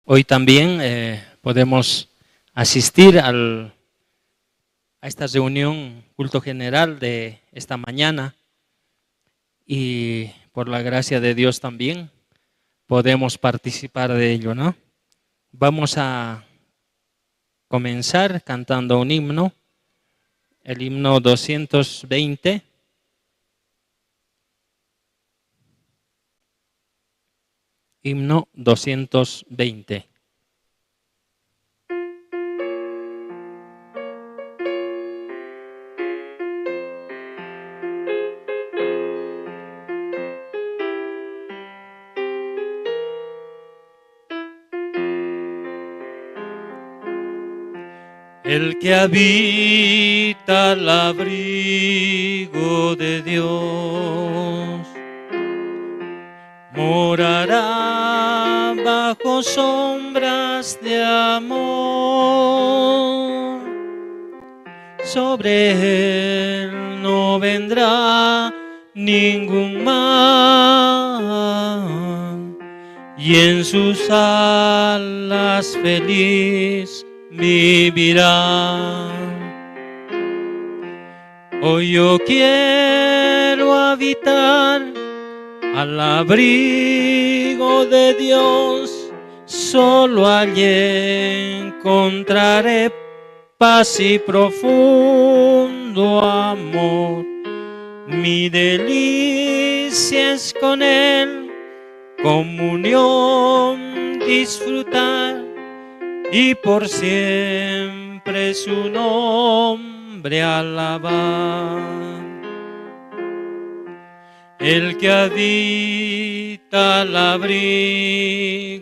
Hoy también podemos asistir a esta reunión, culto general de esta mañana, y por la gracia de Dios también podemos participar de ello, ¿no? Vamos a comenzar cantando un himno, el himno 220. Himno 220. El que habita al abrigo de Dios morará bajo sombras de amor. Sobre él no vendrá ningún mal, y en sus alas feliz vivirá. Hoy yo quiero habitar al abrigo de Dios, solo allí encontraré paz y profundo amor. Mi delicia es con Él comunión disfrutar, y por siempre su nombre alabar. El que habita al abrigo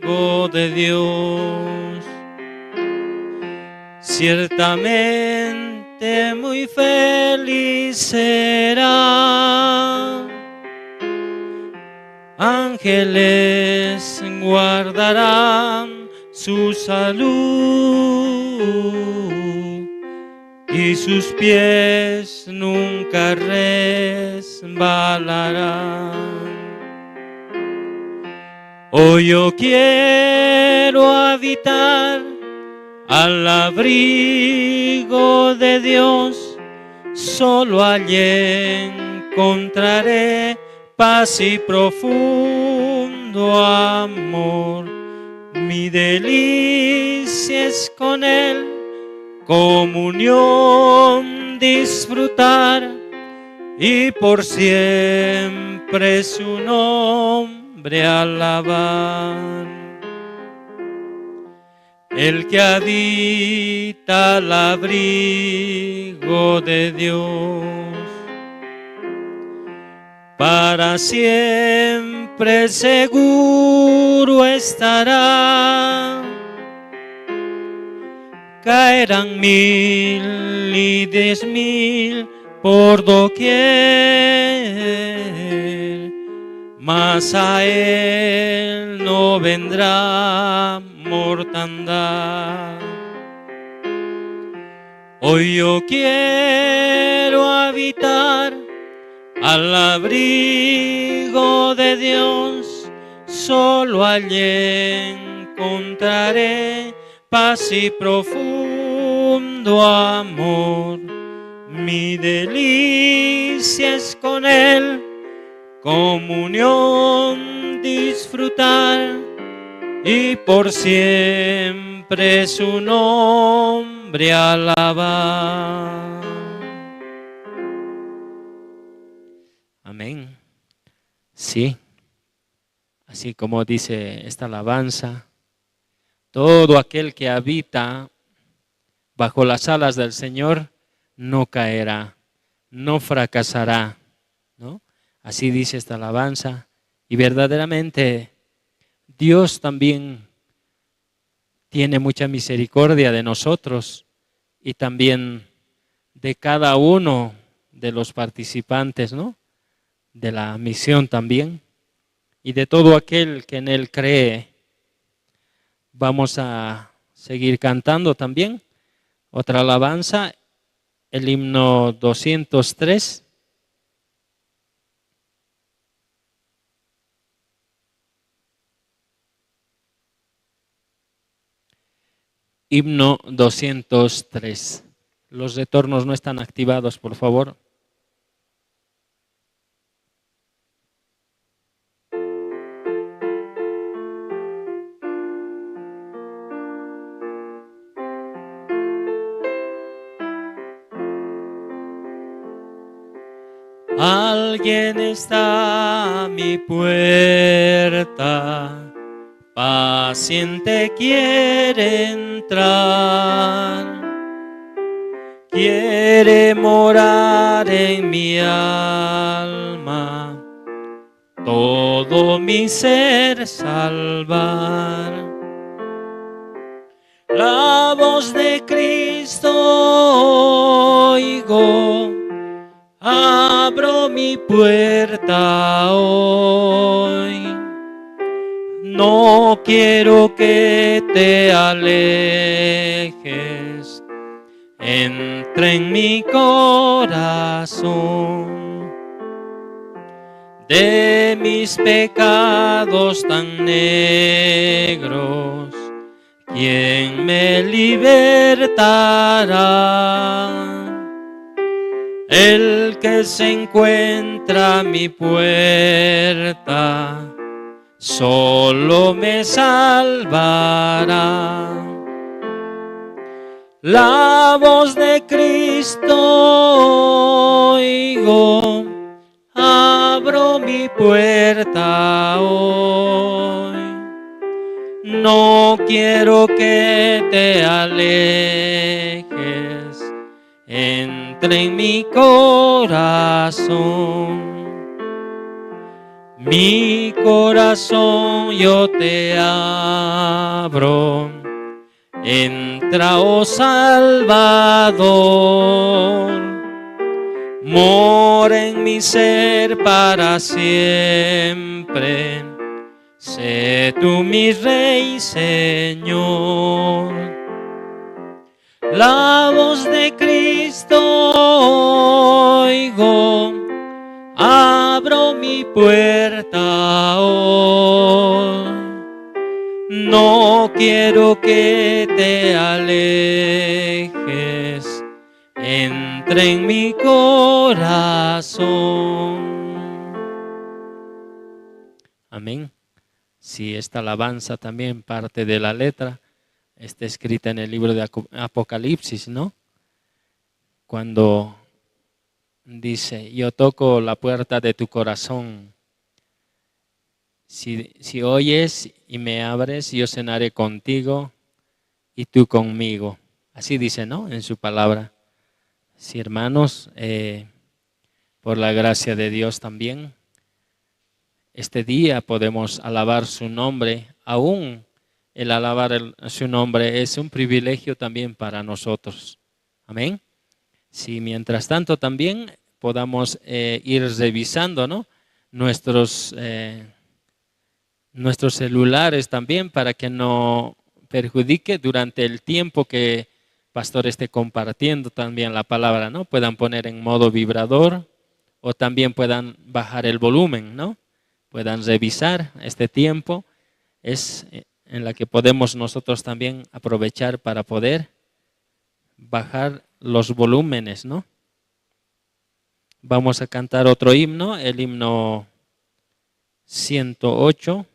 de Dios, ciertamente muy feliz será. Ángeles guardarán su salud, y sus pies nunca resbalarán. Hoy yo quiero habitar al abrigo de Dios, solo allí encontraré paz y profundo amor. Mi delicia es con Él comunión disfrutar, y por siempre su nombre alabar. El que habita al abrigo de Dios, para siempre seguro estará. Caerán 1000 y 10,000 por doquier, mas a él no vendrá mortandad. Hoy yo quiero habitar al abrigo de Dios, solo allí encontraré paz y profundo amor. Mi delicia es con Él, comunión disfrutar, y por siempre su nombre alabar. Amén. Sí, así como dice esta alabanza, todo aquel que habita bajo las alas del Señor no caerá, no fracasará, ¿no? Así dice esta alabanza. Y verdaderamente Dios también tiene mucha misericordia de nosotros y también de cada uno de los participantes, ¿no? De la misión también, y de todo aquel que en Él cree. Vamos a seguir cantando también otra alabanza, el himno 203. Himno 203. Los retornos no están activados, por favor. Alguien está a mi puerta, paciente quiere entrar, quiere morar en mi alma, todo mi ser salvar. La voz de Cristo oigo, abro mi puerta hoy. No quiero que te alejes, entra en mi corazón. De mis pecados tan negros, ¿quién me libertará? El que se encuentra a mi puerta, solo me salvará. La voz de Cristo oigo, abro mi puerta hoy. No quiero que te alejes, entra en mi corazón. Mi corazón yo te abro, entra, oh Salvador, mora en mi ser para siempre, sé tú mi Rey, Señor. La voz de Cristo oigo, abro mi puerta hoy. No quiero que te alejes, entra en mi corazón. Amén. Si esta alabanza también parte de la letra, está escrita en el libro de Apocalipsis, ¿no? Cuando dice, yo toco la puerta de tu corazón. Si oyes y me abres, yo cenaré contigo y tú conmigo. Así dice, ¿no? En su palabra. Sí, hermanos, por la gracia de Dios también, este día podemos alabar su nombre. Aún el alabar su nombre es un privilegio también para nosotros. Amén. Si mientras tanto también podamos ir revisando, ¿no? Nuestros celulares también para que no perjudique durante el tiempo que pastor esté compartiendo también la palabra, ¿no? Puedan poner en modo vibrador o también puedan bajar el volumen, ¿no? Puedan revisar este tiempo. Es en la que podemos nosotros también aprovechar para poder bajar los volúmenes, ¿no? Vamos a cantar otro himno, el himno 108.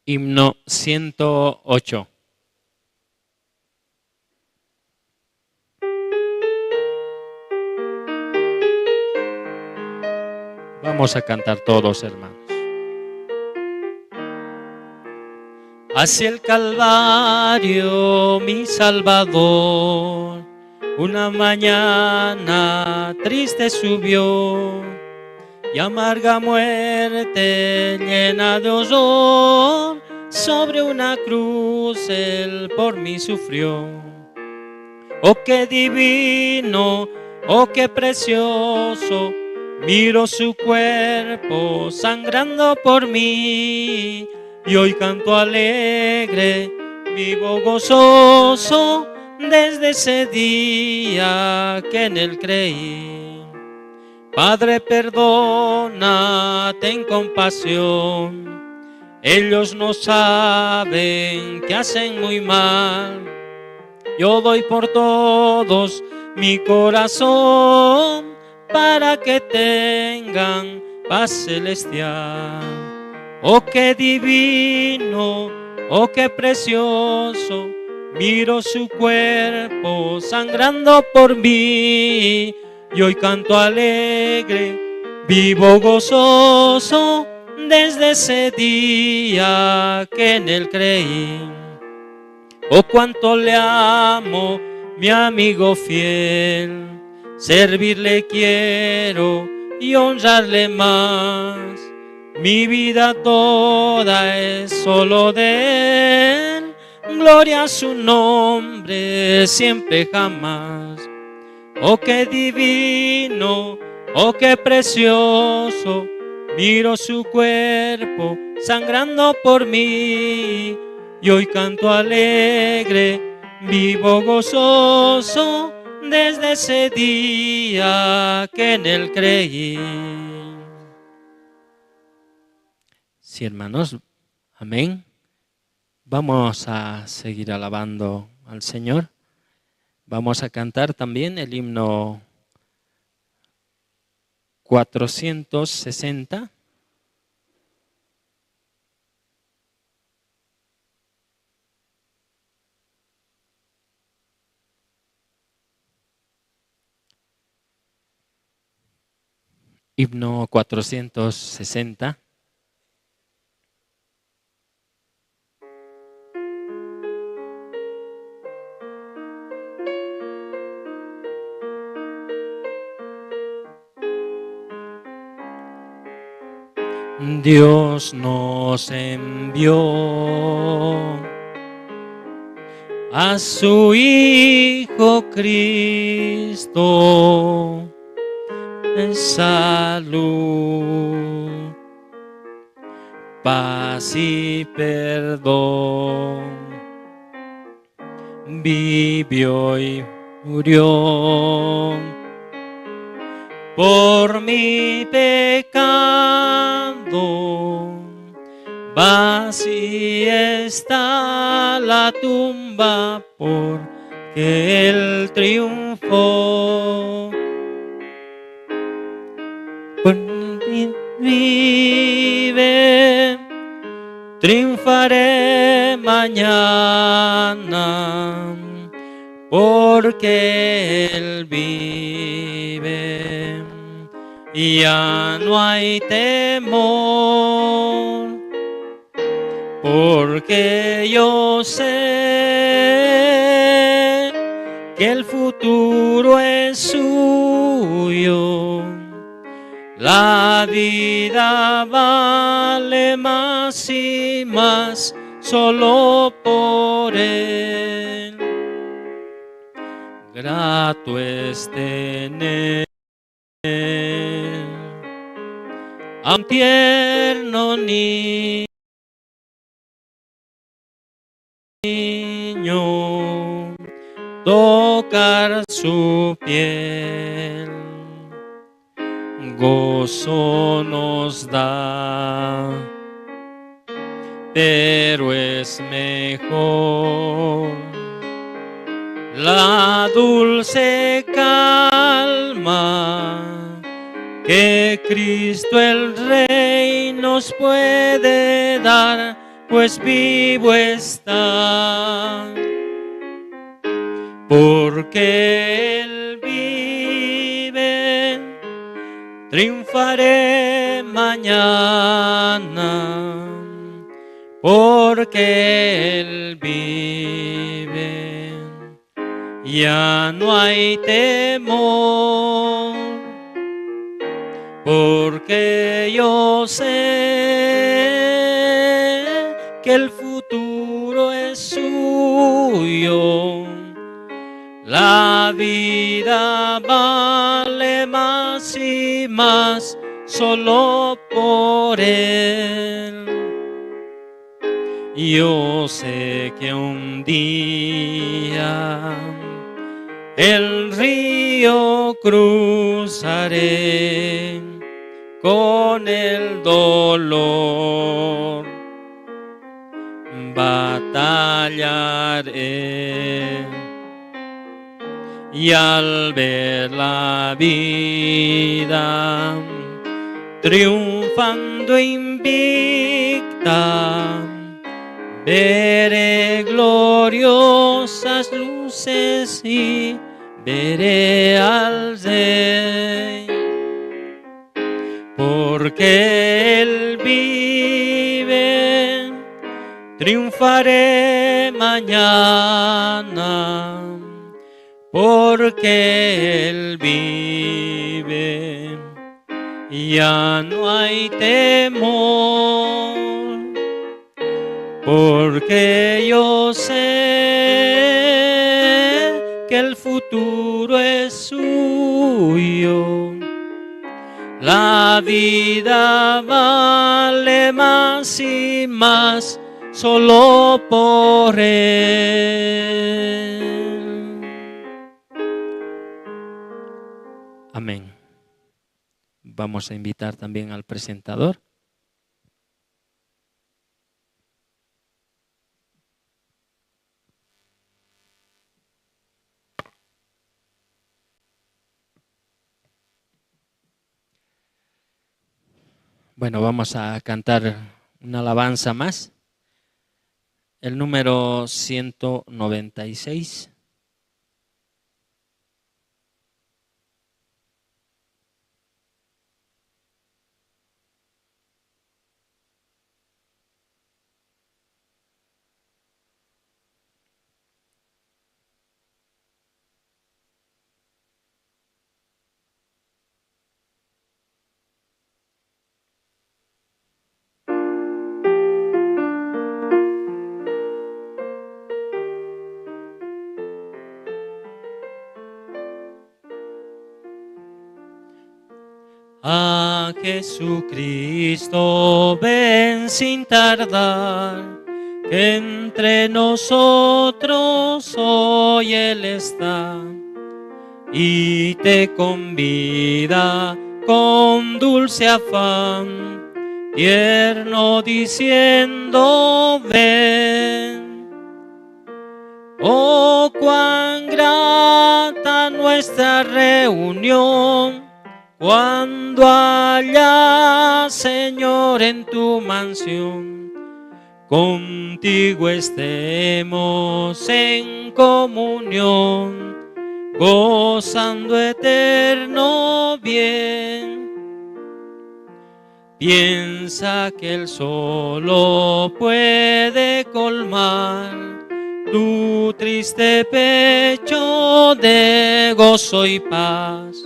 Himno 108. Vamos a cantar todos, hermanos. Hacia el Calvario, mi Salvador, una mañana triste subió, y amarga muerte llena de horror, sobre una cruz él por mí sufrió. Oh, qué divino, oh, qué precioso, miro su cuerpo sangrando por mí, y hoy canto alegre, vivo gozoso, desde ese día que en él creí. Padre, perdona, ten compasión, ellos no saben que hacen muy mal. Yo doy por todos mi corazón, para que tengan paz celestial. Oh, qué divino, oh, qué precioso, miro su cuerpo sangrando por mí, y hoy canto alegre, vivo gozoso, desde ese día que en él creí. Oh, cuánto le amo, mi amigo fiel, servirle quiero y honrarle más. Mi vida toda es solo de él, gloria a su nombre siempre jamás. Oh, qué divino, oh, qué precioso, miro su cuerpo sangrando por mí, y hoy canto alegre, vivo gozoso, desde ese día que en él creí. Sí, hermanos, amén. Vamos a seguir alabando al Señor. Vamos a cantar también el himno 460. Himno 460. Dios nos envió a su Hijo Cristo en salud, paz y perdón. Vivió y murió por mi pecado. Vacía está la tumba porque él triunfó. Por mí vive, triunfaré mañana, porque Él vive. Ya no hay temor, porque yo sé que el futuro es suyo. La vida vale más y más solo por Él. Grato es tener a un tierno niño tocar su piel, gozo nos da, pero es mejor la dulce calma que Cristo el Rey nos puede dar, pues vivo está. Porque Él vive, triunfaré mañana, porque Él vive, ya no hay temor, porque yo sé que el futuro es suyo. La vida vale más y más solo por Él. Yo sé que un día el río cruzaré con el dolor, batallaré. Y al ver la vida triunfando invicta, veré gloriosas luces y veré al Rey. Porque Él vive, triunfaré mañana, porque Él vive, ya no hay temor, porque yo sé que el futuro es suyo. La vida vale más y más solo por Él. Amén. Vamos a invitar también al presentador. Bueno, vamos a cantar una alabanza más. El número 196. A Jesucristo ven sin tardar, que entre nosotros hoy Él está, y te convida con dulce afán, tierno diciendo ven. Oh, cuán grata nuestra reunión, cuando allá, Señor, en tu mansión Contigo estemos en comunión, gozando eterno bien. Piensa que Él solo puede colmar tu triste pecho de gozo y paz,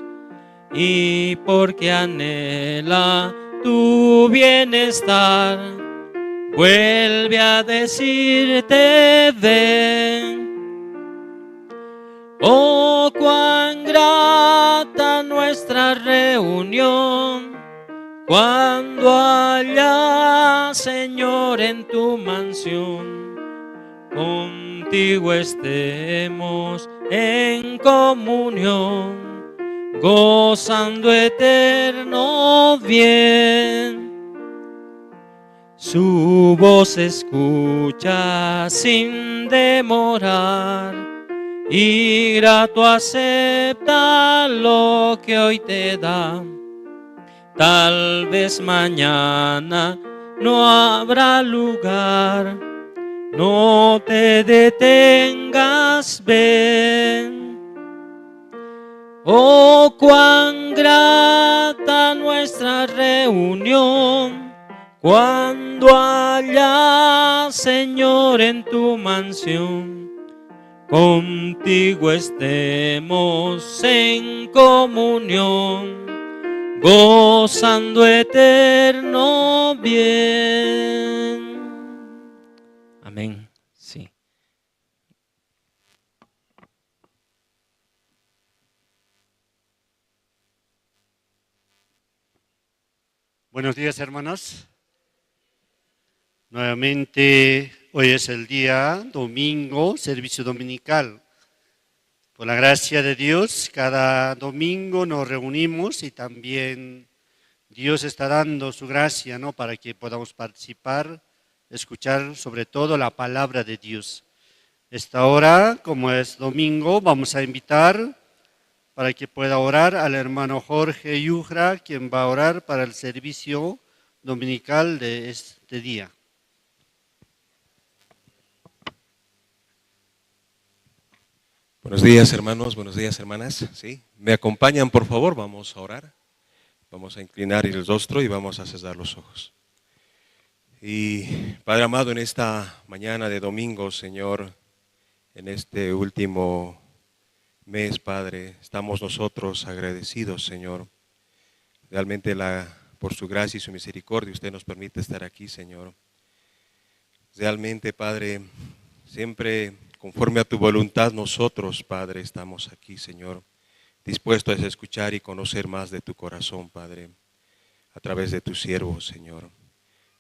y porque anhela tu bienestar, vuelve a decirte ven. Oh, cuán grata nuestra reunión, cuando allá, Señor, en tu mansión, contigo estemos en comunión, gozando eterno bien. Su voz escucha sin demorar, y grato acepta lo que hoy te da. Tal vez mañana no habrá lugar, no te detengas, ven. Oh, cuán grata nuestra reunión, cuando allá, Señor, en tu mansión, contigo estemos en comunión, gozando eterno bien. Amén. Sí. Buenos días, hermanos. Nuevamente, hoy es el día domingo, servicio dominical. Por la gracia de Dios, cada domingo nos reunimos y también Dios está dando su gracia, ¿no?, para que podamos participar, escuchar sobre todo la palabra de Dios. Esta hora, como es domingo, vamos a invitar para que pueda orar al hermano Jorge Yujra, quien va a orar para el servicio dominical de este día. Buenos días, hermanos, buenos días, hermanas. ¿Sí? ¿Me acompañan, por favor? Vamos a orar. Vamos a inclinar el rostro y vamos a cerrar los ojos. Y, Padre amado, en esta mañana de domingo, Señor, en este último mes, Padre, estamos nosotros agradecidos, Señor. Realmente por su gracia y su misericordia, usted nos permite estar aquí, Señor. Realmente, Padre, siempre conforme a tu voluntad, nosotros, Padre, estamos aquí, Señor, dispuestos a escuchar y conocer más de tu corazón, Padre, a través de tu siervo, Señor.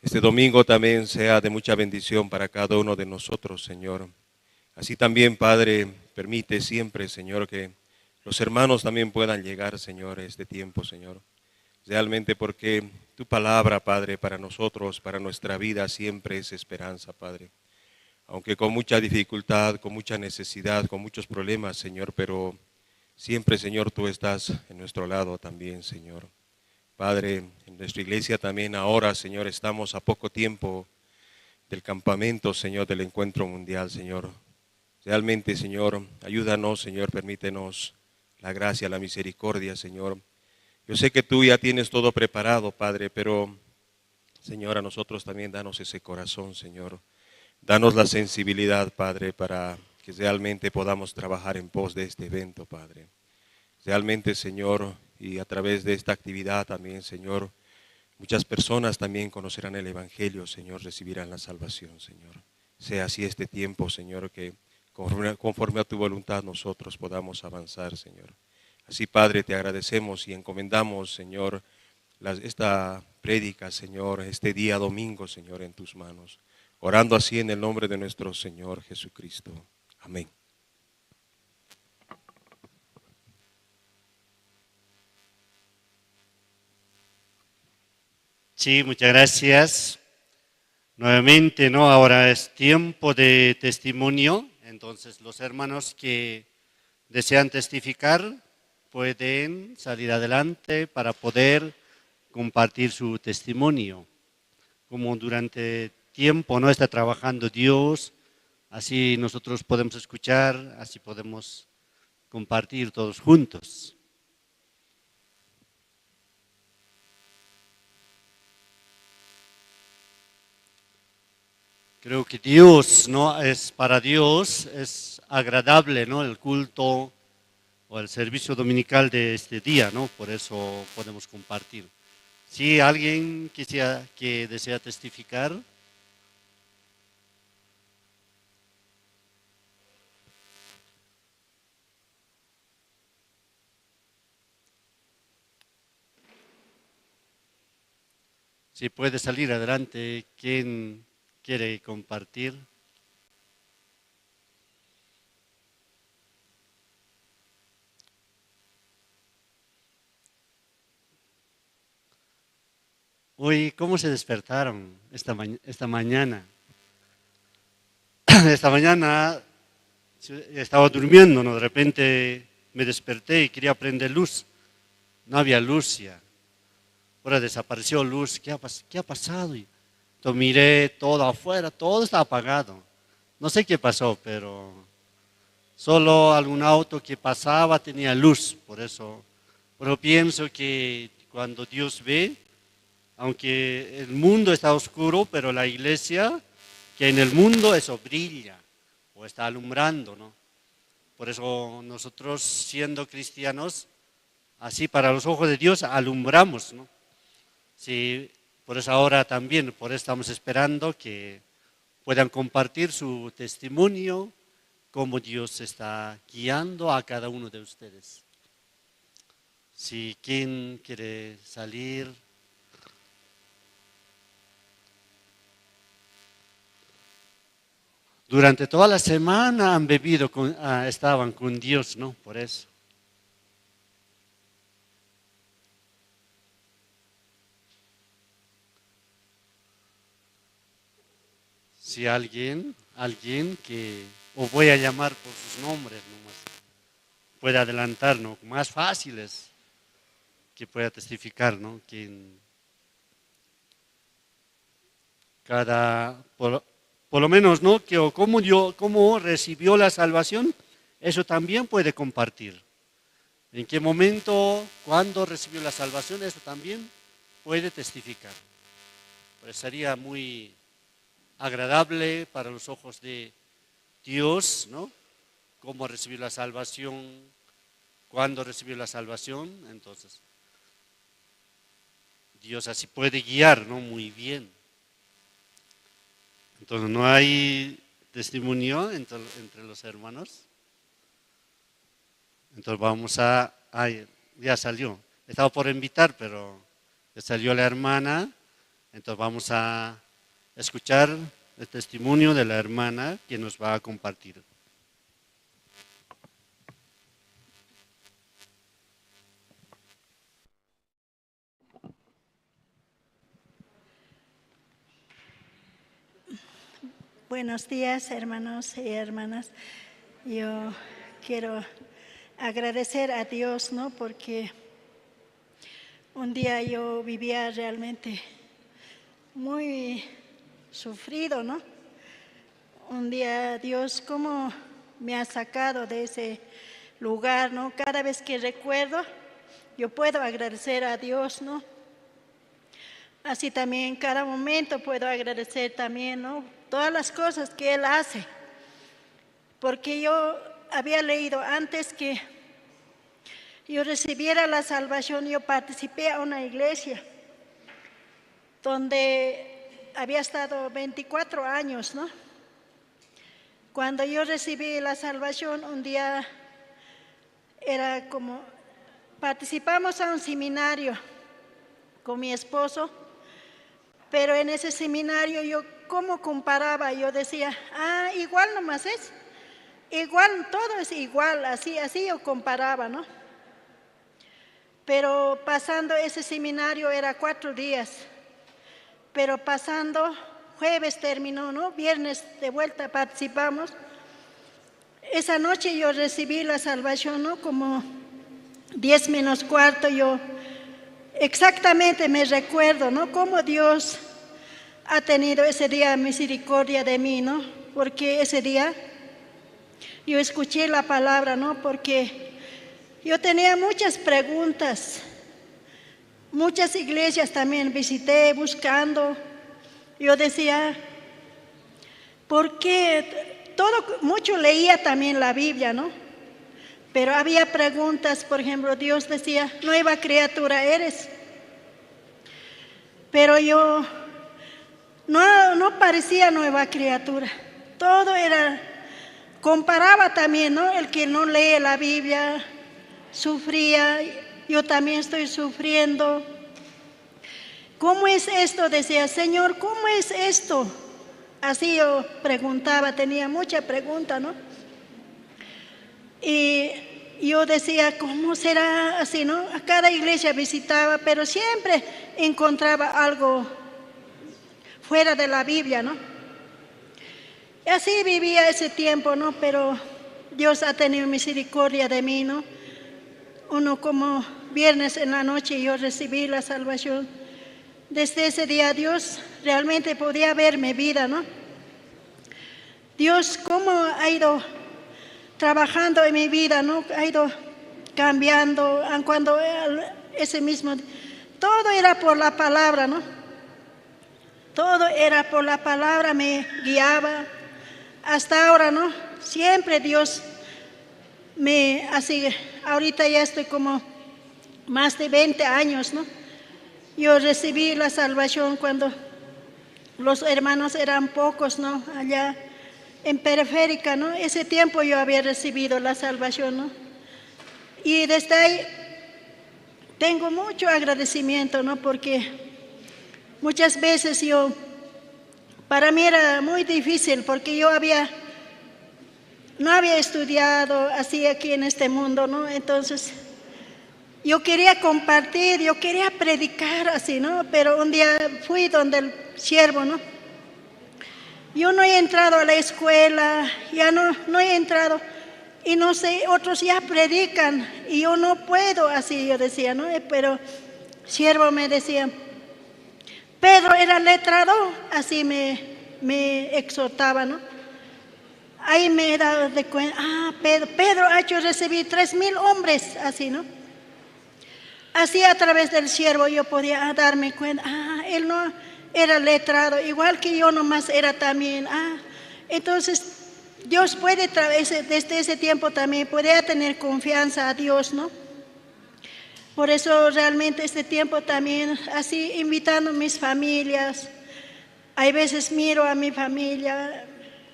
Este domingo también sea de mucha bendición para cada uno de nosotros, Señor. Así también, Padre, permite siempre, Señor, que los hermanos también puedan llegar, Señor, a este tiempo, Señor. Realmente porque tu palabra, Padre, para nosotros, para nuestra vida, siempre es esperanza, Padre. Aunque con mucha dificultad, con mucha necesidad, con muchos problemas, Señor, pero siempre, Señor, tú estás en nuestro lado también, Señor. Padre, en nuestra iglesia también ahora, Señor, estamos a poco tiempo del campamento, Señor, del encuentro mundial, Señor. Realmente, Señor, ayúdanos, Señor, permítenos la gracia, la misericordia, Señor. Yo sé que tú ya tienes todo preparado, Padre, pero, Señor, a nosotros también danos ese corazón, Señor. Danos la sensibilidad, Padre, para que realmente podamos trabajar en pos de este evento, Padre. Realmente, Señor, y a través de esta actividad también, Señor, muchas personas también conocerán el Evangelio, Señor, recibirán la salvación, Señor. Sea así este tiempo, Señor, que conforme a tu voluntad nosotros podamos avanzar, Señor. Así, Padre, te agradecemos y encomendamos, Señor, esta prédica, Señor, este día domingo, Señor, en tus manos. Orando así en el nombre de nuestro Señor Jesucristo. Amén. Sí, muchas gracias. Nuevamente, ¿no? Ahora es tiempo de testimonio. Entonces, los hermanos que desean testificar pueden salir adelante para poder compartir su testimonio. Como durante tiempo, ¿no? Está trabajando Dios, así nosotros podemos escuchar, así podemos compartir todos juntos. Creo que Dios, ¿no? Es para Dios, es agradable, ¿no? El culto o el servicio dominical de este día, ¿no? Por eso podemos compartir. Si alguien quisiera, que desea testificar. Si puede salir adelante, ¿quién quiere compartir? Hoy, ¿cómo se despertaron esta mañana? Esta mañana estaba durmiendo, ¿no? De repente me desperté y quería prender luz. No había luz ya. Ahora desapareció luz. ¿Qué ha pasado? Entonces miré todo afuera, todo está apagado. No sé qué pasó, pero solo algún auto que pasaba tenía luz. Por eso, pero pienso que cuando Dios ve, aunque el mundo está oscuro, pero la iglesia que en el mundo eso brilla o está alumbrando, ¿no? Por eso nosotros siendo cristianos, así para los ojos de Dios alumbramos, ¿no? Sí, por eso ahora también, por eso estamos esperando que puedan compartir su testimonio, cómo Dios está guiando a cada uno de ustedes. Si quien quiere salir. Durante toda la semana han bebido, estaban con Dios, ¿no? Por eso. Si alguien que, o voy a llamar por sus nombres nomás, puede adelantar, ¿no? Más fáciles que pueda testificar, ¿no? Quien cada, por lo menos, ¿no? Que o cómo, dio, cómo recibió la salvación, eso también puede compartir. En qué momento, cuándo recibió la salvación, eso también puede testificar. Pues sería muy agradable para los ojos de Dios, ¿no? Cómo recibió la salvación, cuándo recibió la salvación, entonces Dios así puede guiar, ¿no? Muy bien. Entonces no hay testimonio entre los hermanos. Entonces vamos a... Ay, ya salió. Estaba por invitar, pero ya salió la hermana. Entonces vamos a escuchar el testimonio de la hermana que nos va a compartir. Buenos días, hermanos y hermanas. Yo quiero agradecer a Dios, ¿no? Porque un día yo vivía realmente muy sufrido, ¿no? Un día Dios cómo me ha sacado de ese lugar, ¿no? Cada vez que recuerdo, yo puedo agradecer a Dios, ¿no? Así también cada momento puedo agradecer también, ¿no? Todas las cosas que Él hace. Porque yo había leído antes que yo recibiera la salvación, yo participé a una iglesia donde había estado 24 años, ¿no? Cuando yo recibí la salvación, un día era como, participamos a un seminario con mi esposo, pero en ese seminario yo, ¿cómo comparaba? Yo decía, ah, igual nomás es, igual, todo es igual, así, así yo comparaba, ¿no? Pero pasando ese seminario era 4 días, pero pasando, jueves terminó, ¿no? Viernes de vuelta participamos. Esa noche yo recibí la salvación, ¿no? Como 9:45, yo exactamente me recuerdo, ¿no? Cómo Dios ha tenido ese día misericordia de mí, ¿no? Porque ese día yo escuché la palabra, ¿no? Porque yo tenía muchas preguntas, muchas iglesias también visité buscando. Yo decía, ¿por qué? Todo, mucho leía también la Biblia, ¿no? Pero había preguntas, por ejemplo, Dios decía, nueva criatura eres. Pero yo no parecía nueva criatura. Todo era, comparaba también, ¿no? El que no lee la Biblia sufría, yo también estoy sufriendo. ¿Cómo es esto? Decía, Señor, ¿cómo es esto? Así yo preguntaba, tenía mucha pregunta, ¿no? Y yo decía, ¿cómo será así, no? A cada iglesia visitaba, pero siempre encontraba algo fuera de la Biblia, ¿no? Y así vivía ese tiempo, ¿no? Pero Dios ha tenido misericordia de mí, ¿no? Uno como viernes en la noche yo recibí la salvación. Desde ese día Dios realmente podía ver mi vida, ¿no? Dios cómo ha ido trabajando en mi vida, ¿no? Ha ido cambiando, cuando ese mismo, todo era por la palabra, ¿no? Todo era por la palabra, me guiaba. Hasta ahora, ¿no? Siempre Dios me así, ahorita ya estoy como más de 20 años, ¿no? Yo recibí la salvación cuando los hermanos eran pocos, ¿no? Allá en Periférica, ¿no? Ese tiempo yo había recibido la salvación, ¿no? Y desde ahí tengo mucho agradecimiento, ¿no? Porque muchas veces yo, para mí era muy difícil porque yo no había estudiado así aquí en este mundo, ¿no? Entonces yo quería compartir, yo quería predicar así, ¿no? Pero un día fui donde el siervo, ¿no? Yo no he entrado a la escuela, ya no he entrado, y no sé, otros ya predican, y yo no puedo, así yo decía, ¿no? Pero siervo me decía, Pedro era letrado, así me exhortaba, ¿no? Ahí me he dado de cuenta, Pedro ha hecho recibir 3,000 hombres, así, ¿no? Así a través del siervo yo podía darme cuenta, él no era letrado, igual que yo nomás era también. Entonces Dios puede, desde ese tiempo también, podía tener confianza a Dios, ¿no? Por eso realmente este tiempo también, así invitando a mis familias, hay veces miro a mi familia,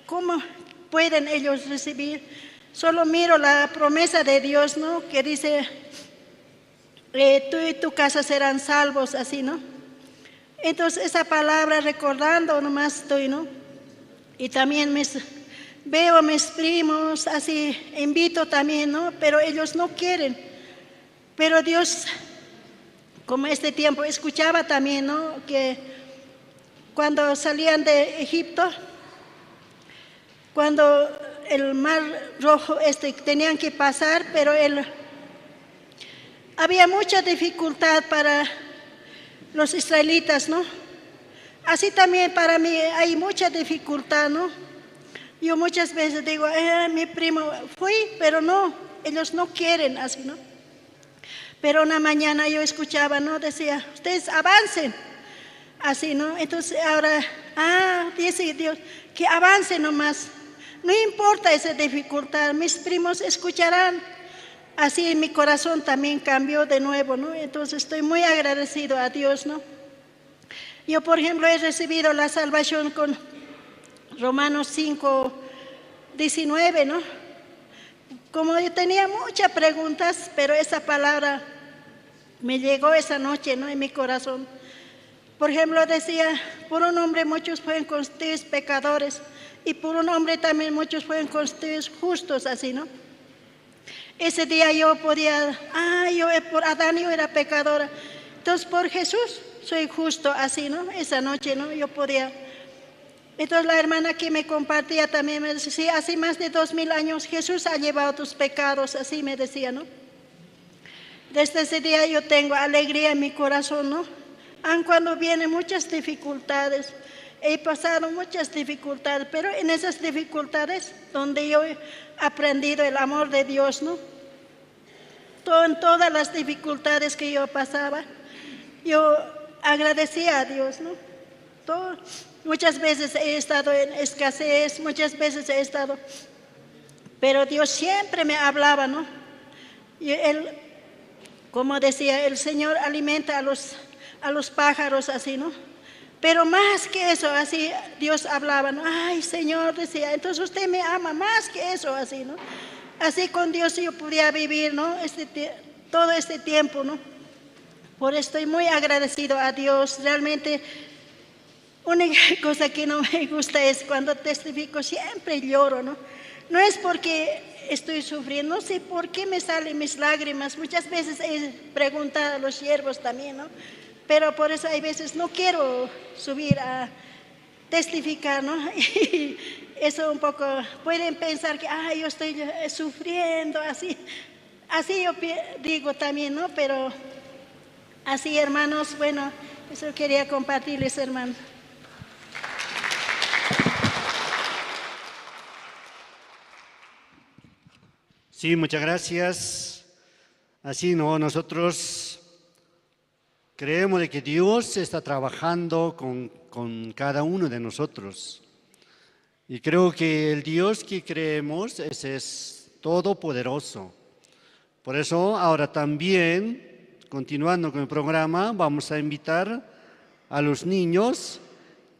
¿cómo pueden ellos recibir? Solo miro la promesa de Dios, ¿no? Que dice, tú y tu casa serán salvos, así, ¿no? Entonces esa palabra recordando nomás estoy, ¿no? Y también veo a mis primos, así invito también, ¿no? Pero ellos no quieren. Pero Dios, como este tiempo, escuchaba también, ¿no? Que cuando salían de Egipto, cuando el mar rojo tenían que pasar, pero había mucha dificultad para los israelitas, ¿no? Así también para mí hay mucha dificultad, ¿no? Yo muchas veces digo, mi primo, fui, pero no, ellos no quieren así, ¿no? Pero una mañana yo escuchaba, ¿no? Decía, ustedes avancen, así, ¿no? Entonces ahora, dice Dios, que avancen nomás. No importa esa dificultad, mis primos escucharán. Así mi corazón también cambió de nuevo, ¿no? Entonces estoy muy agradecido a Dios, ¿no? Yo, por ejemplo, he recibido la salvación con Romanos 5:19, ¿no? Como yo tenía muchas preguntas, pero esa palabra me llegó esa noche, ¿no? En mi corazón. Por ejemplo, decía, por un hombre muchos fueron constituidos pecadores, y por un hombre también muchos fueron constituidos justos, así, ¿no? Ese día yo podía, yo por Adán yo era pecadora, entonces por Jesús soy justo, así, ¿no? Esa noche, ¿no? Yo podía. Entonces la hermana que me compartía también me decía, sí, hace más de 2000 años Jesús ha llevado tus pecados, así me decía, ¿no? Desde ese día yo tengo alegría en mi corazón, ¿no? Aun cuando vienen muchas dificultades, He pasado muchas dificultades, pero en esas dificultades donde yo he aprendido el amor de Dios, ¿no? En todas las dificultades que yo pasaba, yo agradecía a Dios, ¿no? Muchas veces he estado en escasez, muchas veces he estado, pero Dios siempre me hablaba, ¿no? Y Él, como decía, el Señor alimenta a los pájaros así, ¿no? Pero más que eso, así Dios hablaba, ¿no? Ay, Señor, decía, entonces usted me ama más que eso, así, ¿no? Así con Dios yo podía vivir, ¿no? Todo este tiempo, ¿no? Por eso estoy muy agradecido a Dios. Realmente, una cosa que no me gusta es cuando testifico, siempre lloro, ¿no? No es porque estoy sufriendo, no sé por qué me salen mis lágrimas. Muchas veces he preguntado a los siervos también, ¿no? Pero por eso hay veces no quiero subir a testificar, ¿no? Y eso un poco, pueden pensar que, ay, yo estoy sufriendo, así. Así yo digo también, ¿no? Pero así, hermanos, bueno, eso quería compartirles, hermanos. Sí, muchas gracias. Así, ¿no? Nosotros creemos de que Dios está trabajando con cada uno de nosotros. Y creo que el Dios que creemos ese es todopoderoso. Por eso ahora también, continuando con el programa, vamos a invitar a los niños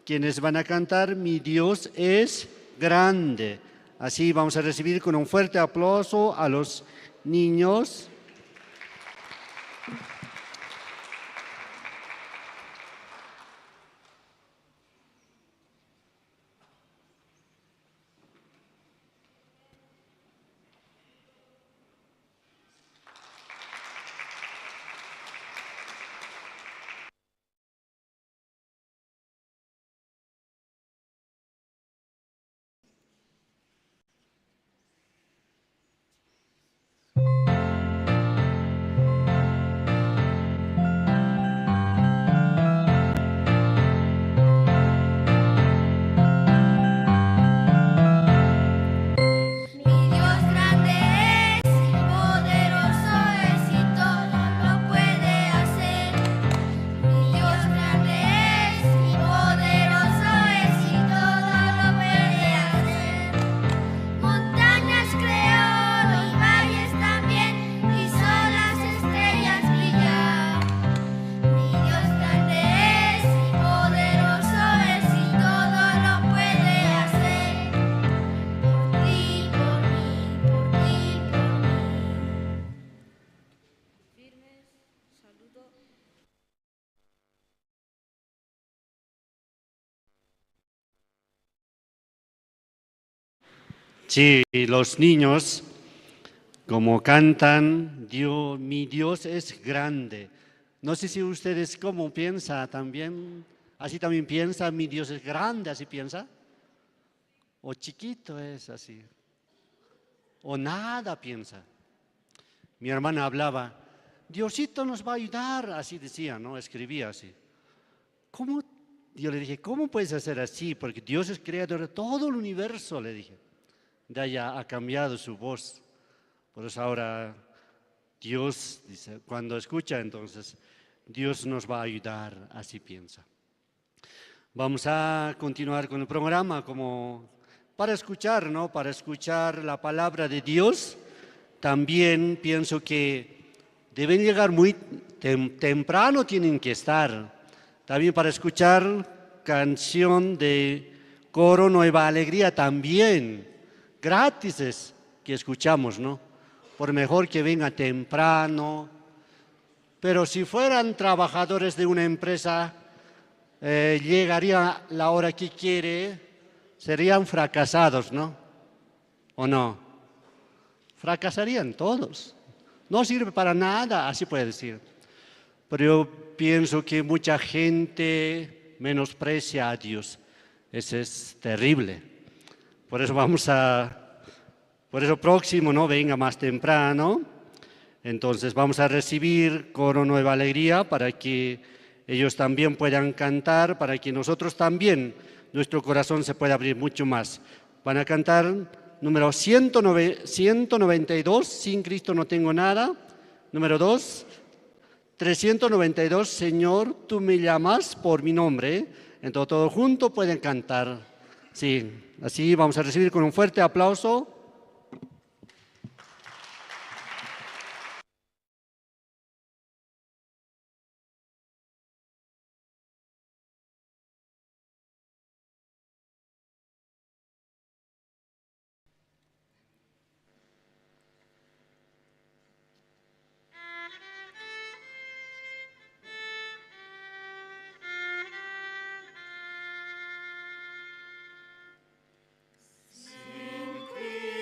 quienes van a cantar Mi Dios es grande. Así vamos a recibir con un fuerte aplauso a los niños. Sí, los niños, como cantan, Dios, mi Dios es grande. No sé si ustedes cómo piensa también, así también piensa, mi Dios es grande, así piensa. O chiquito es así. O nada piensa. Mi hermana hablaba, Diosito nos va a ayudar, así decía, ¿no? Escribía así. ¿Cómo? Yo le dije, ¿cómo puedes hacer así? Porque Dios es creador de todo el universo, le dije. De allá ha cambiado su voz. Por eso ahora Dios dice, cuando escucha entonces, Dios nos va a ayudar, así piensa. Vamos a continuar con el programa como para escuchar, ¿no? Para escuchar la palabra de Dios. También pienso que deben llegar muy temprano, tienen que estar. También para escuchar canción de coro Nueva Alegría también. Gratis es que escuchamos, ¿no? Por mejor que venga temprano. Pero si fueran trabajadores de una empresa, llegaría la hora que quiere, serían fracasados, ¿no? ¿O no? Fracasarían todos. No sirve para nada, así puede decir. Pero yo pienso que mucha gente menosprecia a Dios. Eso es terrible. Por eso por eso próximo, ¿no? Venga más temprano. Entonces vamos a recibir Coro Nueva Alegría para que ellos también puedan cantar, para que nosotros también, nuestro corazón se pueda abrir mucho más. Van a cantar número 109, 192, Sin Cristo no tengo nada. Número 2, 392, Señor, tú me llamas por mi nombre. Entonces, todos juntos pueden cantar. Sí, así vamos a recibir con un fuerte aplauso. Sin Cristo.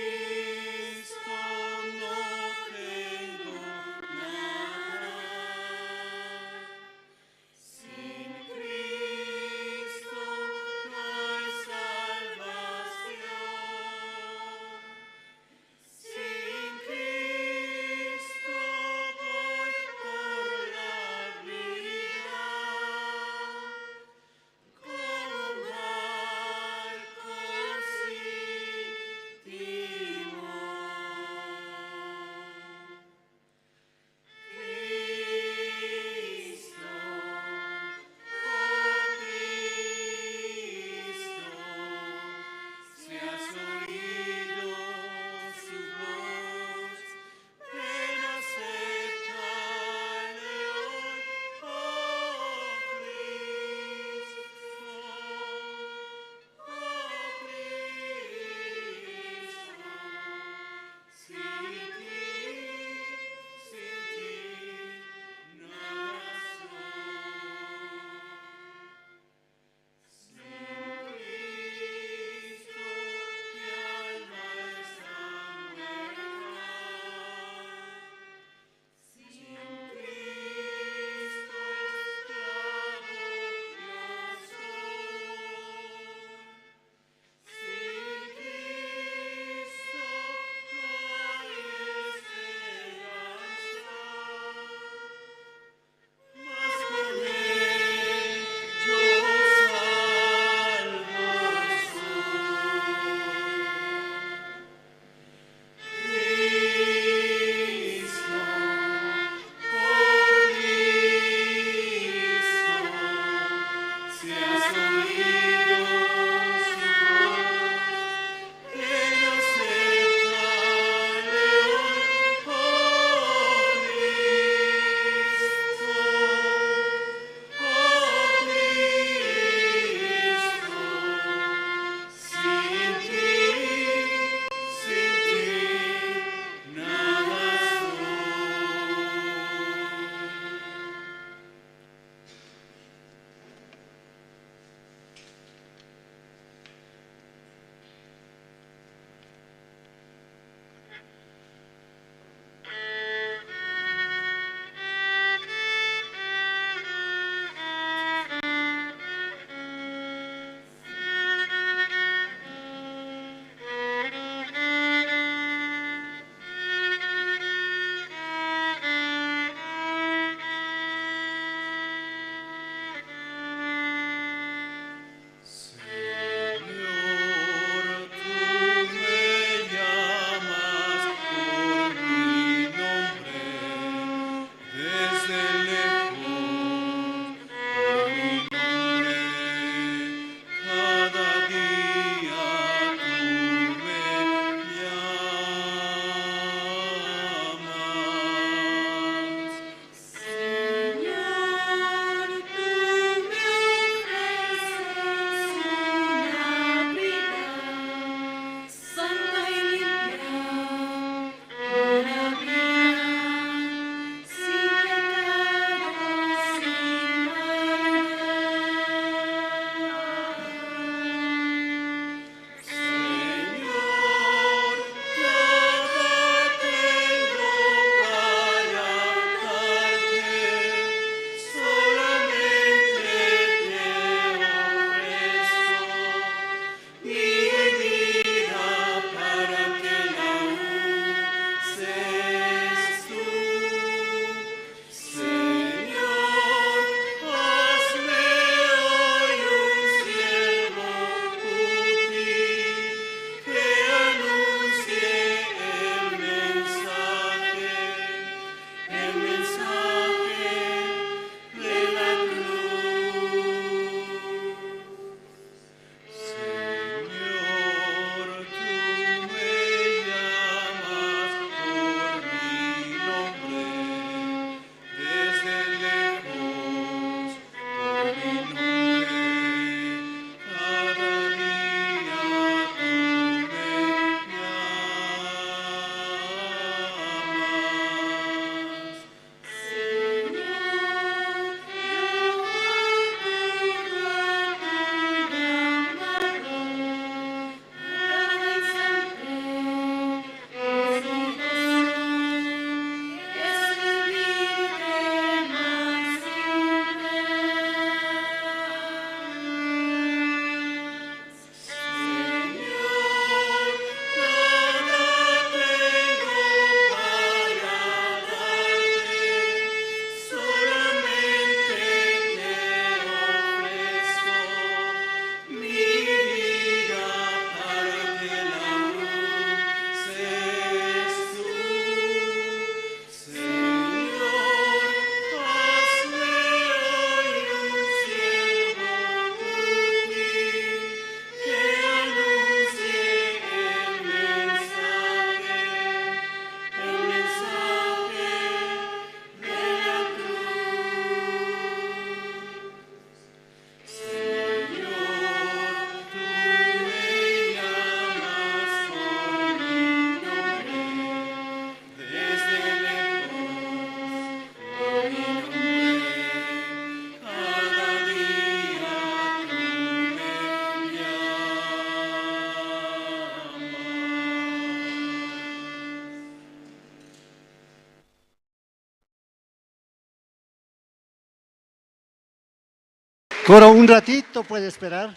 Coro, un ratito puede esperar.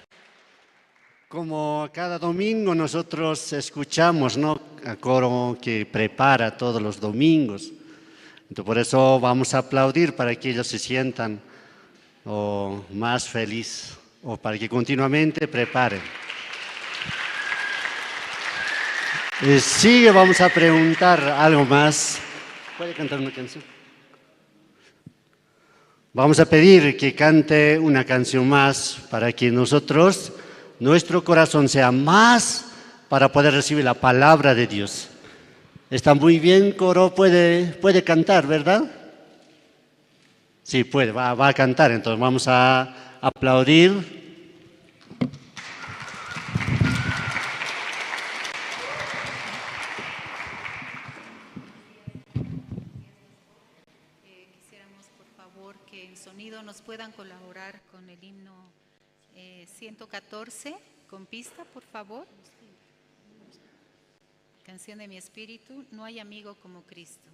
Como cada domingo nosotros escuchamos, ¿no?, a coro que prepara todos los domingos. Entonces, por eso vamos a aplaudir para que ellos se sientan o más feliz o para que continuamente preparen. Sigue, vamos a preguntar algo más. ¿Puede cantar una canción? Vamos a pedir que cante una canción más para que nosotros, nuestro corazón sea más para poder recibir la palabra de Dios. Está muy bien, coro, puede cantar, ¿verdad? Sí, puede, va a cantar, entonces vamos a aplaudir. Quisiéramos, por favor, que en sonido nos puedan colaborar con el himno 114, con pista, por favor. Canción de mi espíritu, no hay amigo como Cristo.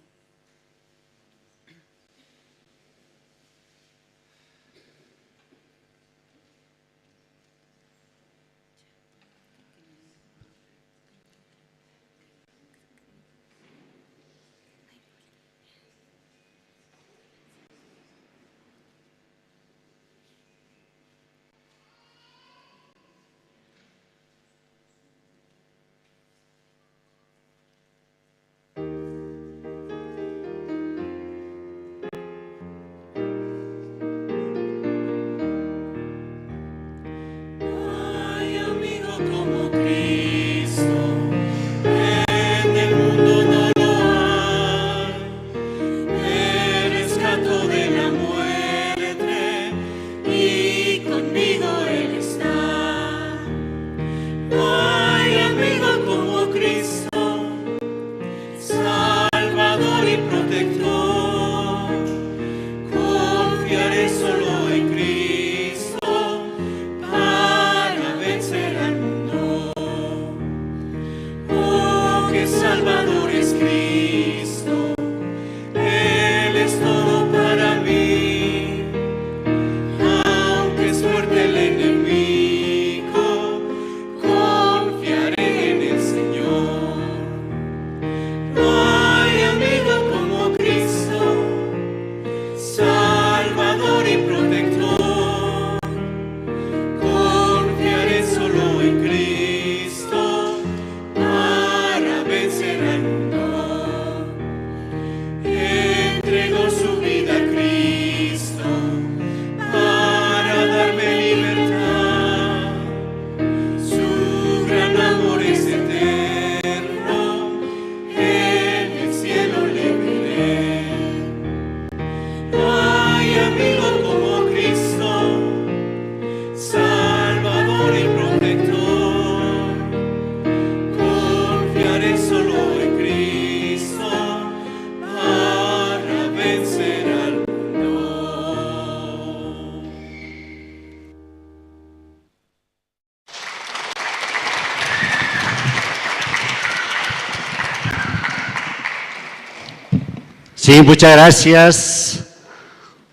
Sí, muchas gracias.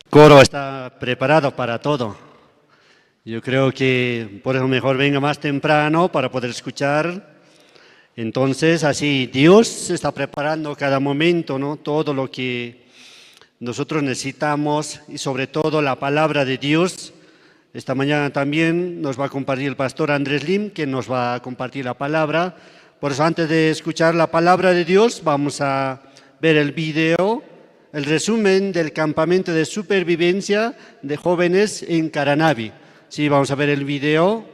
Coro está preparado para todo. Yo creo que por eso mejor venga más temprano para poder escuchar. Entonces, así Dios está preparando cada momento, ¿no? Todo lo que nosotros necesitamos y sobre todo la palabra de Dios. Esta mañana también nos va a compartir el pastor Andrés Lim, que nos va a compartir la palabra. Por eso, antes de escuchar la palabra de Dios, vamos a ver el video, el resumen del campamento de supervivencia de jóvenes en Caranavi. Sí, vamos a ver el video.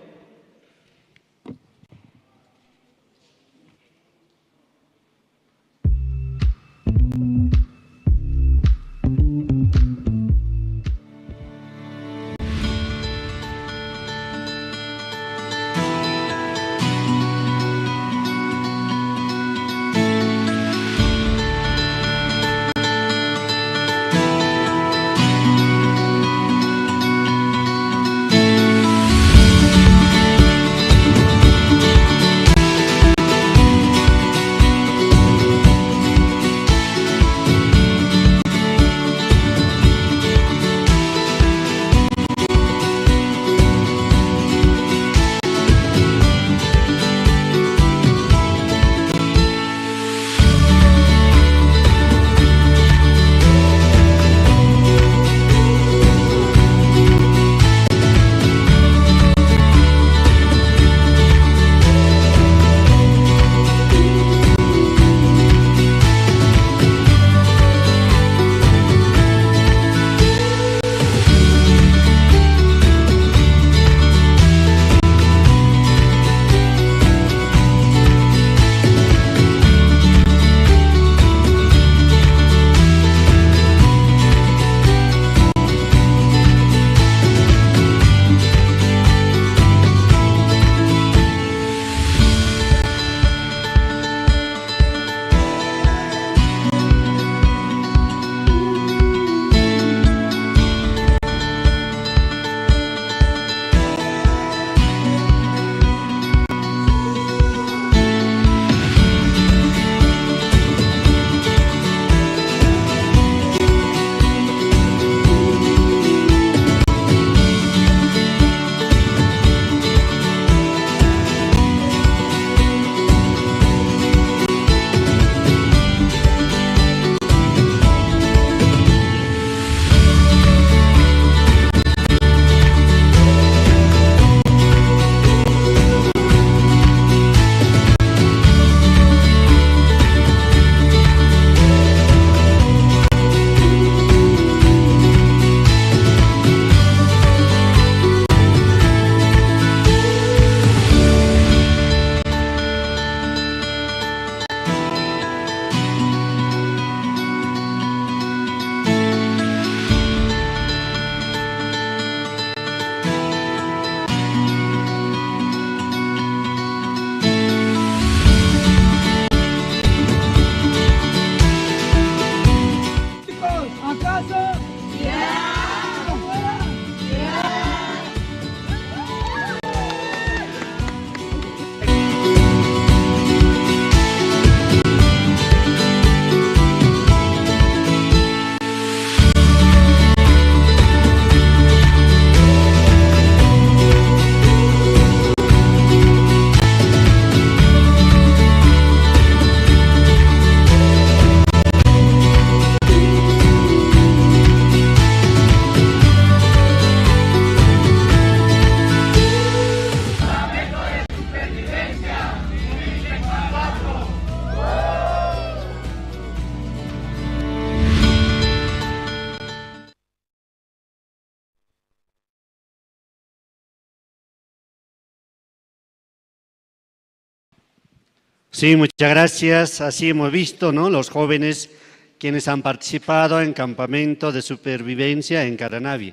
Sí, muchas gracias. Así hemos visto, ¿no? Los jóvenes quienes han participado en campamento de supervivencia en Caranavi.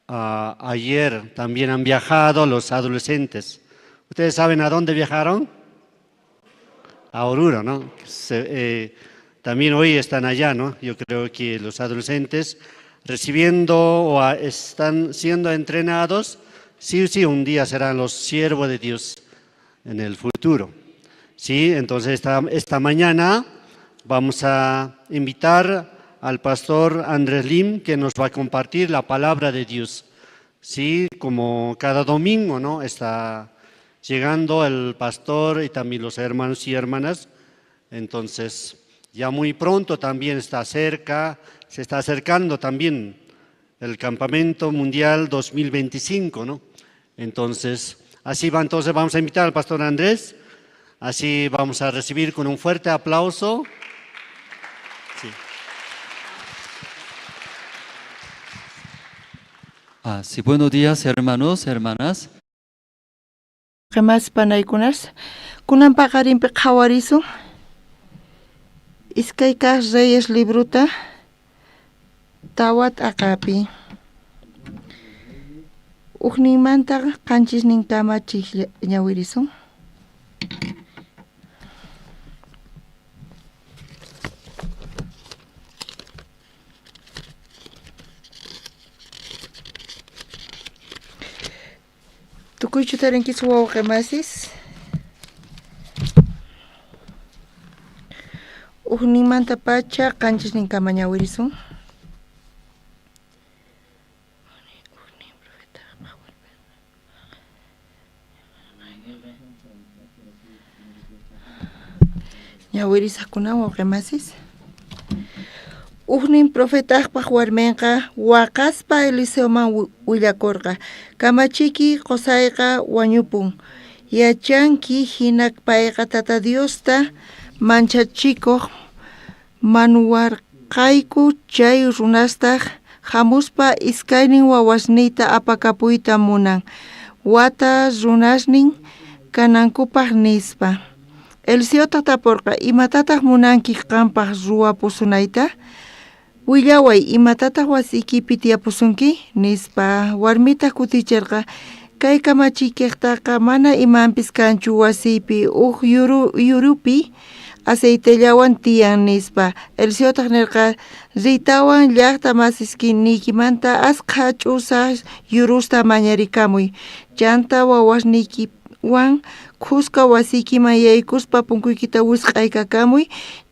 Ayer también han viajado los adolescentes. ¿Ustedes saben a dónde viajaron? A Oruro, ¿no? También hoy están allá, ¿no? Yo creo que los adolescentes recibiendo o están siendo entrenados, sí, sí, un día serán los siervos de Dios en el futuro. Sí, entonces esta mañana vamos a invitar al pastor Andrés Lim, que nos va a compartir la palabra de Dios. Sí, como cada domingo, ¿no? Está llegando el pastor y también los hermanos y hermanas. Entonces, ya muy pronto también está cerca, se está acercando también el Campamento Mundial 2025, ¿no? Entonces, así va, entonces vamos a invitar al pastor Andrés. Así vamos a recibir con un fuerte aplauso. Sí. Sí, buenos días, hermanos, hermanas. Qhimas panaykunas, kunan paqarinpi qhawarisun iskay kaq Reyes libruta tawa t'aqapi. Ujninmanta qanchisninkama ñawirisun. Tukuychu tarinkichu wawqi masis? Ujninmanta pacha qanchisninkama ñawirisun. Ñawirisaqkuna wawqi masis. Ujnin profetaqpaq warminqa waqaspa Eliseoman willakurqa. Kamachiki qusayqa wañupun. Yachanki hina payqa Tata Diosta manchachikuq manuwarqayku chay runastaq hamuspa iskaynin wawasniyta apakapuyta munan. Wata runasnin kanankupaq nispa. Eliseotaq tapurqa, imatataq munanki qampaq ruwapusunayta? Willaway, imatataq wasiykipi tiyapusunki? Nispa. Warmitaq kutichirqa, kay kamachikiqtaqa mana imanpis kanchu wasiypi, uj yurupi aceitellawan tiyan nispa. Eliseotaq nirqa, riytawan llaqta masiskiniykimanta asqha ch'usaq yurusta mañarikamuy. Chanta wawasniykiwan khuska wasiykiman yaykuspa punkuykita wisq'aykakamuy,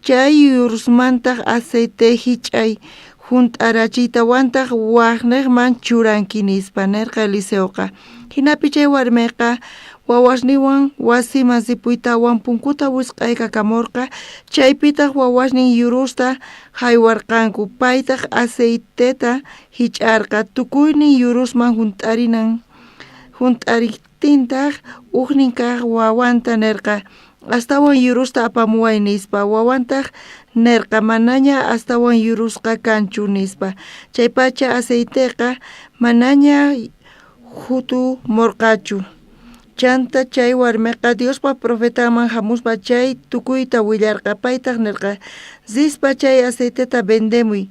chay yurusmantaq aceite hich'ay junt'arachiytawantaq waqniqman churanki nispa, nirqa Eliseoqa. Hinapi chay warmiqa wawasniwan wasiman ripuytawan punkuta wisq'aykakamurqa, chaypitaq wawasnin yurusta haywarqanku, paytaq aceiteta hich'arqa, tukuynin yurusman junt'ariptintaq ujnin kaq wawanta nirqa, astawan yurusta apamuway nispa. Wawantaq nirqa, manaña astawan yurusqa kanchu nispa. Chaypacha aceiteqa manaña jutumurqachu. Chanta chay warmiqa Diospa profetanman hamuspa chay tukuyta willarqa. Paytaq nirqa, rispa chay aceiteta vendemuy,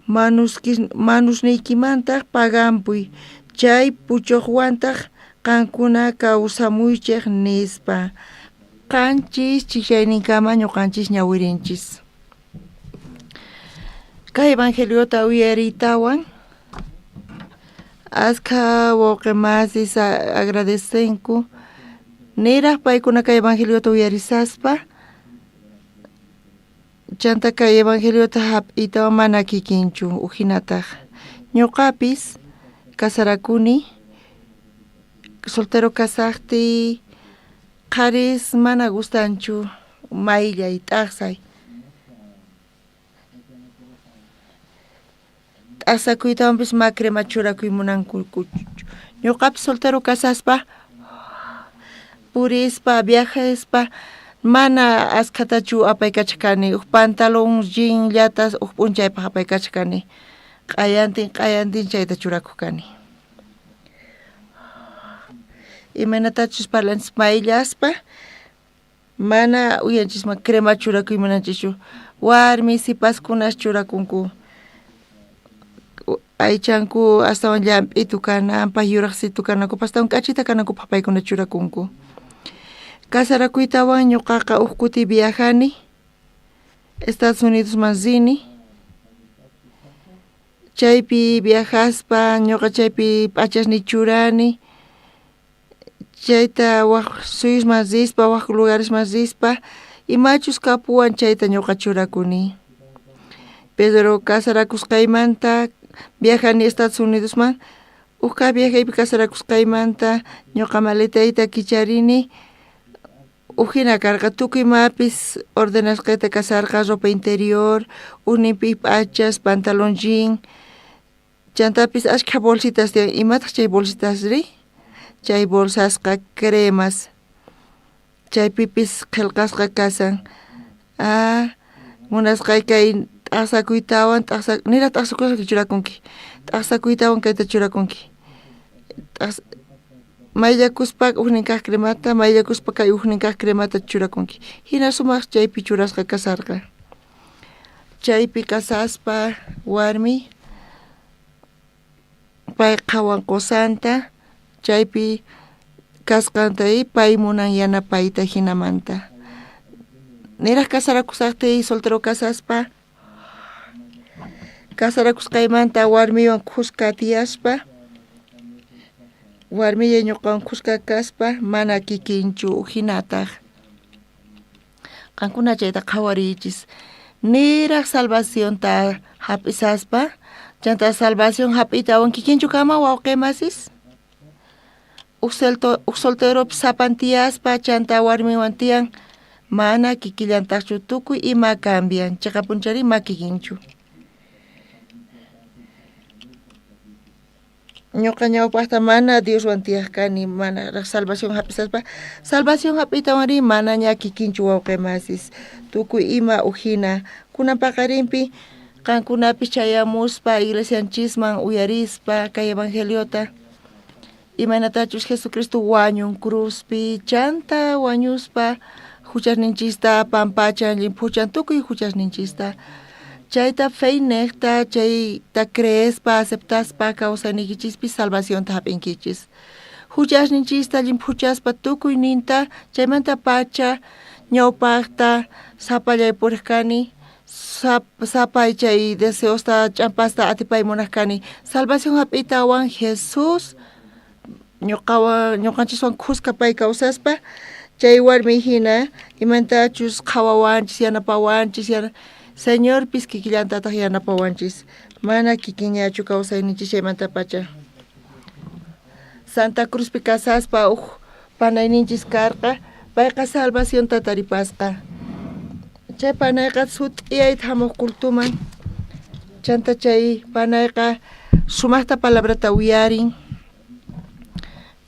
manusniykimantaq pagampuy, chay puchuqwantaq qankuna kawsamuychik nispa. Qanchis chishayninkama ñuqanchis ñawirinchis. Kay evangeliota uyariytawan askha wawqi masis agradecenku niraq paykuna kay evangeliota uyarisaspa chanta kay evangeliota hap'iytawan mana kikinchu ujinataq. Ñuqapis kasarakuni, soltero kasaqtiy qharis mana gustanchu mayllay t'aqsay. T'aqsakuytawanpis macrema churakuy munanku. Ñuqapis soltero kasaspa purispa viajaspa mana askhatachu apaykachaq uj pantalón jeanllata uj p'unchaypaq apaykachaq kani. Q'ayantin q'ayantin chayta churakuq kani. Imaynatachus parlanchis mayllaspa Mana uyanchisman crema churakuy munanchischu. Warmi sipaskunas churakunku. Aychanku astawan llamp'itu kananpaq, yuraqsitu kanankupaq, astawan k'achita kanankupaq paykuna churakunku. Casarakuytawan ñuqaqa uj kuti viajani, Estados Unidosman rini. Chaypi viajaspa ñuqa chaypi p'achasniy churani. Chayta waj suyusman rispa, waj lugaresman rispa, imachus kapuwan chayta ñuqa churakuni. Pero casarakusqaymanta viajani Estados Unidosman, uj kaj viajeypi casarakusqaymanta ñuqa maletayta kicharini, uj jina karqa tukuy imapis ordenasqayta kasarqa, ropa interior, ujninpi p'achas, pantalón jean, chantapis ashkha bolsitas tiyan, imataq chay bolsitasri? Chay bolsasqa cremas, chaypipis qhelqasqa kashan, ah munasqay kay t'aqsakuytawan, niraj t'aqsakuspa churakunki, t'aqsakuytawan kayta churakunki, mayllakuspa ujnin kaj cremata, mayllakuspa kay ujnin kaj cremata churakunki, jina sumaj chaypi churasqa kasarqa. Chaypi kasaspa warmi pay qhawan qosanta, chaypi kasqanta pay munan yanapayta jinamanta. Niraj casarakusajtiy soltero kasaspa, casarakusqaymanta warmiwan khuska tiyaspa, warmillay ñuqawan khuska kaspa mana kikinchu jinataj. Qankuna chayta qhawariychis. Niraj salvacionta hap'isaspa, chanta salvación hap'iytawan kikinchu kanman wawqe masis? Uj solteropis sapan tiyaspa chanta warmiwan tiyan, mana kikillantajchu, tukuy ima cambian, cheqapunchari ma kikinchu. Ñuqa ñawpajta mana Dioswan tiyaj kani, manaraj salvación hap'isaspa, salvación hap'iytawanrí manaña kikinchu wawqe masis, tukuy ima ujina. Kunan paqarinpi qankunapis chayamuspa iglesianchisman uyarispa kay evangeliota, imaynatachus Jesucristo wañun cruzpi, chanta wañuspa juchasninchista pampachan, llimphuchan tukuy juchasninchista. Chayta fe nejta, chayta creespa, aceptaspa kawsayniykichispi salvacionta hap'inkichis. Juchasninchista llimphuchaspa tukuyninta, chaymanta pacha ñawpajta sapallay purej kani, sapay chay deseosta, ch'ampasta atipay munaj kani. Salvación hap'iytawan Jesús ñuqawan, ñuqanchiswan khuska pay kawsaspa, chay warmi jina imantachus qhawawanchis, yanapawanchis, Señorpis kikillantataj yanapawanchis, mana kikinñachu kawsayninchis chaymantapacha. Santa Cruzpi kasaspa uj panayninchis karqa, payqa salvacionta taripasqa. Chay panayqa sut'iyayta jamuj cultuman, chanta chay panayqa sumajta palabrata uyarin,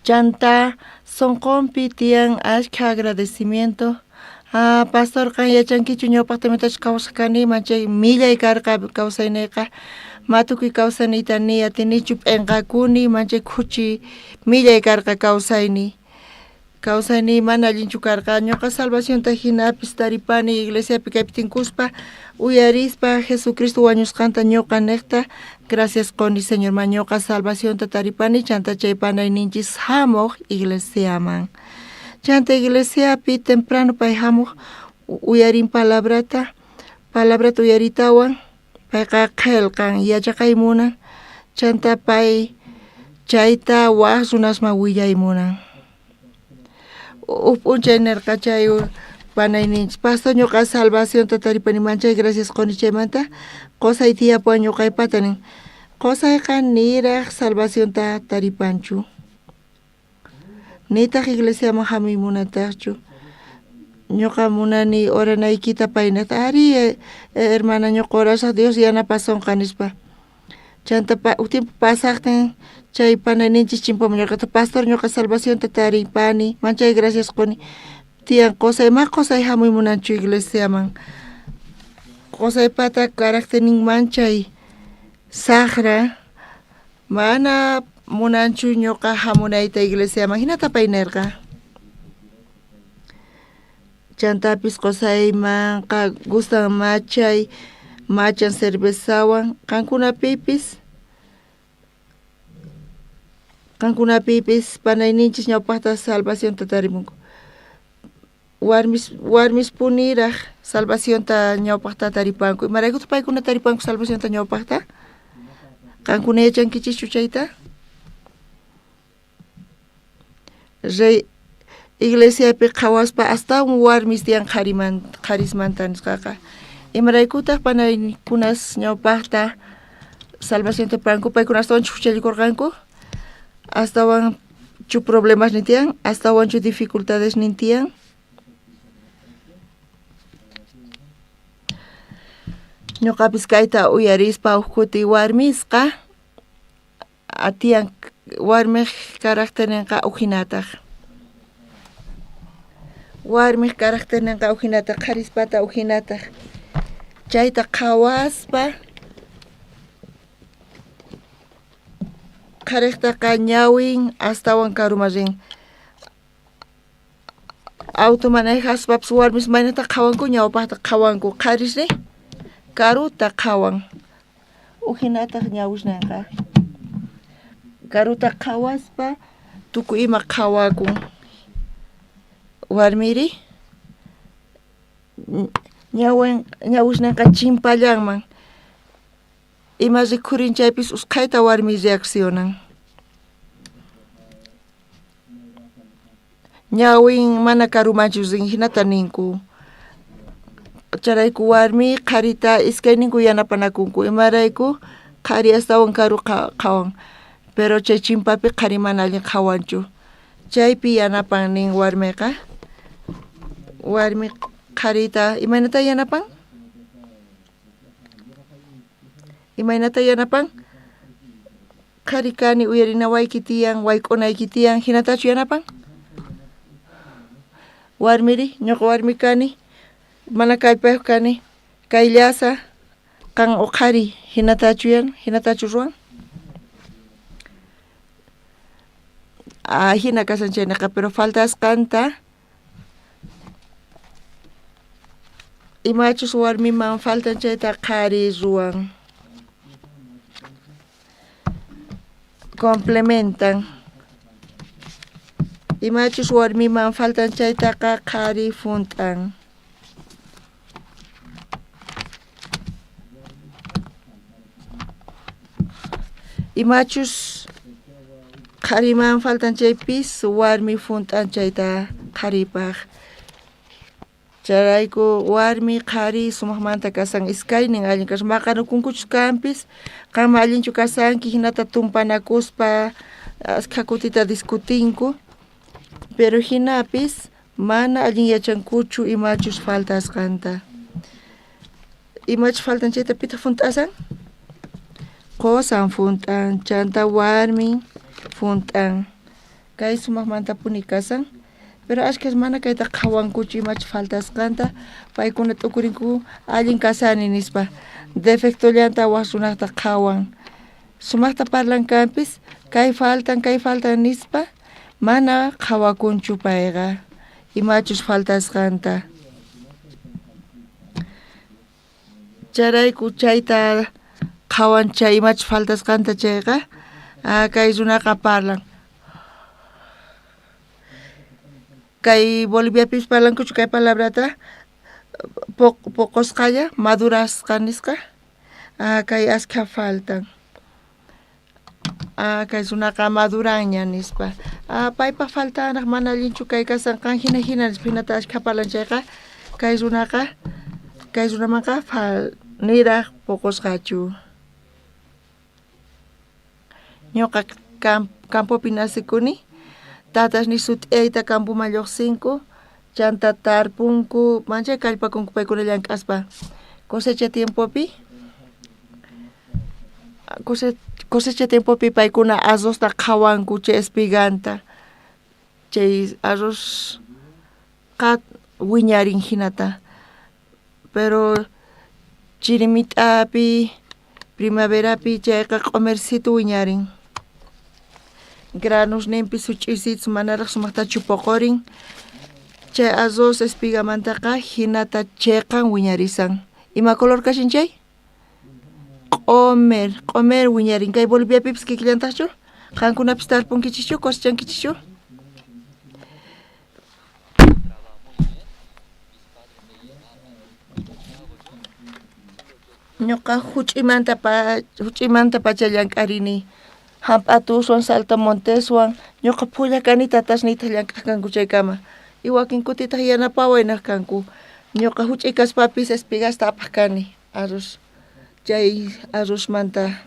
chanta sonqonpi tiyan ashkha agradecimiento. Ah, pastor, qan yachankichu ñawpajta imatachus kawsaj kani, manchay millay karqa kawsayniyqa, ma tukuy kawsayniyta ni atinichu, p'enqakuni, manchay khuchi millay karqa kawsayniy. Kawsayniy mana allinchu karqa, ñuqa salvacionta jinapis taripani iglesiapi kaypi tinkuspa, uyarispa Jesucristo wañusqanta ñuqa nejta, gracias qoni Señorman, ñuqa salvacionta taripani, chanta chay panayninchis jamuj iglesiaman. Chanta iglesiapi temprano pay jamuj uyarin palabrata, palabrata uyaritawan payqa qhelqan, yachaqay munan, chanta pay chayta waj runasman willay munan. Uj p'unchay nerqa chay panayninchis, pastor ñuqa salvacionta taripani, manchay gracias qoni chaymanta, qosay tiyapuwan ñuqaypata nin, qosayqa niraj salvacionta taripanchu, nitaj iglesiaman jamuy munatajchu, ñuqa munani oranaykita paynejta, ari hermana ñuqa orasaj Dios yanapasonqa nispa. Chanta uj tiempo pasajtin chay panayninchis chimpamun ñuqata, pastor ñuqa salvacionta taripani, manchay gracias qoni, tiyan qosay, ma qosay jamuy munanchu iglesiaman, qosaypata carácternin manchay sajra, mana munanchu ñuqa jamunayta iglesiaman, jinata pay nerqa. Chantapis qosaymanqa gustan machay, machan cervezawan. Qankunapipis qankunapipis panayninchis ñawpaqta salvacionta tarimunku. Warmis warmispuniraj salvacionta ñawpaqta taripanku. Imaraykutaq paykuna taripanku salvacionta ñawpaqta? Qankuna yachankichischu chayta? Rey iglesiapi qhawaspa astawan warmis tiyan qhariman qharismanta nisqaqa. Imaraykutaq panaykunas ñawpaqta salvacionta panku paykuna astawanchu huchallikurqanku? Astawanchu problemasnin tiyan? Astawanchu dificultadesnin tiyan? Ñuqapis kayta uyarispa huk kuti warmisqa atiyan warmiq caracterninqa ujinataq. Warmiq caracterninqa ujinataq, qharispata ujinataq. Chayta qhawaspa qhariqtaqa ñawin astawan karuman rin. Auto manejaspapis warmis maynata qhawanku ñawpaqta qhawanku, qharisri karuta qhawan. Ujinataq ñawisnenqa karuta qhawaspa tukuy ima qhawakun. Warmiri ñawin ñawisnenqa chimpallanman ima rikhurin chaypis usqhayta warmi reaccionan. Ñawin mana karumanchu rin jinata ninku. Chayrayku warmi qharita iskayninku yanapanakunku imarayku qhari astawan karu qhawan pero chay chimpapi qhari mana allin qhawanchu chaypi yanapan nin warmiqa warmi qharita imaynata yanapan? Imaynata yanapan? Qhari kani uyarinawayki tiyan, wayk'unayki tiyan, jinatachu yanapan? Warmiri, ñuqa warmi kani, mana kallpayuq kani, kay llasa, qan uqhariy, jinatachu yan, jinatachu ruwan? Ajina kashan chaynaqa, pero faltasqanta imachus warmiman faltan chayta qhari ruwan. Complementan. Imachus warmiman faltan chaytaqa qhari junt'an. Imachus qhariman faltan chaypis warmi junt'an chayta qharipaj. Chayrayku warmi qhari sumajmanta kasan iskaynin allin kasan maqanakunkuchus kanpis qanma allinchu kasanki jinata tumpanakuspa askha kutita discutinku pero jinapis mana allin yachankuchu imachus faltasqanta. Imachus faltan chayta pitaq junt'asan? Qosan junt'an chanta warmin junt'an. Kay sumajmantapuni kasan pero ashkhas mana kayta qhawankuchu imachus faltasqanta paykuna t'ukurinku allin kasani nispa defectollanta waj runajta qhawan sumajta parlan kanpis kay faltan kay faltan nispa mana qhawakunchu payqa imachus faltasqanta. Chayrayku chayta qhawan chay imachus faltasqanta chayqa kay runaqa parlan. Kay Boliviapis parlankuchu kay palabrata poqosqalla madurasqa nisqa kay askha faltan. Kay runaqa maduranña nispa. Paypaq faltanraq mana allinchu kay kasan qan jina jina nispa jinata askha parlan chayqa kay runaqa kay runamanqa niraq poqosqachu. Ñuqa campopi nacekuni tatasniy sut'iyayta campoman lluqsinku chanta tarpunku manchay kallpakunku paykuna llank'aspa cosecha tiempopi cosecha tiempopi paykuna arrozta qhawanku chay espiganta chay arrozqa wiñarin jinata pero chirimit'api primaverapi chayqa q'omercito wiñarin granosninpi such'uysitus manaraq sumaqtachu poqorin Chay arroz espigamantaqa hinata chiqan wiñarisan. Ima color kashan chay? Q'omer, q'omer wiñarin. Kay Boliviapipis kikillantaqchu? Qankunapis tarpunkichischu, cosechankichischu? Ñuqa huch'uymanta pacha llank'arini. Hamp'atuswan, saltamonteswan, ñuqa phulla kani tatasniytaq llank'aq kanku chaykama. Y wakin kutitaq yanapaway naq kanku. Ñuqa huch'uy kaspapis espigasta apaq kani, arroz, chay arrozmanta.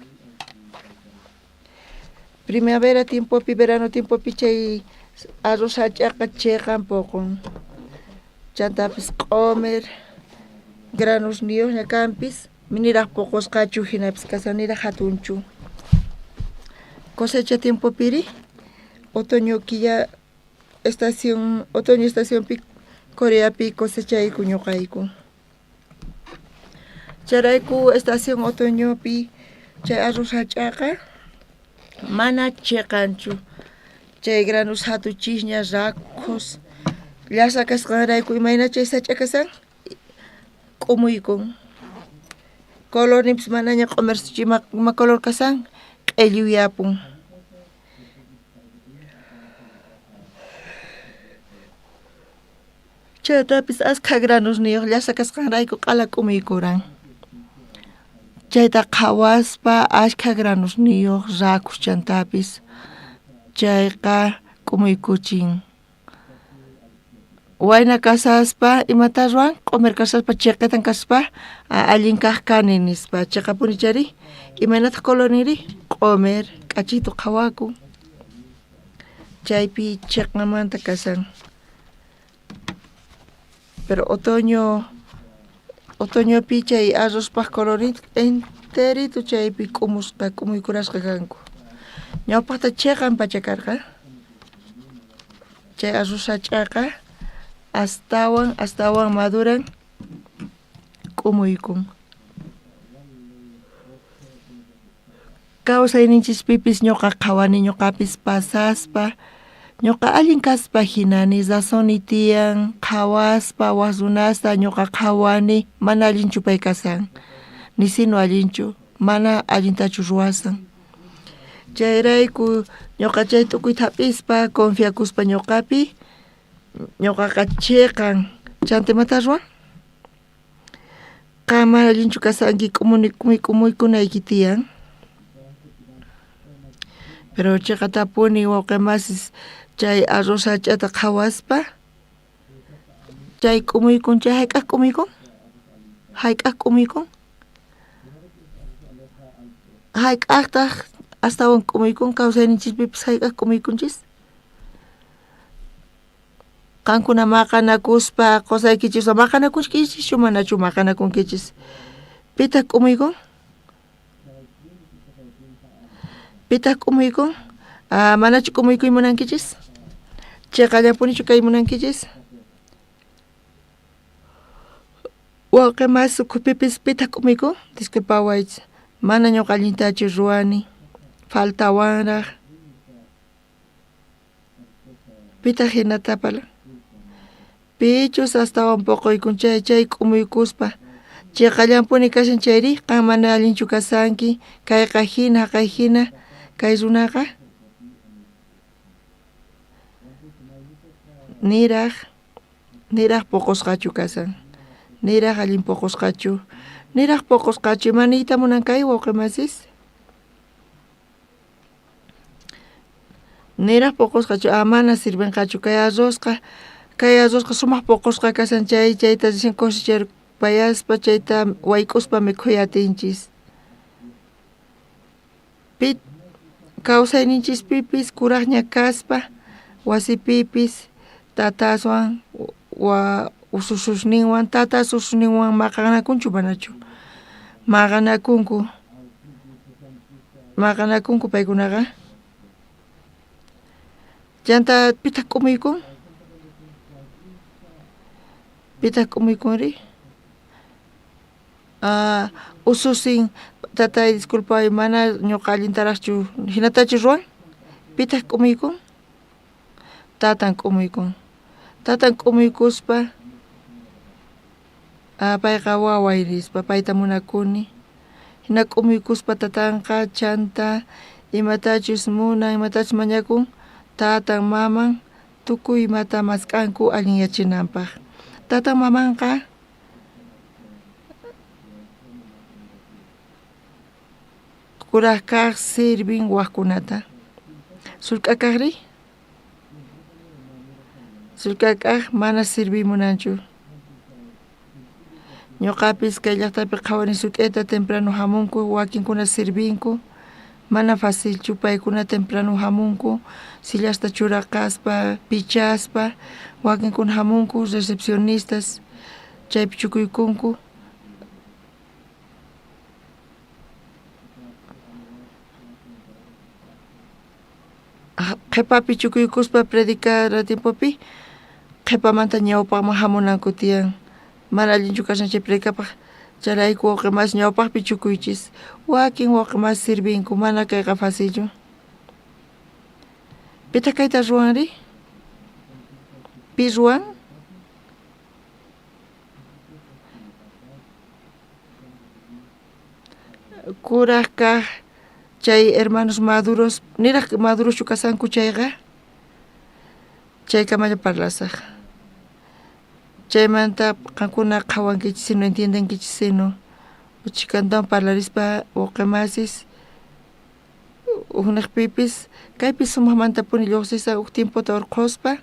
Primavera tiempopi, verano tiempopi chay arroz sach'aqa chiqan puqun. Chantapis q'omer, granosniyuqña kanpis, niraq puqusqachu hinapis kashan niraq hatunchu. Cosecha tiempopiri, otoño killa estación, otoño estacionpi Coreapi cosechayku ñuqayku. Chayrayku estación otoñopi chay arroz sach'aqa mana chiqanchu. Chay granos hatuchisña, rakhus, llasa kasqanrayku imayna chay sach'a kasan k'umuykun. Colorninpis manaña q'omersuchu ima color kasan q'illuyapun. Chaytapis askha granosniyuq llasa kasqanrayku q'ala k'umuykuran. Chayta qhawaspa askha granosniyuq rakhus chantapis chayqa k'umuykuchin. Wayna kasaspa imata ruwan? Q'omer kasaspa chiqitan kaspa allin kaq kani nispa. Chiqapuni chayri imaynataq colorninri? Q'omer k'achitu qhawakun. Chaypi chiqamanta kasan. Pero otoño otoñopi chay arrozpaq colornin enterito chaypi k'umusqa k'umuykurasqa kanku. Ñawpaqta chiqan pacha karqa. Chay arroz sach'aqa astawan astawan maduran k'umuykun. Kawsayninchispipis ñuqa qhawani ñuqapis pasaspa ñuqa allin kaspa hinani razonni tiyan qhawaspa wak runasta ñuqa qhawani mana allinchu pay kasan nisinu allinchu mana allintachu ruwasan. Chayrayku ñuqa chay tukuyta hap'ispa confiakuspa ñuqapi ñuqaqa chiqan chanta imata ruwan? Qam mana allinchu kasanki k'umuykunayki tiyan. Pero chiqatapuni wawqi masis chay arroz sach'ata qhawaspa chay k'umuykun chay hayk'aq k'umuykun? Hayk'aq k'umuykun? Hayk'aqtaq astawan k'umuykun kawsayninchispipis hayk'aq k'umuykunchis? Qankuna maqanakuspa qusaykichiswan maqanakunkichischu manachu maqanakunkichis? Pitaq k'umuykun? Pitaq k'umuykun? Manachu k'umuykuy munankichis? Chiqallapunichu kay munankichis? Wawqi masi ukhupipis pitaq k'umuykun? Disculpawaychis, mana ñuqa allintachu ruwani, faltawanraq. Pitaq hinata parlan? Pichus astawan puquykun chay chay k'umuykuspa chiqallanpuni kashan chayri qam mana allinchu kasanki kayqa hina haqay hina kay runaqa niraq niraq puqusqachu kasan niraq allin puqusqachu niraq puqusqachu ima niyta munan kay wawqi masis? Niraq puqusqachu mana sirvinqachu kay arrozqa kay arrozqa sumaq puqusqa kashan chay chayta recién cosecharpayaspa chayta wayk'uspa mikhuy atinchis. Pi kawsayninchispipis kuraqña kaspa wasipipis tataswan wa usususninwan tatas ususninwan maqanakunchu manachu? Maqanakunku maqanakunku paykunaqa. Chanta pitaq k'umuykun? Pitaq k'umuykunri? Ususin tatay disculpaway mana ñuqa allintaraqchu hinatachu ruwan? Pitaq k'umuykun? Tatan k'umuykun. Tatan k'umuykuspa payqa waway nispa, payta munakuni. Hina k'umuykuspa tatanqa chanta imatachus munan, imatachus mañakun, tatan maman tukuy imata mask'anku allinyachinanpaq. Tatan mamanqa kuraj kaq sirvin wajkunata. Sullk'a kaqri? Sullk'a kaq mana sirviy munanchu. Ñuqapis kay llaqtapi qhawani sut'ita temprano hamunku, wakinkuna sirvinku, mana facilchu paykuna temprano hamunku, sillasta churaqaspa, pichaspa, wakinkuna hamunku recepcionistas chaypi chukuykunku. Qhipapi chukuykuspa predicana tiempopi qhipamanta ñawpaqman hamunanku tiyan. Mana allinchu kashan chay predicapaq, chayrayku wawqi mas ñawpaqpi chukuychis. Wakin wawqi mas sirvinku, mana kayqa facilchu. Pitaq kayta ruwanri? Pi ruwan? Kuraj kaq chay hermanos maduros, niraj maduroschu kasanku chayqa, chaykamalla parlasaq. Chaymanta qankuna qhawankichis sino entiendenkichis sino uchikantawan parlarispa wawqi masis ujniqpipis kaypi sumaqmantapuni lluqsisaq uj tiempota urqhuspa.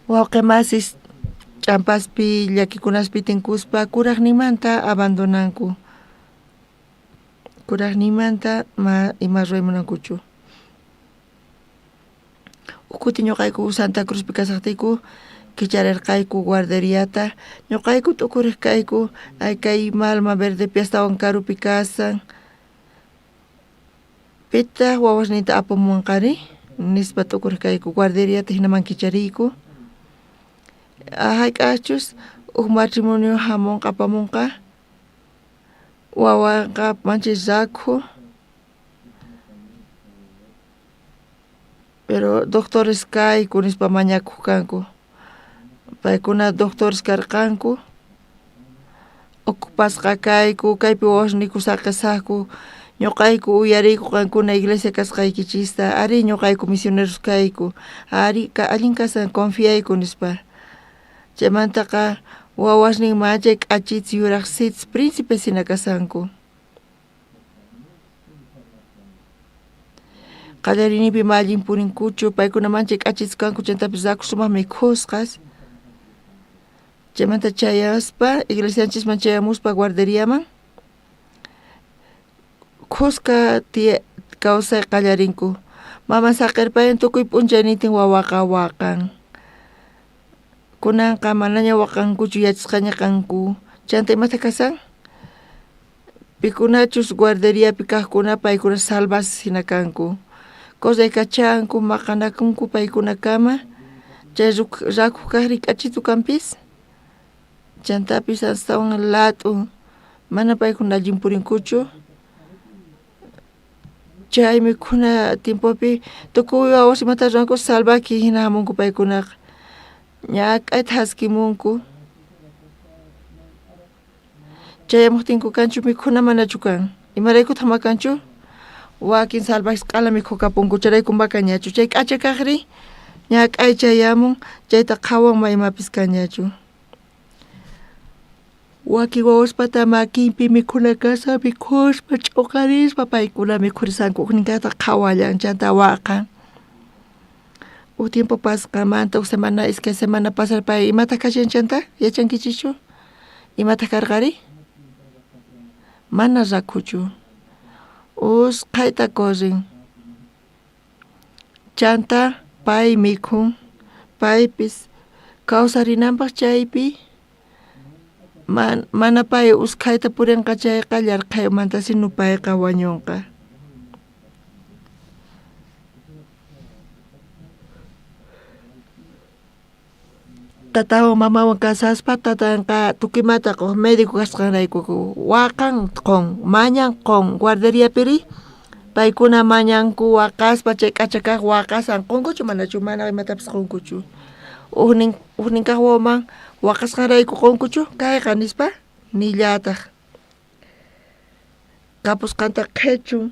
Wawqi masis ch'ampaspi llakikunaspi tinkuspa kurajninmanta abandonanku. Kurajninmanta ma ima ruway munankuchu. Uj kuti ñuqayku Santa Cruzpi kasaqtiyku kicharerqayku guarderiata, ñuqayku t'ukuriq kayku ay kay Malma Verdepi astawan karupi kasan, pitaq wawasninta apamuwanqari nispa t'ukuriq kayku, guarderiata hinaman kichariyku. Hayk'aqchus uj matrimonio hamunqa apamunqa, wawanqa manchay rakhu, pero doctores kayku nispa mañakuq kanku. Paykuna doctores karqanku, ocupasqa kayku, kaypi wawasniyku saqesaqku, ñuqayku uyariyku qankuna iglesia kasqaykichista, ari ñuqayku misioneros kayku, ari allin kasan confiayku nispa. Chaymantaqa wawasnin manchay k'achits yuraq sits príncipes hina kasanku. Qallariyninpi ma allin purinkuchu, paykuna manchay k'achits kanku, chantapis rakhu sumaq mikhusqas. Chaymanta chayaspa iglesianchisman chayamuspa guarderiaman khuska kawsay qallarinku. Mama saqirpayan tukuy p'unchaynintin wawaqa waqan. Kunanqa manaña waqankuchu yachasqaña kanku. Chanta imata kasan? Pikunachus guarderiapi kaqkuna paykuna salvas hina kanku. Correykachanku, maqanakunku paykunakama. Chay rakhu kaqri k'achitu kanpis. Chantapis astawan lat'u, mana paykuna allin purinkuchu. Chay mikhuna tiempopi tukuy wawas imata ruwanku salvaki hina hamunku paykunaqa. Ñak'ayta haskimunku. Chayamuqtinku kanchu mikhuna manachu kan? Imaraykutaq ma kanchu? Wakin salvajes q'ala mikhukapunku, chayrayku ma kañachu. Chay k'acha kaqri ñak'ay chayamun, chayta qhawan ma imapis kañachu. Wakin wawaspata makinpi mikhuna kashan, mikhuspa ch'uqarispa paykuna mikhurisanku, ujninkaqta qhawallan chanta waqan. Uj tiempo pasqanmanta uj semana iskay semana pasar pay imataq kashan chanta yachankichischu? Imataq karqari? Mana rakhuchu. Usqhayta corrin. Chanta pay mikhun, paypis kawsarinanpaq chaypi mana pay usqhayta purinqa chayqa yarqhaymanta sino payqa wañunqa. Tatawan mamawan kasaspa tatanqa tukuymanta qoq médico kasqanrayku waqan qon, mañan qon, guarderiapiri Paykuna mañanku waqaspa chay k'acha kaj waqasan qonkuchu manachu mana imatapis qonkuchu. Ujnin ujnin kaj wawaman waqasqanrayku qonkuchu kayqa nispa nillataj. Kapusqanta qhechun.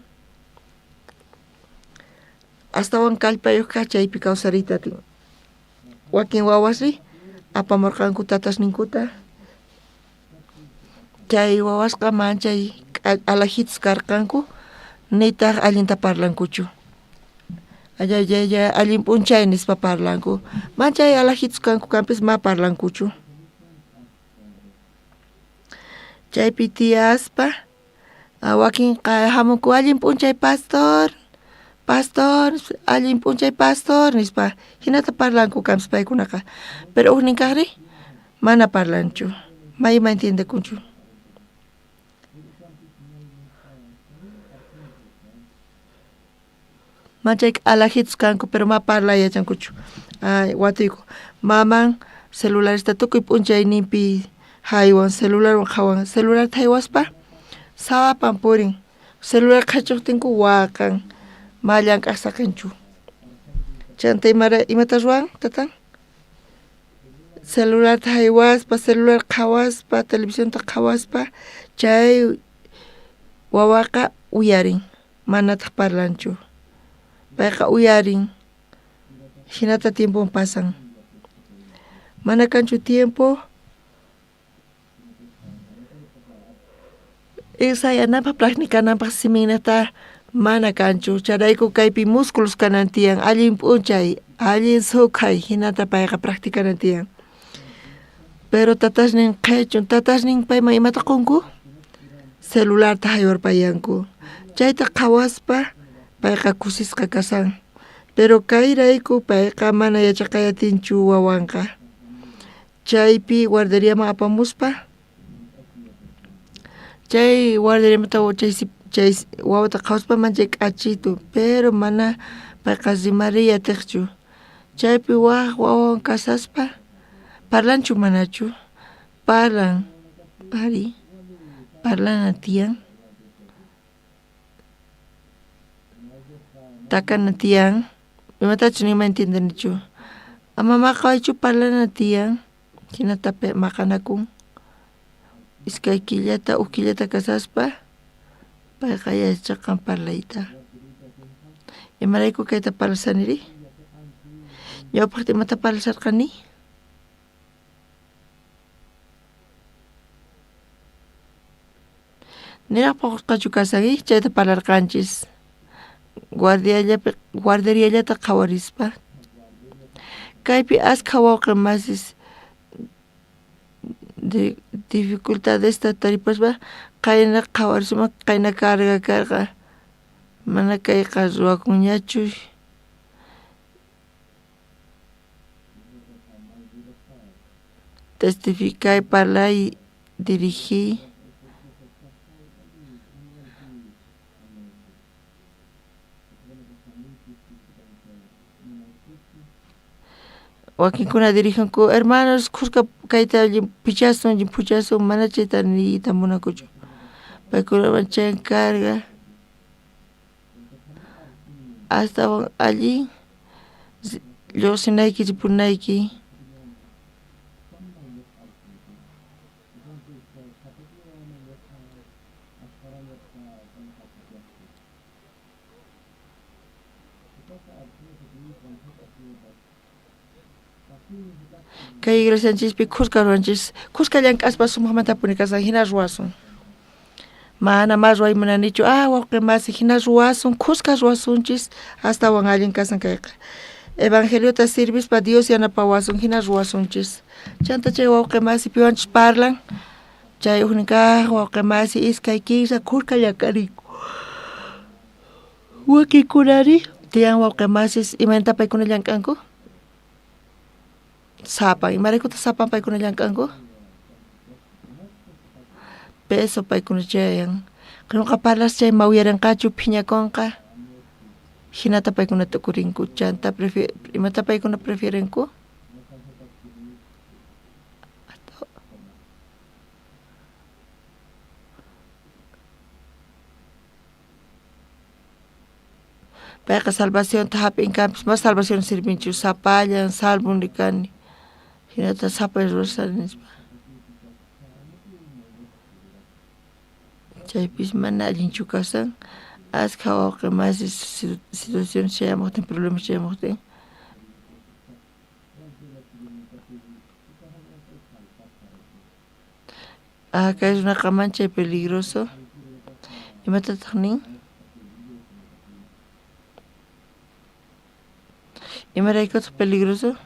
Astawan kallpayuq kaj chaypi kawsariyta atin. Wakin wawasri apamurqanku tatasninkuta. Chay wawasqa manchay alajitos karqanku nitaq allinta parlankuchu. Allin allin p'unchay nispa parlanku. Manchay alajitos kanku kanpis ma parlankuchu. Chaypi tiyaspa wakinqa hamunku allin p'unchay pastor, pastor, allin p'unchay pastor nispa hinata parlanku kanpis paykunaqa. Pero ujnin kaqri mana parlanchu, mayma entiendekunchu. Manchay alajitos kanku pero ma parlay yachankuchu. Watuyku maman celularesta tukuy p'unchayninpi haywan celularwan qhawan celularta haywaspa sapan purin celular qhachuqtinku waqan ma llank'aq saqinchu. Chanta imata ruwan tatan? Celularta haywaspa celular qhawaspa televisionta qhawaspa chay wawaqa uyarin manataq parlanchu. Payqa uyarin hinata tiempon pasan. Mana kanchu tiempo ensayananpaq practicananpaq siminata mana kanchu. Chayrayku kaypi músculos kanan tiyan allin p'unchay allin sukhay hinata payqa practicanan tiyan. Pero tatasnin qhechun tatasnin payman imata qunku? Celularta haywarpayanku. Chayta qhawaspa payqa kusisqa kasan. Pero kayrayku payqa mana yachaqay atinchu wawanqa. Chaypi guarderiaman apamuspa chay guarderiamanta chay wawata qhawaspa manchay k'achitu pero mana payqa rimariy atiqchu. Chaypi waj wawawan kasaspa parlanchu manachu? Parlan ari parlana tiyan. Takana tiyan imatachus nima entiendenichu. Ama maqawaychu parlana tiyan hinata maqanakun. Iskay killata uj killata kasaspa payqa yachaqan parlayta. Imarayku kayta parlashaniri? Ñawpaqta imata parlasharqani? Niraq puqusqachu kashanki chayta parlarqanchis. Guarderiallata qhawarispa. Kaypi askha wawqi masis dificultadesta taripaspa qayna qhawarisuma qayna carga karqa mana kayqa ruwakunñachu. Testificay, parlay, dirigí. Wakinkuna dirijanku hermanos khuska kayta pichasun llimphuchasun mana chayta niyta munankuchu. Paykunaman chay carga astawan allin lluqsinayki ripunayki. Kay iglesianchispi khuska ruwanchis khuska llank'aspa sumaqmantapuni kasan hina ruwasun. Mana ma ruway munanichu wawqi masi hina ruwasun khuska ruwasunchis astawan allin kasan kayqa. Evangeliota sirvispa Dios yanapawasun hina ruwasunchis. Chanta chay wawqi masi piwanchus parlan chay ujnin kaq wawqi masi iskay kinsa khuska llank'arinku. Wakinkunari tiyan wawqi masis imaynata paykuna llank'anku? Sapan, imaraykutaq sapan paykuna llank'anku? Peso paykuna chayan. Qanqa parlas chay mawyarinqachu phiñakunqa hinata paykuna tukurinku. Chanta imata paykuna prefierenku? Payqa salvacionta hap'in kanpis, ma salvación sirvinchu, sapallan salvon kani. Hinata sapay ruwasani nispa. Chaypis mana allinchu kasan, askha wawqi masi situaciones chayamuqtin, problemas chayamuqtin. Ah, kay runaqa manchay peligroso. Imatataq nin? Imaraykutaq peligroso?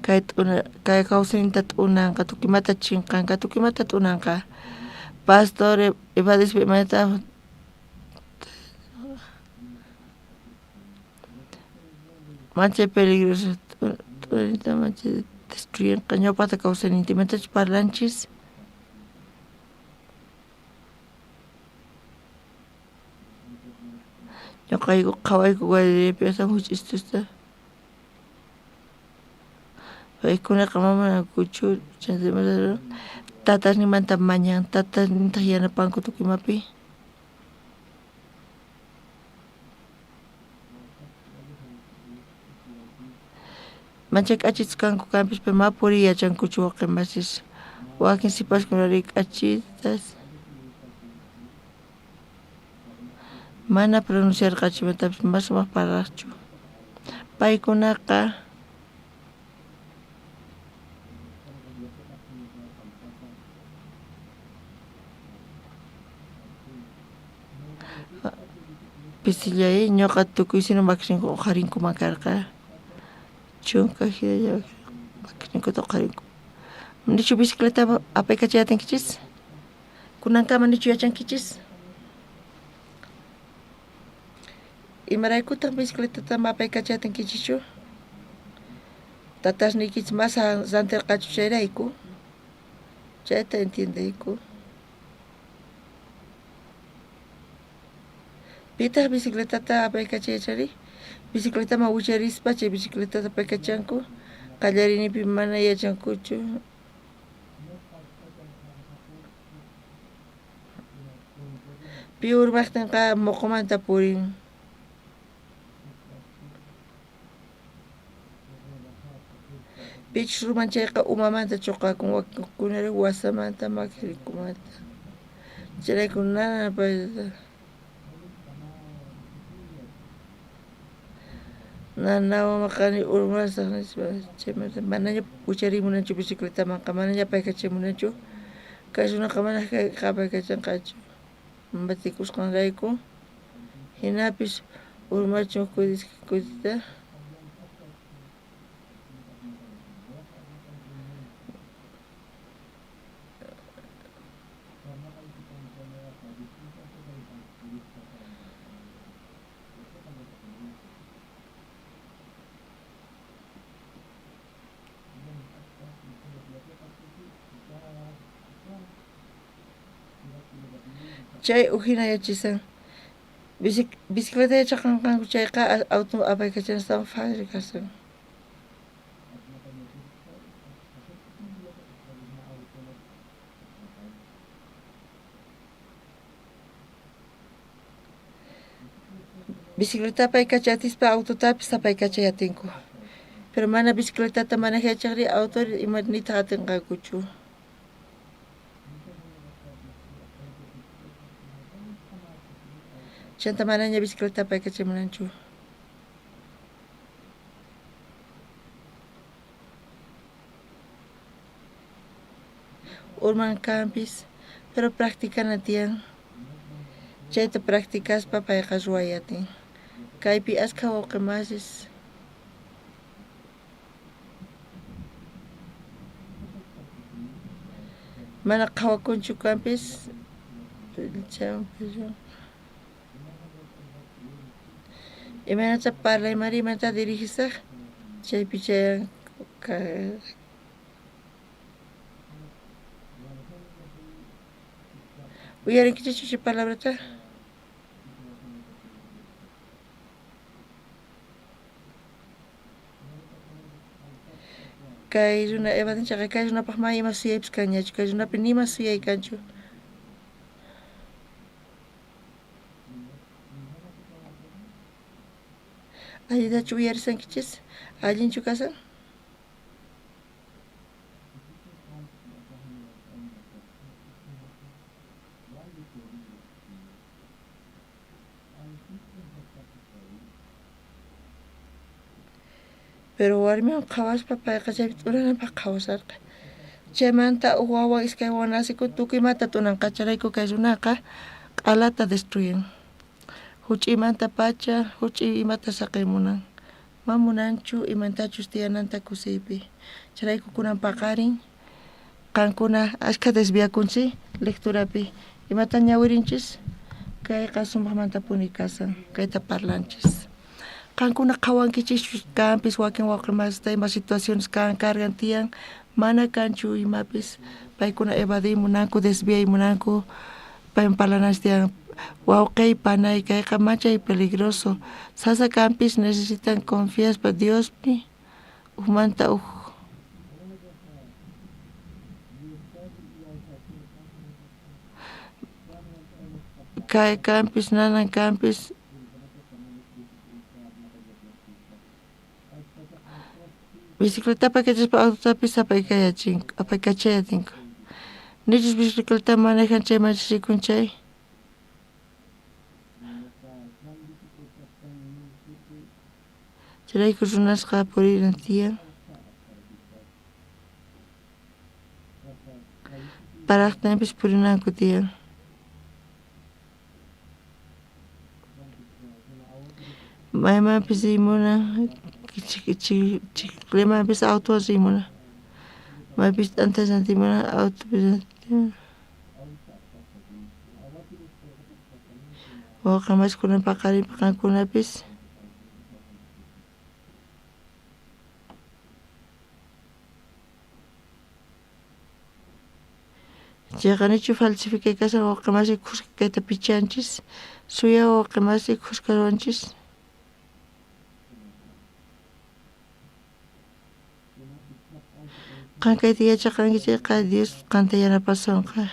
Kay t'una, kay kawsayninta t'unanqa, tukimata chinqanqa, tukimata t'unanqa. Pastor evadispa imaynata manchay peligroso t'unanita manchay destruyenqa ñawpaqta kawsayninta imatachus parlanchis. Ñuqayku qhawayku guardiapi aswan huch'istusta. Paykunaqa mamanankuchu tatasninmanta mañan, tatasnintaq yanapanku tukuy imapi. Manchay k'achitus kanku kanpis, pero ma puriy yachankuchu wawqi masis. Wakin sipaskunari k'achitas. Mana pronunciarqachu imatapis, ma sumaq parlaqchu. Paykunaqa pisillay ñuqa tukuy sinu makisninku uqharinkuman karqa. Chunka hinalla makisninkuta uqharinku. Nichu bicicleta apaykachayta atinkichis? Kunankama nichu yachankichis? Imaraykutaq bicicletata apaykachayta atinkichischu? Tatasniykichis mas rantirqachu chayrayku. Chayta entiendeyku. Pitaq bicicletata apaykachay yachari? Bicicletaman wicharispa chay bicicletata apaykachanku, qallariyninpi mana yachankuchu. Pi urmaqtinqa muqumanta purin. Pichus urman chayqa umamanta chuqakun, wakinkunari wasamanta makinkumanta. Chayrayku nana payta. Nanawan maqani urmasaq nispa, chaymanta manaña wicharimunanchu bicicletamanqa, manaña apaykachamunanchu. Kay runaqa mana apaykachanqachu matikusqanrayku. Hinapis urmachun kutita. Chay ujina yachisan. Bicicleta yachaqanqanku chayqa auto apaykachanastawan fácil kasan. Bicicleta apaykachay atispa autotapis apaykachay atinku. Pero mana bicicletata mana yachaqri auto ima nitaq atinqakuchu. Chanta manaña bicicleta apaykachay munanchu. Urman kanpis, pero practicana tiyan. Chayta practicaspa payqa ruway atin. Kaypi askha wawqi masis. Mana qhawakunchu kanpis. Imaynata parlaymari, imaynata dirigisaq, chaypi chayan uyarinkichikchu chay palabrata? Kay runa evadinchaqa kay runapaq mana ima suyaypis kanñachu, kay runapi nima suyay kanchu. Allitachu uyarishankichis? Allinchu kashan? Pero warmiwan qhawaspa payqa chaypi t'unananpaj qhawasharqa. Chaymanta uj wawa iskay wawa nacekun tukuy imata t'unanqa chayrayku kay runaqa q'alata destruyen. Juch'iymantapacha juch'iy imata saqey munan. Ma munanchu imantachus tiyananta kusiypi. Chayrayku kunan paqarin qankuna ashkha desviakunchis lecturapi. Imata ñawirinchis? Kayqa sumajmantapuni kashan, kayta parlanchis. Qankuna qhawankichischu kanpis wakin wawqi ima situaciones kan kargan tiyan, mana kanchu imapis, paykuna evadiy munanku, desviay munanku, payman parlananchis tiyan, wawqiy, panay, kayqa machay peligroso, sasa kanpis necesitan confiaspa Diospi, ujmanta uj kay kanpis, nanan kanpis. Bicicleta apaykachaspa autotapis apaykachay atinku. Nichus bicicleta manejan chay machachikun chay. Chayrayku runasqa purinan tiyan. Parajtinpis purinanku tiyan. Maymanpis riymuna, chiklimanpis autowan riymuna, maypis t'anta rantimuna autopi rantimuna. Waqa kunan paqarinpi qankunapis. Chayqa nichu falsificay kashan wawqi masi khuska kayta pichanchis, suya wawqi masi khuska ruwanchis. Qan kayta yachaqanki chayqa Dios qanta yanapasonqa.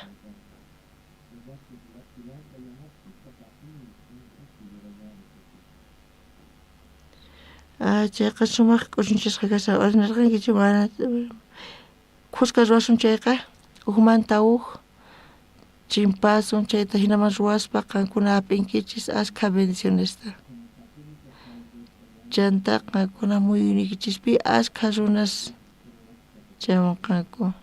Ah, chayqa sumaq k'uchunchasqa kashan. Ordenarqankichu mana? Khuska ruwasun chayqa ujmanta uj chimpasun chayta jinaman ruwaspa qankuna hap'inkichis askha bendicionesta. Chanta qankuna muyuyniykinchispi askha runas chayamonqanku.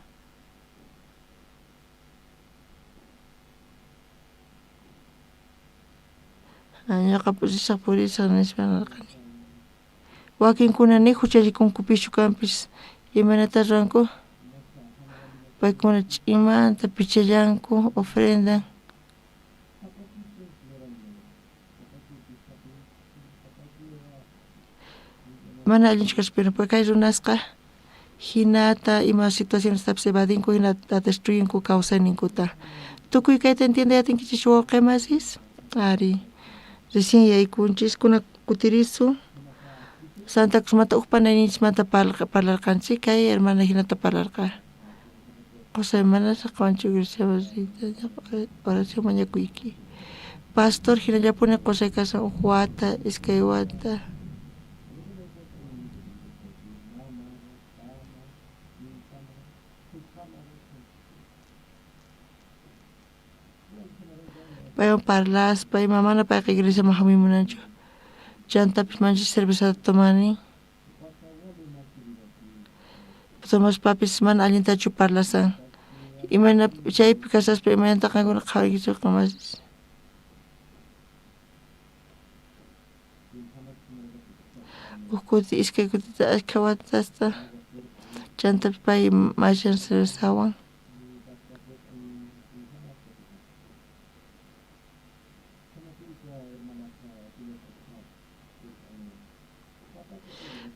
Ñoqa risaj purisaj nispa nerqani. Wakinkuna ni juchallikunkupischu kanpis, imaynata ruwanku? Paykuna ch'imanta pichallanku ofrenda. Mana allinchu kaspa, pero kay runasqa jinata ima situacionestapis evadinku, jinata destruyinku kawsayninkuta. Tukuy kayta entiende atinkichis wawqi masis? Ari, recién yaykunchis, kuna kutirisun. Santa Cruzmanta uj panayninchismanta parlarqanchik, kay hermana jinata parlarqa. Qosay mana saqawanchu iglesiaman riyta, oración mañakuyki. Pastor jinallapuni qosay kashan uj wata, iskay wata. Paywan parlaspa ima mana payqa iglesiaman jamuy munanchu. Chantapis manchay cervezata tomani. Tomaspapis mana allintachu parlasan. Imayna chaypi kashaspa imaynata qankuna qhawankichej masis. Uj kuti iskay kutita ashkha watasta chantapis pay mashan cervezawan.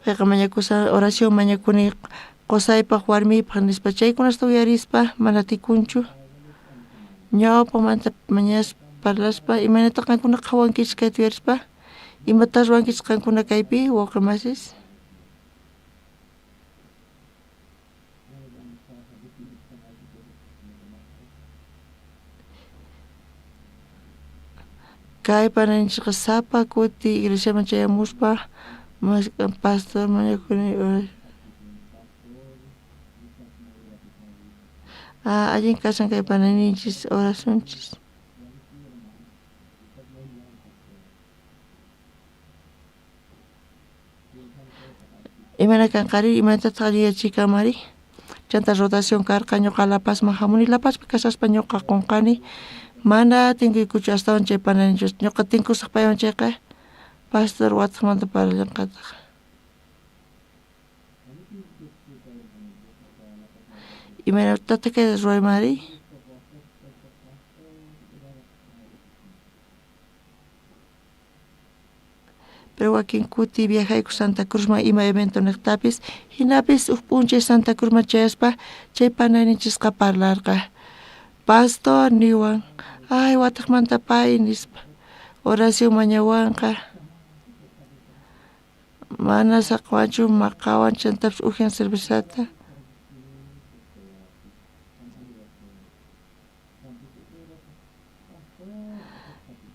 Payqa mañakushan oración mañakuni qosaypaj warmiypaj nispa chaykunasta uyarispa mana atikunchu. Ñawpajmanta mañaspa parlaspa imaynata qankuna qhawankichis kayta uyarispa imatá ruwankichis qankuna kaypi wawqi masis. Kay pananchikqa sapa kuti iglesiaman chayamuspa Mask'an pastor mañakuni Ah, allin kashan kay pananinchis oracionchis. Imayna kanqari imaynatataq allinyachikamari chanta rotación karqa ñuqa La Pazman hamuni La Pazpi kashaspa ñuqa qunqani mana tinkuykuchu astawan chay pananinchis ñuqa tinkusaq paywan chayqa pastor watejmanta parlallanqataq. Imaynatataq kayta ruwaymanri? Pero wakin kuti viajayku Santa Cruzman ima evento niqtapis, jinapis uj p'unchay Santa Cruzman chayaspa chay panayninchisqa parlarqa. Pastor niwan, ay watejmanta pay nispa, oración mañawanqa. Mana saqewanchu maqawan chantapis ujyan cervezata.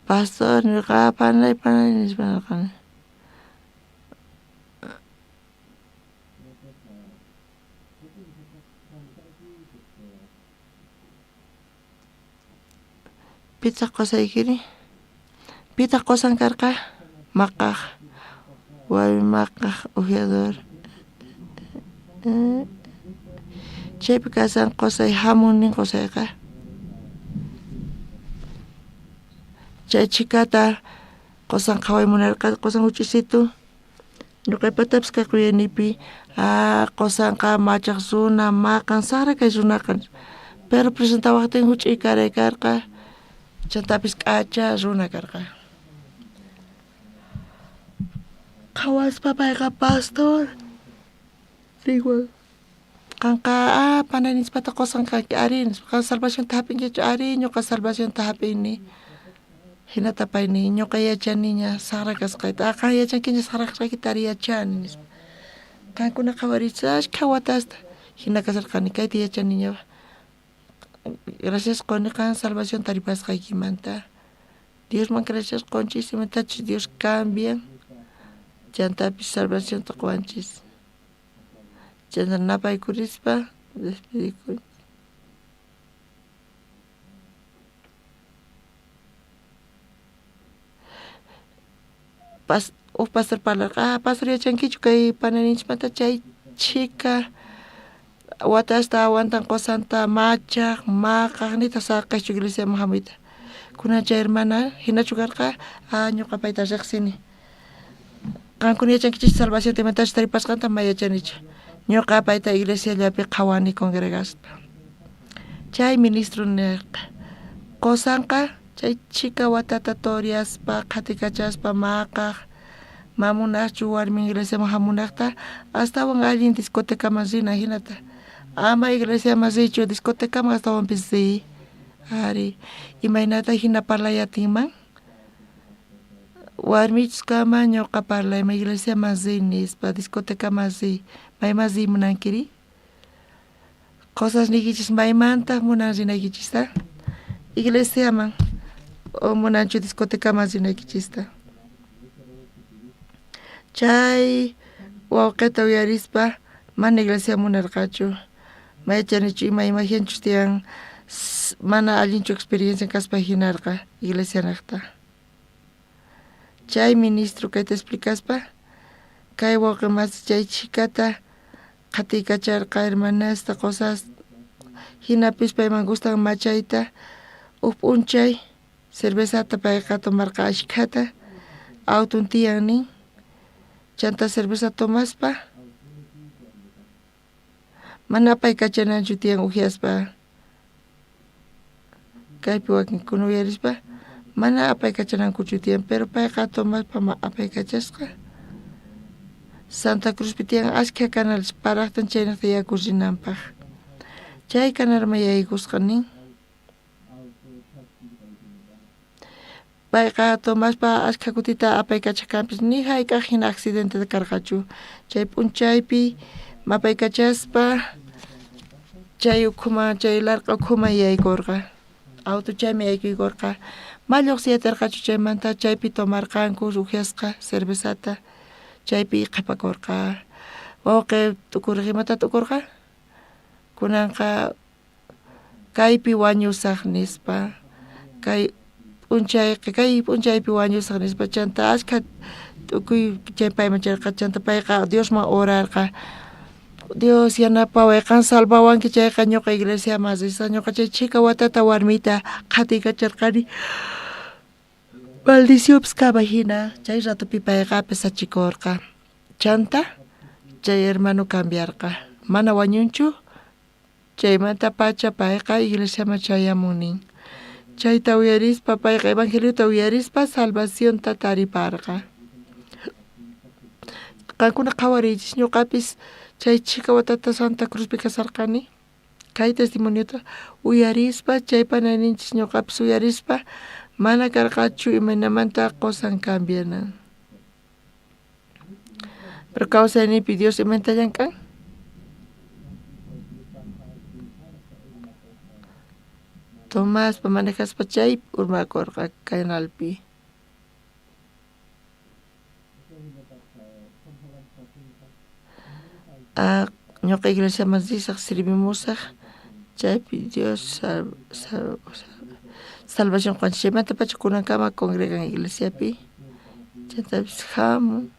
Pastor nirqa, panay panay nispa nirqani. Pitaq qosaykiri? Pitaq qosan karqa? Maqaj, warmi maqaj, ujyador. Chaypi kashan qosay hamun nin qosayqa. Chay chhikata qosan qhaway munarqa, qosan huch'uysitu. Ñuqaypatapis kay quyaniypi ah qosanqa machaq runa, maqan, saqra kay runaqa. Pero presentawaqtin huch'uy karay karqa, chantapis k'acha runa karqa. Qhawaspa payqa pastor niwan. Qanqa ah panay nispata qosan kanki arí nispa, qan salvacionta hap'inkichu arí ñuqa salvacionta hap'ini. Jinata pay nin ñuqa yachaniña saqra kasqayta, ah qan yachankiña saqra kasqaykita arí yachani nispa. Qankuna qhawariychis ashkha watasta jina kasharqani kayta yachaniña. Gracias qoni qan salvación taripasqaykimanta. Diosman gracias qonchis imatachus Dios cambian chantapis salvacionta qowanchis. Chanta napaykurispa despedikun. Pas, uj pastor parlarqa, ah, pastor yachankichu kay pananinchikmanta chay chhika watasta aguantan qosanta machaj, maqaj, nitaq saqejchu iglesiaman jamuyta. Kunan chay hermana jinachu karqa, ah, ñuqa payta riqsini. Qankuna yachankichis salvación imatachus taripasqanta ma yachanichu. Ñuqa payta iglesiallapi qhawani congregaspa. Chay ministro nerqa, qosanqa chay chhika watata toreaspa, qhatikachaspa maqaj, ma munajchu warmin iglesiaman jamunajta, astawan allin discotecaman rina jinata. Ama iglesiaman riychu, discotecaman astawanpis riy. Ari, imaynata jina parlay atinman? Warmichus kanman ñuqa parlayman iglesiaman riy nispa, discotecaman riy, mayman riy munankiri? Qosasniykichis maymantaj munan rinaykichista? Iglesiaman o munanchu discotecaman rinaykichista? Chay wawqeta uyarispa mana iglesia munarqachu, ma yachanichu ima imagenchus tiyan mana allinchu experiencia kaspa jinarqa iglesianejta. Chay ministro kayta explicaspa, kay wawqe masi chay chhikata qhatiykacharqa hermanasta, qosasta, jinapis payman gustan machayta, uj p'unchay cervezata payqa tomarqa ashkhata, auton tiyan nin, chanta cerveza tomaspa mana apaykachananchu tiyan ujyaspa, kaypi wakinkuna uyarispa mana apaykachanankuchu tiyan, pero payqa tomaspa apaykachasqa. Santa Cruzpi tiyan ashkha canales parajtan chaynejta yaku rinanpaj. Chay canalman yaykusqa nin. Payqa tomaspa ashkha kutita apaykachaj kanpis, ni jayk'aj jina accidenteta karqachu. Chay p'unchaypi mapaykachaspa chay ukhuman, chay larq'a ukhuman yaykorqa. Auto chayman yaykuykorqa. Ma llojsiyatarqachu chaymanta, chaypi tomarqanku ujyasqa cervezata. Chaypi qhepakorqa. Wawqe t'ukurej imata t'ukorqa? Kunanqa kaypi wañusaj nispa. Kay p'unchayqa kay p'unchaypi wañusaj nispa. Chantá ashkha t'ukuy chay payman charqa. Chantá payqa Diosman orarqa. Dios yanapaway, qan salvawanki chayqa ñoqa iglesiaman risaj. Ñoqa chay chhika watata warmiyta qhatiykacharqani. Maldicionpis kanman jina. Chay ratopi payqa pesachikorqa. Chantá chay hermano cambiarqa. Mana wañunchu. Chaymantapacha payqa iglesiaman chayamun nin. Chayta uyarispa payqa evangeliota uyarispa salvacionta tariparqa. Qankuna qhawariychis, ñoqapis chay chhika watata Santa Cruzpi kasarqani. Kay testimoniota uyarispa, chay panayninchis ñoqapis uyarispa, mana karqachu imaynamanta qosan cambianan. Pero kawsayninpi Dios imaynata llank'an? Tomaspa manejaspa chaypi urmakorqa canalpi. Ñoqa iglesiaman risaj, sirvimusaj, chaypi Dios salvación qowanchej. Chaymantapacha kunankama congregan iglesiapi. Chantapis jamun.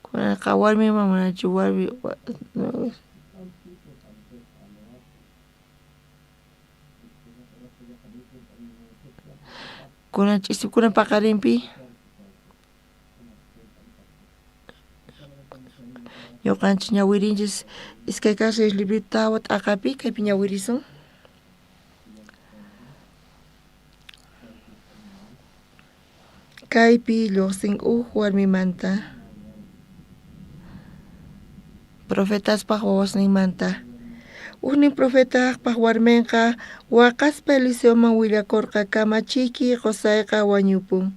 Kunanqa warmiman manachu warmi kunan ch'isi kunan paqarinpi ñuqanchik ñawirinchis iskay kaj Reyes librito tawa t'aqapi kaypi ñawirisun. Kaypi llojsin uj warmimanta, profetaspaj wawasninmanta. Ujnin profetajpaj warmenqa waqaspa Eliseoman willakorqa, Kamachiyki qosayqa wañupun.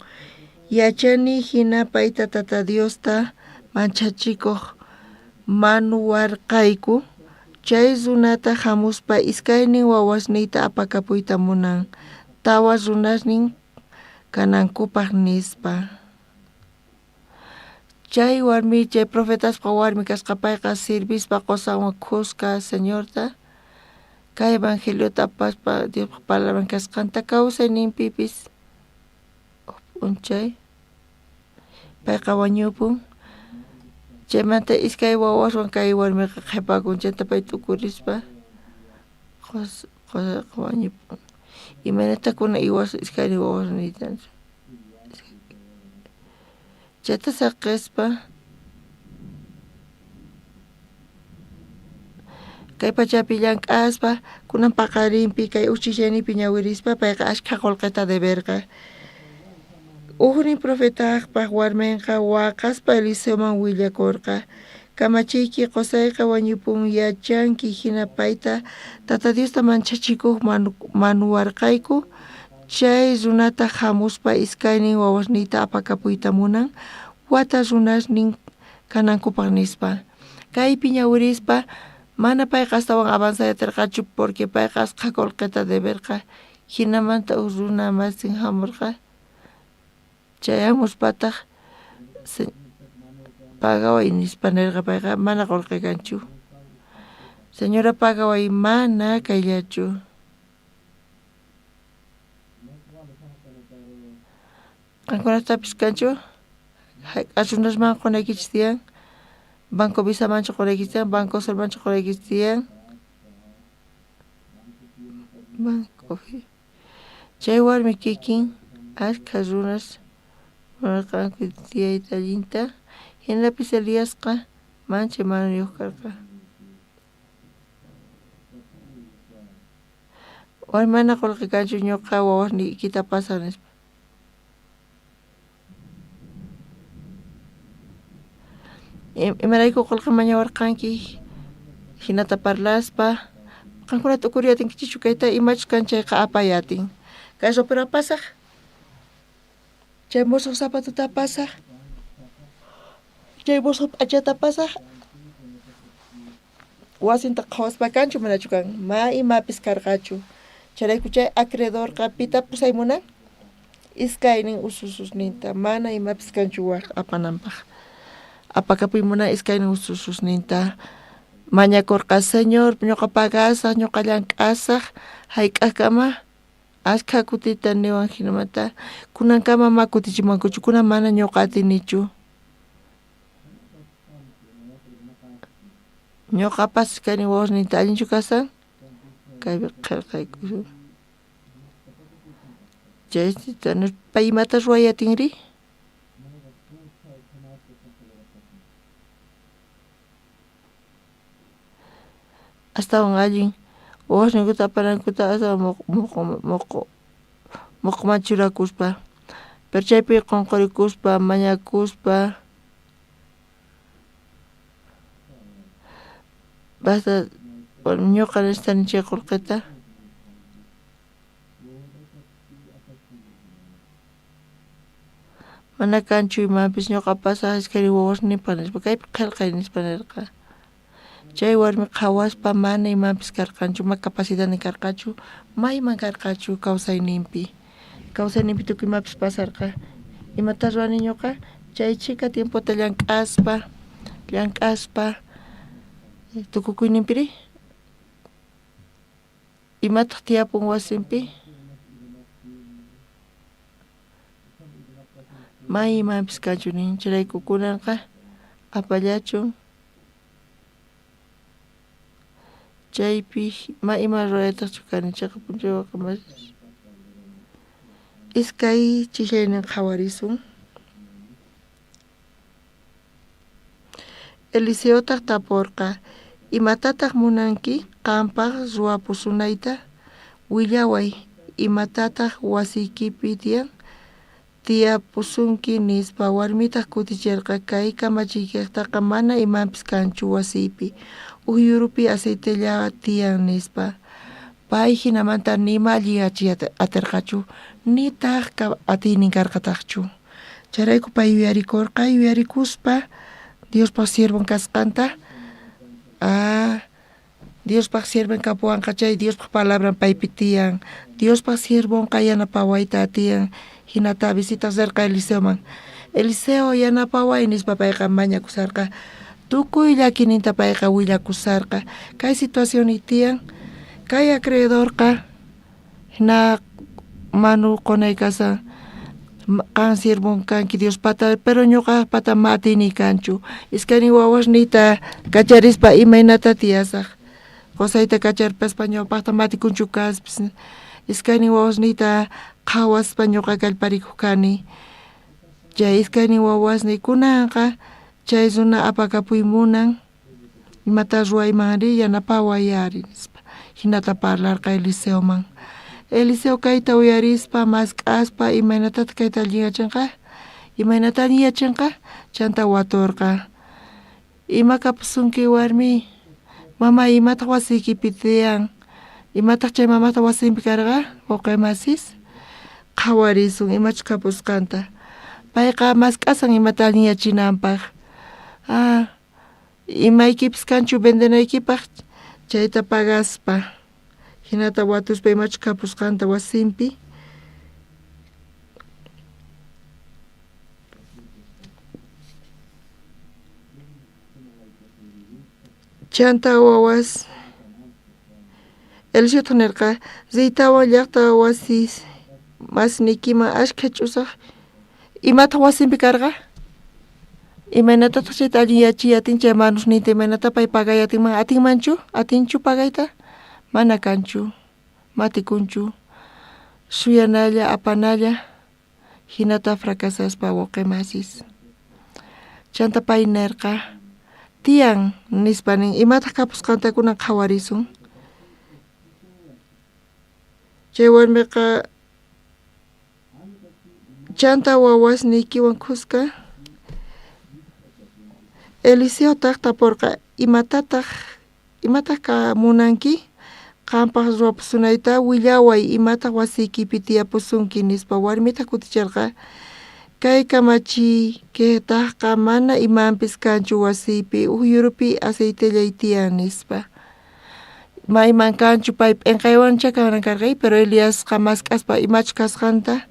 Yachani jina payta Tata Diosta manchachikoj manuwarqayku. Chay runata jamuspa iskaynin wawasniyta apakapuyta munan, tawa runasnin kanankupaj, nispa. Chay warmi, chay profetaspa warmi kasqa, payqa sirvispa qosanwan khuska Señorta kay evangeliota apaspa Diospa palabran kasqanta kawsayninpipis uj p'unchay payqa wañupun. Chaymanta iskay wawaswan kay warmeqa qhepakun, chanta pay t'ukurispa qosayqa wañupun. Imaynatá kunan iskaynin wawasniyta chayta saqespa kay pachapi llank'aspa kunan paqarinpi kay uchillayninpi ñawirispa payqa ashkha qolqeta deberqa. Ujnin profetajpaj warmenqa waqaspa Eliseoman willakorqa, Kamachiyki qosayqa wañupun, yachanki jina payta Tata Diosta manchachikoj manuwarqayku. Chay runataj jamuspa iskaynin wawasniyta apakapuyta munan, wata runasnin kanankupaj, nispa. Kaypi ñawirispa mana payqa astawan avanzay aterqachu porque payqa ashkha qolqeta deberqa. Jinamanta uj runa masin jamorqa, chayamuspataj pagaway nispa nerqa, payqa mana qolqe kanchu. Señora pagaway mana kayllachu. Qankunatapis kanchu? Jayk'a runasman qonaykichis tiyan? Banco Visamanchu qonaykichis tiyan? Banco Solmanchu qonaykichis tiyan? Banco Chay warmi kikin ashkha runas munarqanku tiyayta allinta, jinapis Eliasqa manchay manuyoj karqa. Warmi mana qolqe kanchu ñoqa wawasniykita pasaj, nispa. Imarayku qolqe mañawarqanki jinata parlaspa? Qankuna t'ukuriy atinkichikchu kayta imachus kan chayqa apay atin. Kay ropero apasaj, chay mosoj zapatota apasaj, chay mosoj p'achata apasaj. Wasinta qhawaspa kanchu manachu kan? Ma imapis karqachu. Chayrayku chay acreedorqa pita pusay munan? Iskaynin usususninta mana imapis kanchu waj apananpaj. Apakapuy munan iskaynin usususninta. Mañakurqa, Señor, ñuqa pagasaj, ñuqa llank'asaj, hayk'aqkama askha kutita niwan jinamanta kunankama ma kutichimankuchu, kunan mana ñuqa atinichu. Ñuqapas iskaynin wawasninta allinchu kasan? Kaypi qhelqayku. Chay pay imata ruway atinri? Astawan allin wawasninkuta apanankuta astawan moqoman churakuspa, pero chaypi qonqorikuspa, mañakuspa, basta ñuqa necesitani chay qullqita. Mana kanchu imanpis ñuqa pasaj iskaynin wawasniypaj nispa, kaypi qhelqay nispa nirqa. Chay warmi qhawaspa mana imanpis karqanchu, ma capacidadnin karqachu, mayman karqachu kawsayninpi. Kawsayninpi tukuy imapis pasarqa. Imata ruwani ñuqa? Chay chhika tiempota llank'aspa, llank'aspa, tukukuyninpiri imataq tiyapun wasinpi? May imanpis kanchu nin, chayrayku kunanqa apallachun. Chaypi ma ima ruwaytaqchu kani chayqa p'unchaywaqa mas iskay chillaynin qhawarisun. Eliseotaq tapurqa, imatataq munanki qampaq ruwapusunayta? Willaway, imatataq wasiykipi tiyan? Tiyapusunki nispa. Warmitaq kutichirqa, kay kamachiykejtaqa mana imanpis kanchu wasiypi, uj yurupi aceitella tiyan nispa. Pay jinamanta nima alliyachiy aterqachu, nitaq atiynin karqataqchu. Chayrayku pay yuyarikurqa, yuyarikuspa Diospaq siervon kasqanta, Diospaq siervon kapuwanqa chay Diospaq palabran paypi tiyan, Diospaq siervonqa yanapawayta atiyan. Jinata visitas rirqa Eliseoman. Eliseo yanapaway nispa payqa mañakusarqa. Tukuy llakininta payqa willakusarqa. Kay situacioniy tiyan, kay acreedorqa jina manu qonay kasan, qan siervon kanki Diospata, pero ñuqapata ma atiyniy kanchu. Iskaynin wawasniyta kacharispa imaynata tiyasaj. Qosayta kacharpaspa ñawpaqta matikunchu kaspis. Iskaynin wawasniyta qhawaspa ñuqa kallparikuq kani. Chay iskaynin wawasniy kunanqa chay runa apakapuy munan, imata ruwaymanri yanapaway ari nispa. Jinata parlarqa Eliseoman. Eliseo kayta uyarispa mask'aspa imaynatataq kayta allinyachinqa? Imaynata allinyachinqa? Chanta waturqa. Ima kapusunki warmi? Mamay, imataq wasiykipi tiyan? Imataq chay mamata wasinpi karqa? Wawqi masis? Qhawarisun imachus kapusqanta. Payqa mask'asan imata allinyachinanpaq. Imaykipis kanchu vendenaykipaq? Chayta pagaspa. Jinata watuspa imachus kapusqanta wasinpi. Chanta wawas Eliseotaq nirqa, riytawan llaqta wasis masniykiman ashkha ch'usaj. Imataq wasinpi karqa? Imaynatataq chayta allinyachiy atin chay manusninta imaynata pay pagay atinman? Atinmanchu? Atinchu pagayta? Mana kanchu, matikunchu. Suyanalla, apanalla, jinata fracasaspa wawqi masis. Chanta pay nerqa, tiyan nispa nin, imataq kapusqanta kunan qhawarisun. Chay warmiqa chanta wawasniykiwan khuska. Eliseotaq tapurqa, imatataq imataq ka munanki? Qampaq ruwapusunayta willaway, imataq wasiykipi tiyapusunki nispa. Warmitaq kuticherqa, kay kamachiykejtajqa mana imanpis kanchu wasiypi, uj yurupi aceitellay tiyan nispa. Mayman kanchu pay p'enqaywancha kanan karqa, pero Eliasqa mask'aspa imachus kasqanta.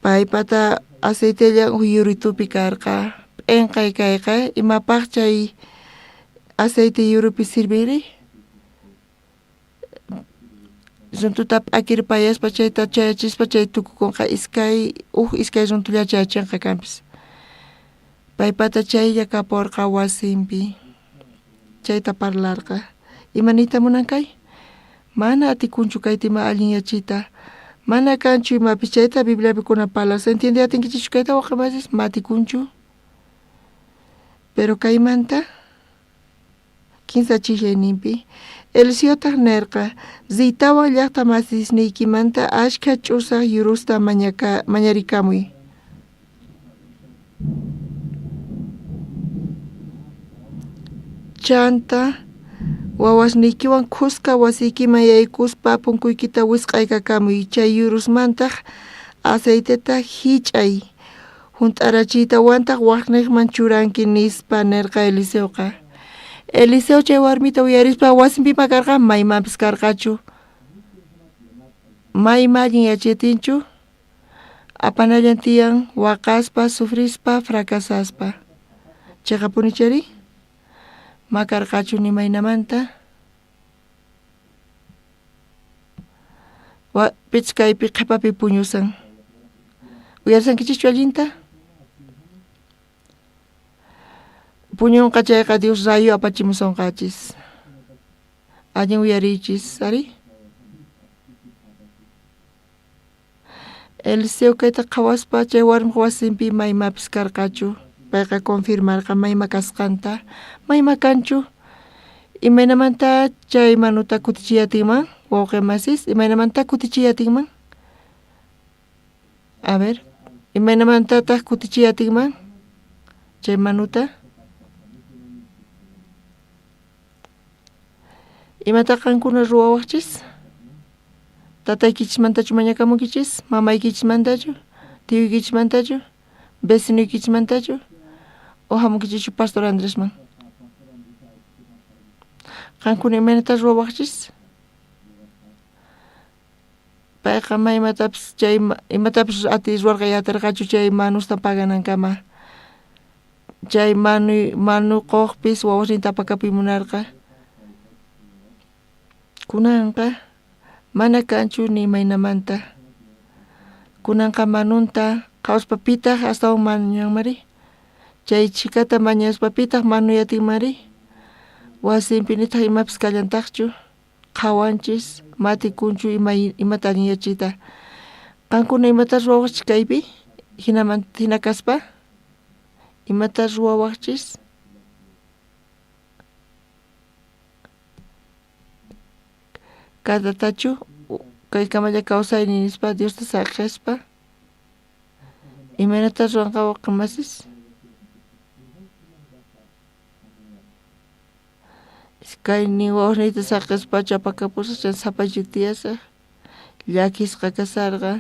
Paypata aceitella uj yuritupi karqa. P'enqay kayqa, imapaj chay aceite yurupi sirvinri? Runtuta p'akirpayaspa chayta chayachispa chay tukukunqa iskay uj iskay runtulla chayachinqa kanpis. Paypata chaylla kaporqa wasinpi. Chayta parlarqa. Ima niyta munan kay? Mana atikunchu kay tema allinyachiyta. Mana kanchu imapis chayta Bibliapi kuna parlas. Entiende atinkichikchu kayta waqi masis? Ma atikunchu. Pero kaymanta kinsa chijllayninpi Eliseotaq nerqa riytawan llaqta masisniykimanta ashkha ch'usaq yurusta mañarikamuy. Chanta wawasniykiwan khuska wasiykiman yaykuspa punkuykita wisq'aykakamuy chay yurusmantaq aceiteta hich'ay hunt'arachiytawantaq waqniqman churanki nispa nerqa Eliseoqa. Eliseo chay warmita uyarispa wasinpima karqa maymanpis karqachu. Mayma allin yachatinchu apanallan tiyan waqaspa sufrispa fracasaspa. Chayqapunichari? Ma karqachu ni maynamanta. Pichus kaypi qhipapi puñusan. Uyarisankichikchu allinta? Puñunqa chayqa Dios rayo apachimusonqachis. Allin uyariychis, ari? Eliseo kayta qhawaspa chay warmiq wasinpi maymapis karqachu. Payqa confirmarqa mayma kasqanta. Mayma kanchu. Imaynamanta chay manuta kutichiy atinman? Wawqi masis, imaynamanta kutichiy atinman? A ver, imaynamantataq kutichiy atinman? Chay manuta? Imata qankuna ruwawaqchis? Tataykichismantachu mañakamunkichis? Mamaykichismantachu? Tiyuykichismantachu? Vecinoykichismantachu? O hamunkichischu Pastor Andresman? Qankuna imaynata ruwawaqchis? Payqa ma imatapis chay imatapis atiy ruwarqa yatarqachu chay manusta paganankama. Chay manu quqpis wawasninta apakapuy munarqa. Kunanqa mana kanchu ni imaynamanta. Kunanqa manunta qhawaspa pitaq astawan mañanmari. Chay chhikata mañaspa pitaq manuyatinmari. Wasinpi nitaq imapis kallantaqchu. Qhawanchis matikunchu imata allinyachiyta. Qankuna imata ruwawaqchis kaypi? Hina kaspa? Imata ruwawaqchis? Kadatachu kaykamalla kawsayni nispa Diosta saqispa? Imaynata ruwanqa wawqi masis? Iskaynin wawasniyta saqispa chapakapusaq chay sapallu tiyasaq. Llakisqa kasarqa.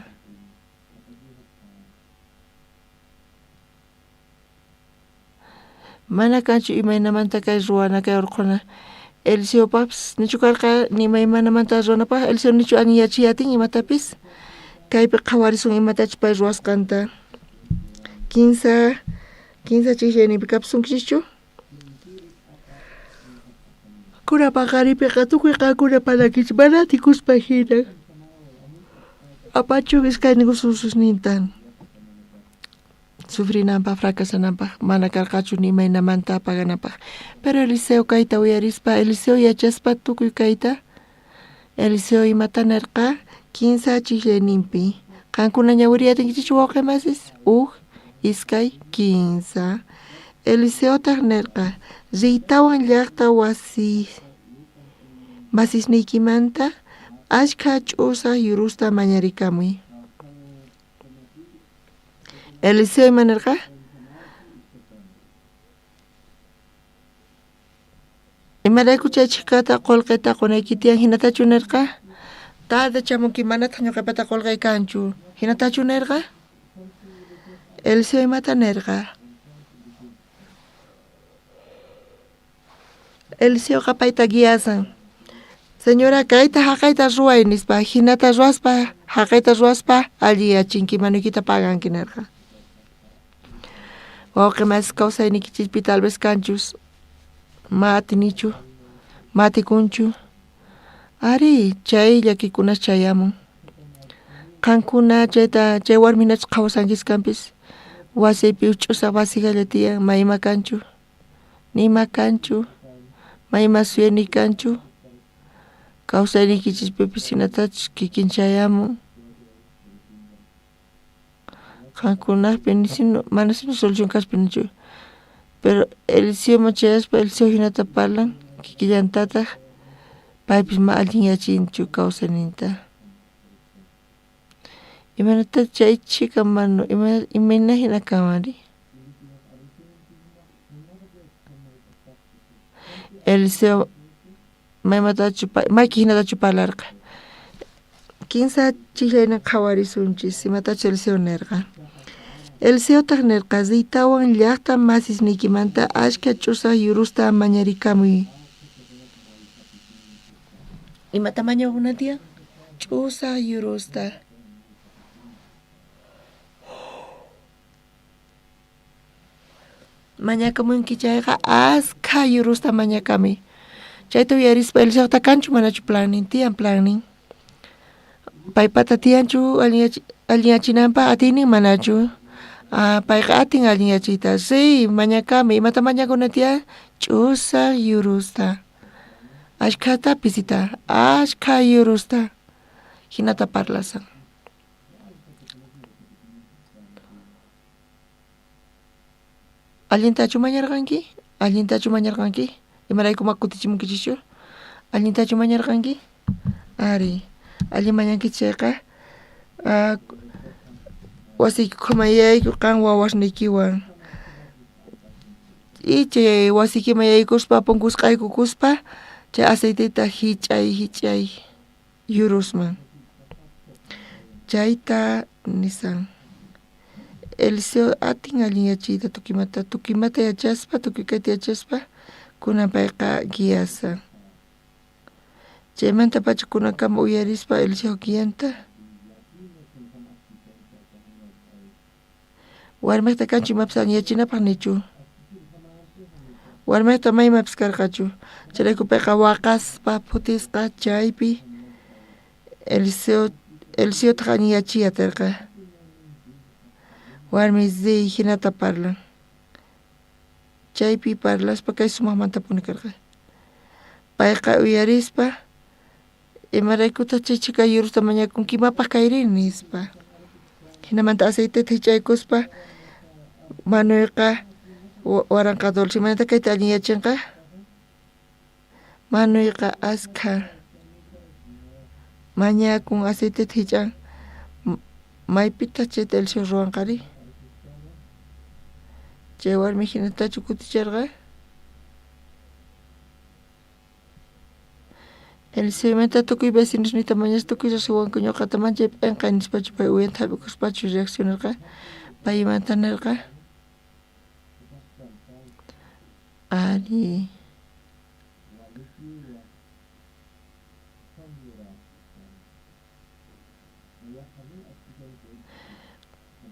Mana kanchu imaynamanta kay ruwana kay urqhuna. Eliseopaqpis nichu karqa ni imaymanamanta ruwanapaq Eliseo nichu allin yachiy atin imatapis. Kaypi qhawarisun imatachus pay ruwasqanta. Kinsa chijllayninpi kapusunkichischu? Kuna paqaripiqa tukuy qankuna parlakichis mana atikuspa hina. Apachun iskaynin ususninta. Sufrinanpaq, fracasananpaq, mana karqachu ni imaynamanta pagananpaq. Pero Eliseo kayta uyarispa, Eliseo yachaspa tukuy kayta, Eliseo imata nerqa kinsa chijllayninpi. Qankuna ñawiriy atinkichikchu wawqi masis? Uj, iskay, kinsa. Eliseotaq nerqa riytawan llaqta wasi masisniykimanta ashkha ch'usaq yurusta mañarikamuy. Eliseo ima nerqa? Imarayku chay chhikata qullqita qunayki tiyan hinatachu nerqa? Tarde chamunki manataq ñuqapata qullqay kanchu. Hinatachu nerqa? Eliseo imata nerqa? Eliseoqa payta guiasan. Señora, kayta haqayta ruway nispa, hinata ruwaspa, haqayta ruwaspa alliyachinki, manuykita paganki nerqa. Wawqi mas kawsayniykichispi tal vez kanchus ma atinichu, ma atikunchu. Ari, chay llakikunas chayamun. Qankuna chayta chay warminachu qhawasankichis kanpis, wasiypi ch'usaq vasijalla tiyan, ma ima kanchu, nima kanchu, ma ima suyani kanchu. Kawsayniykichispipis hinatachus kikin chayamun. Qankunaqpi nisinu mana sino solución kaspa nichu. Pero Eliseoman chayaspa Eliseo hinata parlan, kikillantataq paypis ma allinyachinchu kawsayninta. Imaynatá chay chhika manu imayna hina kanmanri? Eliseo maymatachu mayki hinatachu parlarqa. Kinsa chijllaynin qhawarisunchis imatachu Eliseo nerqa. Eliseotaq nerqa, riytawan llaqta masisniykimanta ashkha ch'usaq yurusta mañarikamuy. Imata mañakuna tiyan? Ch'usaq yurusta. Mañakamunki chayqa askha yurusta mañakamuy. Chayta uyarispa Eliseoqta kanchu manachu plannin? Tiyan plannin. Paypata tiyanchu allinyachinanpaq atiynin manachu? Payqa atin allinyachiyta. Riy mañakamuy. Imata mañakuna tiyan? Ch'usaq yurusta. Ashkhata pisita, ashkha yurusta. Hinata parlasan. Allintachu mañarqanki? Allintachu mañarqanki? Imarayku ma kutichimunkichischu? Allintachu mañarqanki? Ari, allin mañanki chayqa wasiyki ukhuman qan wawasniykiwan. Y chay wasiykiman yaykuspa punkusqaykukuspa chay aceiteta hich'ay hich'ay yurusman. Chayta nisan. Eliseo atin allinyachiyta tukuymata, tukuymata yachaspa, tukuy kayta yachaspa, kunan payqa guiasan. Chaymantapacha kunankama uyarispa Eliseo guianta. Warmejta kanchu imapis allinyachinapaq nichu. Warmejta may imapis karqachu. Chayrayku payqa waqaspa phutisqa chaypi Eliseo Eliseotaq allinyachiy aterqa. Warmi riy hinata parlan. Chaypi parlaspa kay sumaqmantapuni karqa. Payqa uyarispa imaraykutaq chay chhika yurusta mañakunki imapaq kayri nispa. Hinamanta aceiteta hich'aykuspa manuyqa 1000 dólares. Imaynata kayta allinyachinqa? Manuyqa askha mañakun aceiteta hich'an. Maypitaq chayta Eliseo ruwanqari? Chay warmi hinatachu kuticharqa? Eliseomanta tukuy vecinosniyta mañaspa tukuy rasuwanku ñuqata manchay p'enqay nispachu pay uyanta hap'ikuspachu reaccionarqa? Paymanta nerqa? Ari.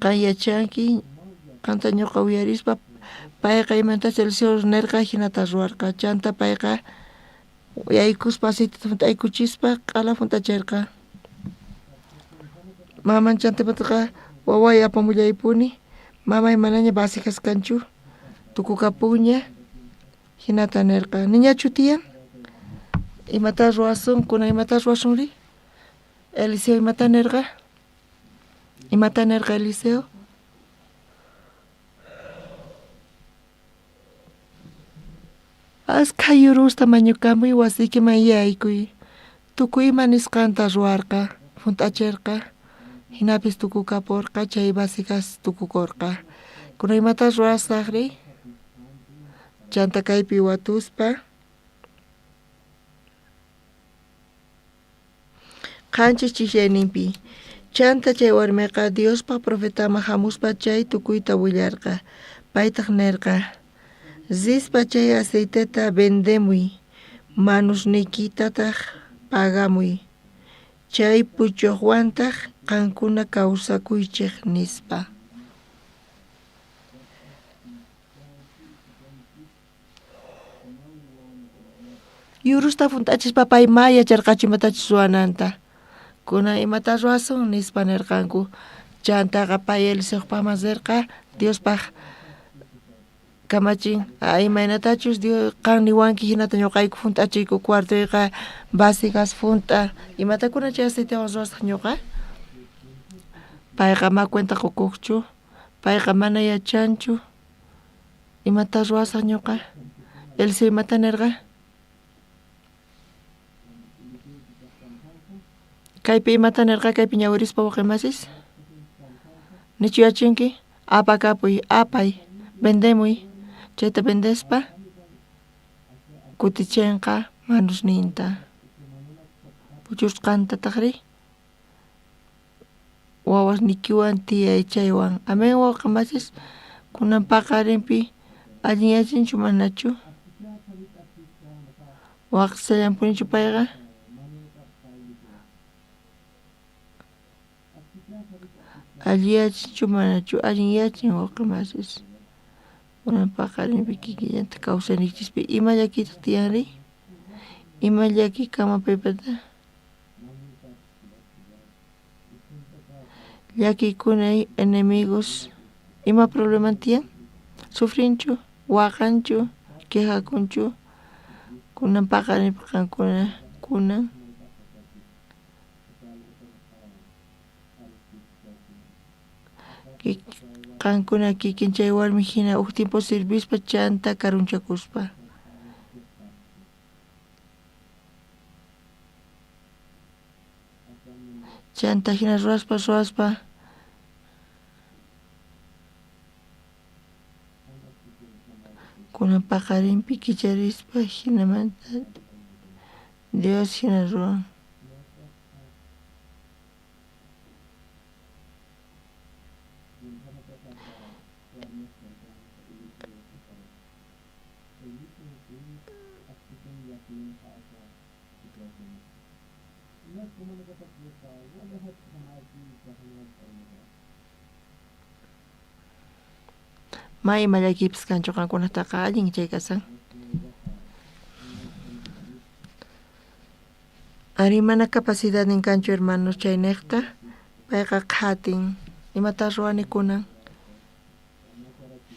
Qan yachanki, qanta ñuqa uyarispa payqa imantachus Eliseo nerqa jinata ruwarqa. Chanta payqa yaykuspa aceiteta junt'aykuchispa q'ala junt'acherqa. Maman chantamataqa waway apamullaypuni, mamay manaña vasijas kanchu, tukukapunña, jinata nerqa. Niñachu tiyan? Imata ruwasun, kunan imata ruwasunri? Eliseo imata nerqa? Imata nerqa Eliseo? Askha yurusta mañukamuy wasiykiman yaykuy. Tukuy ima nisqanta ruwarqa, junt'acherqa, jinapis tukukaporqa, chay vasijas tukukorqa. Kunan imata ruwasaqri? Chanta kaypi watuspa qanchis chijllayninpi. Chanta chay warmeqa Diospa profetaman jamuspa chay tukuyta willarqa. Paytaq nerqa, rispa chay aceiteta vendemuy, manusniykitataq pagamuy. Chay puchojwantaj qankuna kawsakuychej, nispa. Yurusta junt'achispa pay ma yacharqachu imatachus ruwananta. Kunan imata ruwasun nispa nerqanku. Chantaqa pay Eliseojpajman rerqa Diospaj kamachin imaynatachus Dios qan niwanki jinata ñoqayku junt'achiyku cuartoyqa vasijas junt'a imatakuna chay aceitewan ruwasaj ñoqa. Payqa ma cuenta qokojchu, payqa mana yachanchu imata ruwasaj ñoqa. Eliseo imata nerqa? Kaypi imata nerqa kaypi ñawirispa waqi masis? Nichu yachanki? Apakapuy, apay, vendemuy. Chayta vendespa kutichenqa manusninta. Puchusqantatajrí wawasniykiwan tiyay chaywan. Amén wawqi masis, kunan paqarinpi allinyachinchu manachu? Waqshallanpunichu payqa? Alliyachinchu manachu? Allinyachin wawqi masis. Kunan paqarinpi kikillanta kawsayniykichispi ima llakiytaq tiyanri? Ima llakiy kanman paypata? Llakikunay enemigos ima problema tiyan? Sufrinchu? Waqanchu? Quejakunchu? Kunan paqarinpi qankuna kunan qankuna kikin chay warmi jina uj tiempo sirvispa chanta karunchakuspa. Chanta jina ruwaspa ruwaspa kunan paqarinpi kicharispa jinamanta Dios jina ruwan. Ma ima llakiypis kanchu qankunataqa allin chay kasan. Ari mana capacidadnin kanchu hermanos chaynejta, payqa qhatin. Imata ruwani kunan?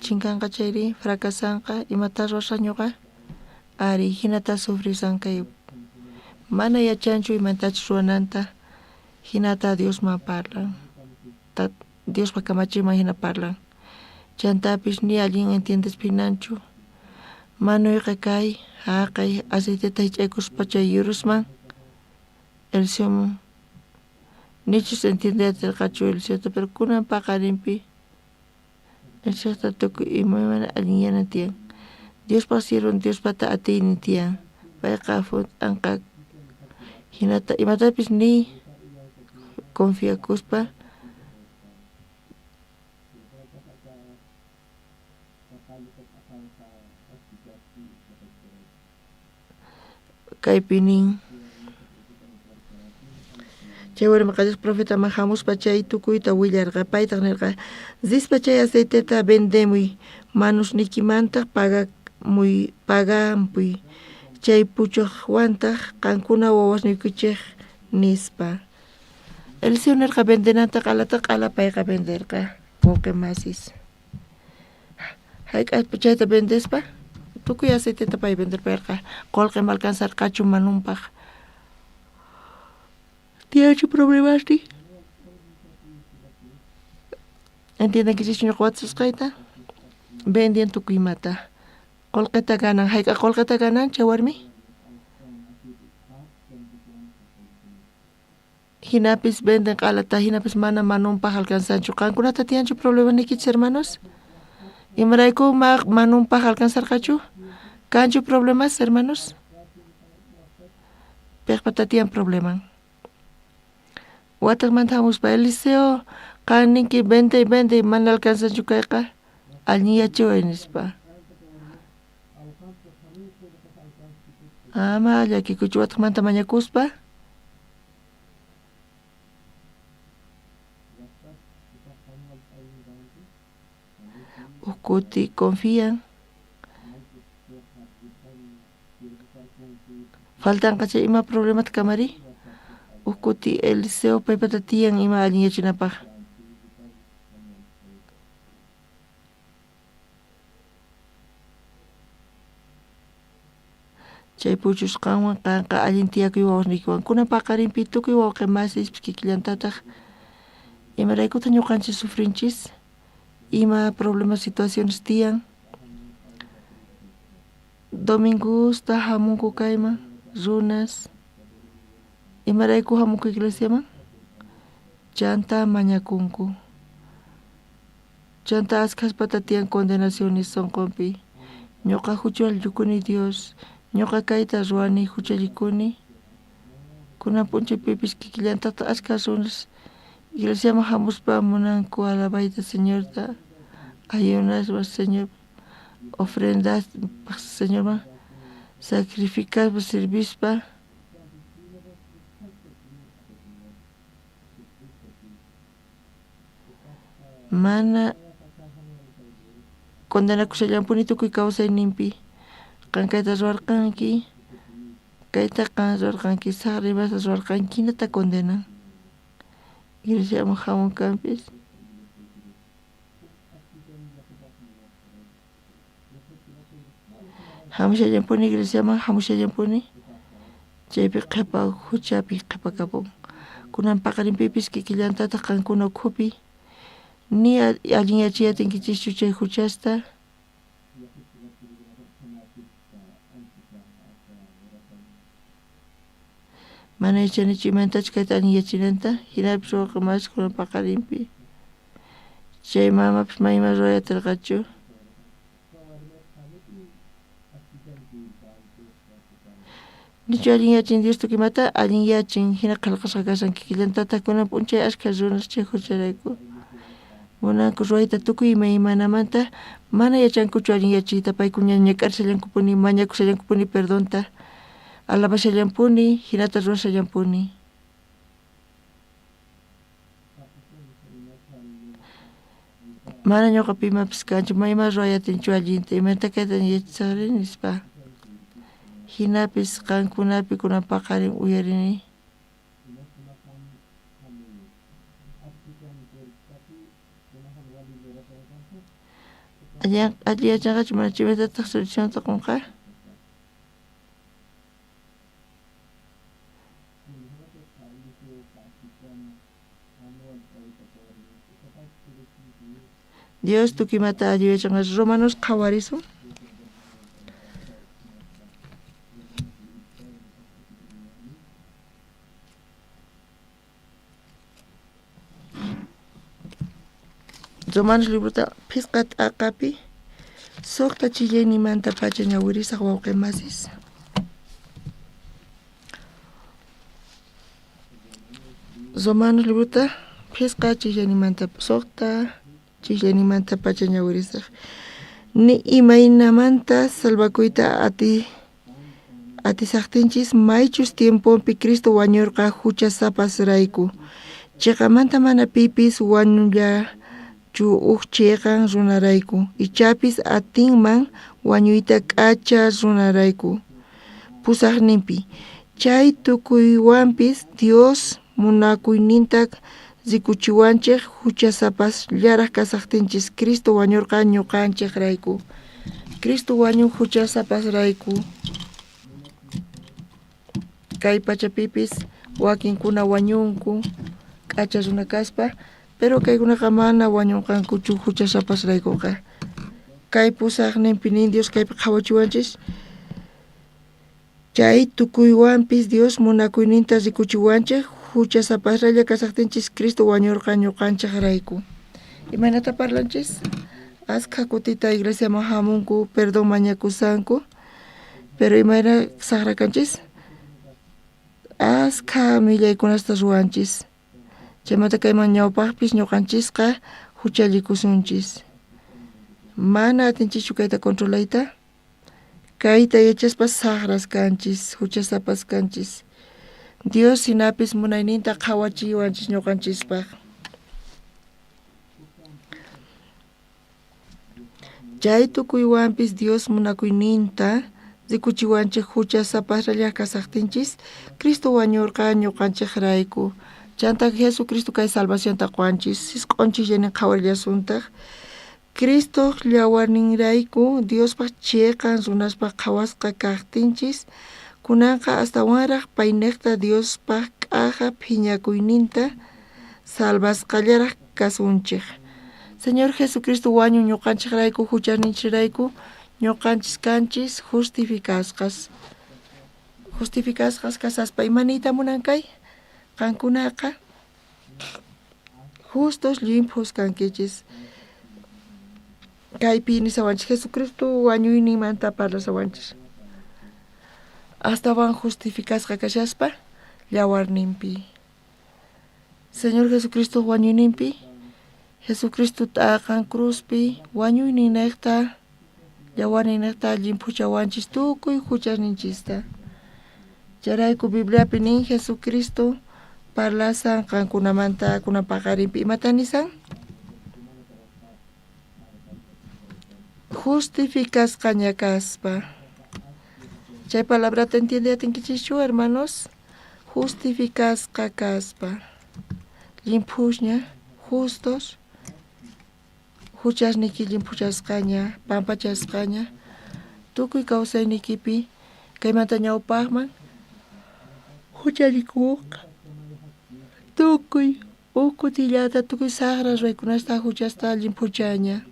Chinkanqa chayri, fracasanqa, imata ruwasaj ñoqa? Ari, jinata sufrisan kay mana yachanchu imatachus ruwananta, jinata Diosman parlan. Diospa kamachinman jina parlan. Chantapis ni allin entiendespinanchu. Manuyqa kay, jaqay, aceiteta jich'aykuspa chay yurusman Eliseoman. Nichus entiende aterqachu Eliseota, pero kunan paqarinpi Eliseota tukuy imaymana allinyanan tiyan. Diospa siervon Diospata atiynin tiyan. Payqa junt'anqa jinata imatapis niy confiakuspa kaypi nin. Chay warmiqa Dios profetaman jamuspa chay tukuyta willarqa. Paytaj nerqa, Rispa chay aceiteta vendemuy, manusniykimantaj pagamuy, pagampuy. Chay puchojwantaj qankuna wawasniykichej, nispa. Eliseo nerqa vendenanta q'alata q'ala payqa venderqa, wawqe masis. Jayk'aj chayta vendespa, tukuy aceiteta pay venderparqa, qolqe ma alcanzarqachu manunpaj. Tiyanchu problemasniy? Entiendenkichischu ñuqa watasqayta? Vendien tukuy imata. Qolqeta ganan. Jayk'aj qolqeta ganan chay warmi? Jinapis venden q'alata, jinapis mana manunpaj alcanzanchu. Qankunata tiyanchu problemasniykichis hermanos? Imarayku ma manunpaj alcanzarqachu? Kanchu problemas hermanos? Piqpata tiyan probleman? Watejmanta jamuspa Eliseo, qan ninki vendey, vendey, mana alcanzanchu kayqa, allinyachiway nispa. Ama llakikuychu watejmanta mañakuspa. Kuti confian. Faltanqa chay ima problemata kamari? Uj kuti Eliseo paypata tiyan ima allinyachinapaj. Chay puchusqanwan qanqa allin tiyakuy wawasniykiwan. Kunan paqarinpi tukuy wawqe masis kikillantataj imaraykutaq ñuqanchis sufrinchis? Ima problemas situaciones tiyan? Domingosta hamunku kayman runas. Imarayku hamunku iglesiaman? Chanta mañakunku. Chanta askhaspa tiyan condenaciones sonqonpi. Ñuqa huchallikuni Dios. Ñuqa kayta ruwani huchallikuni. Kunan p'unchaypipis kikillantataq askha runas iglesiaman hamuspa munanku alabayta Señorta, ayunaspa Señor ofrendas Señorman sacrificaspa servispa. Mana condenakushallampuni tukuy kawsayninpi. Qan kayta ruwarqanki, kayta qan ruwarqanki, saqra imasta ruwarqanki, hinata condenan. Iglesiaman hamun kanpis. Hamushallampuni iglesiaman, hamushallampuni. Chaypi qhepa huchapi qhepakapun. Kunan paqarinpipis kikillantataq qankuna ukhupi ni allinyachiyta atinkichischu chay huchasta. Mana yachanichu imantachu kayta allinyachinanta, hinapis wawqe masis kunan paqarinpi. Chay mamapis mana ima ruway atirqachu. Nichu allinyachin Dios tukuy imata? Allinyachin, hina qhelqasqa kashan kikillantataq kunan p'unchay askha runas chay hucharayku. Munanku ruwayta tukuy imaymanamanta, mana yachankuchu allinyachiyta, paykuna ñak'arishallankupuni, mañakushallankupuni perdonta, alabashallampuni, hinata ruwashallampuni. Mana ñuqa pimapis kanchu, mayma ruway atinchu allinta, imata kayta yachasaqri nispa. Hinapis qankunapi kunan paqarin uyarini. Allin yachanqachu mana imatataq solucionta qunqa? Dios tukuy imata allin yachanqa. Romanos qhawarisun. Romanos librota phisqa t'aqapi suqta chillaynimanta pacha ñawirisaq wawqe masis. Romanos librota phisqa chillaynimanta suqta chillaynimanta pacha ñawirisaq. Ni imaynamanta salvakuyta atisaqtinchis maychus tiemponpi Cristo wañurqa huchasapasrayku. Chiqamanta mana pipis wañullachu uj chiqan runarayku. Ichapis atinman wañuyta k'acha runarayku. Pusaqninpi. Chay tukuywanpis Dios munakuyninta rikuchiwanchej huchasapasllaraj kasaqtinchis Cristo wañurqa ñuqanchejrayku. Cristo wañun huchasapasrayku. Kay pachapipis wakinkuna wañunku k'acha runa kaspa, pero kaykunaqa mana wañunqankuchu huchasapasraykuqa. Kay pusaqninpi nin Dios kaypi qhawachiwanchis. Chay tukuywanpis Dios munakuyninta rikuchiwanchej huchasapasralla kasaqtinchis Cristo wañurqa ñuqanchejrayku. Imaynata parlanchis? Askha kutita iglesiaman hamunku, perdón mañakusanku, pero imayna saqra kanchis? Askha millaykunasta ruwanchis. Chaymanta kayman ñawpaqpis ñuqanchisqa huchallikusunchis. Mana atinchischu kayta controlayta. Kayta yachaspa saqras kanchis, huchasapas kanchis. Dios hinapis munayninta qhawachiwanchis ñuqanchispaq. Chay tukuywanpis Dios munakuyninta rikuchiwanchej juchasapasralla kasajtinchis, Cristo wañorqa ñuqanchejrayku. Chanta Jesucristo kay salvacionta qowanchis, sisq'onchikllanin qhawarillasuntaj. Cristoj llawarninrayku Diospaj cheqan runaspaj qhawasqa kajtinchis, kunanqa astawanraj paynejta Diospaj k'aja phiñakuyninta salvasqallaraj kasunchej. Señor Jesucristo wañun ñuqanchejrayku juchasninchejrayku, ñuqanchis kanchis justificasqas. Justificasqas kasaspa ima niyta munan kay? Qankunaqa justos llimphus kankichis. Kaypi nisawanchis Jesucristo wañuyninmanta parlasawanchis. Astawan justificasqa kashaspa llawarninpi. Señor Jesucristo wañuyninpi, Jesucristo t'aqan cruzpi wañuyninnejta llawarninnejta llimphuchawanchis tukuy juchasninchista. Chayrayku Bibliapi nin Jesucristo parlasan qankunamanta kunan paqarinpi imata nisan? Justificasqaña kaspa. Chay palabrata entiende atinkichischu, hermanos? Justificasqa kaspa. Llimphusña, justos, juchasniyki llimphuchasqaña, pampachasqaña, tukuy kawsaynikipi kaymanta ñawpaqman juchallikuqa tukuy uj kutillata tukuy sajra ruwaykunasta juchasta llimphuchaña.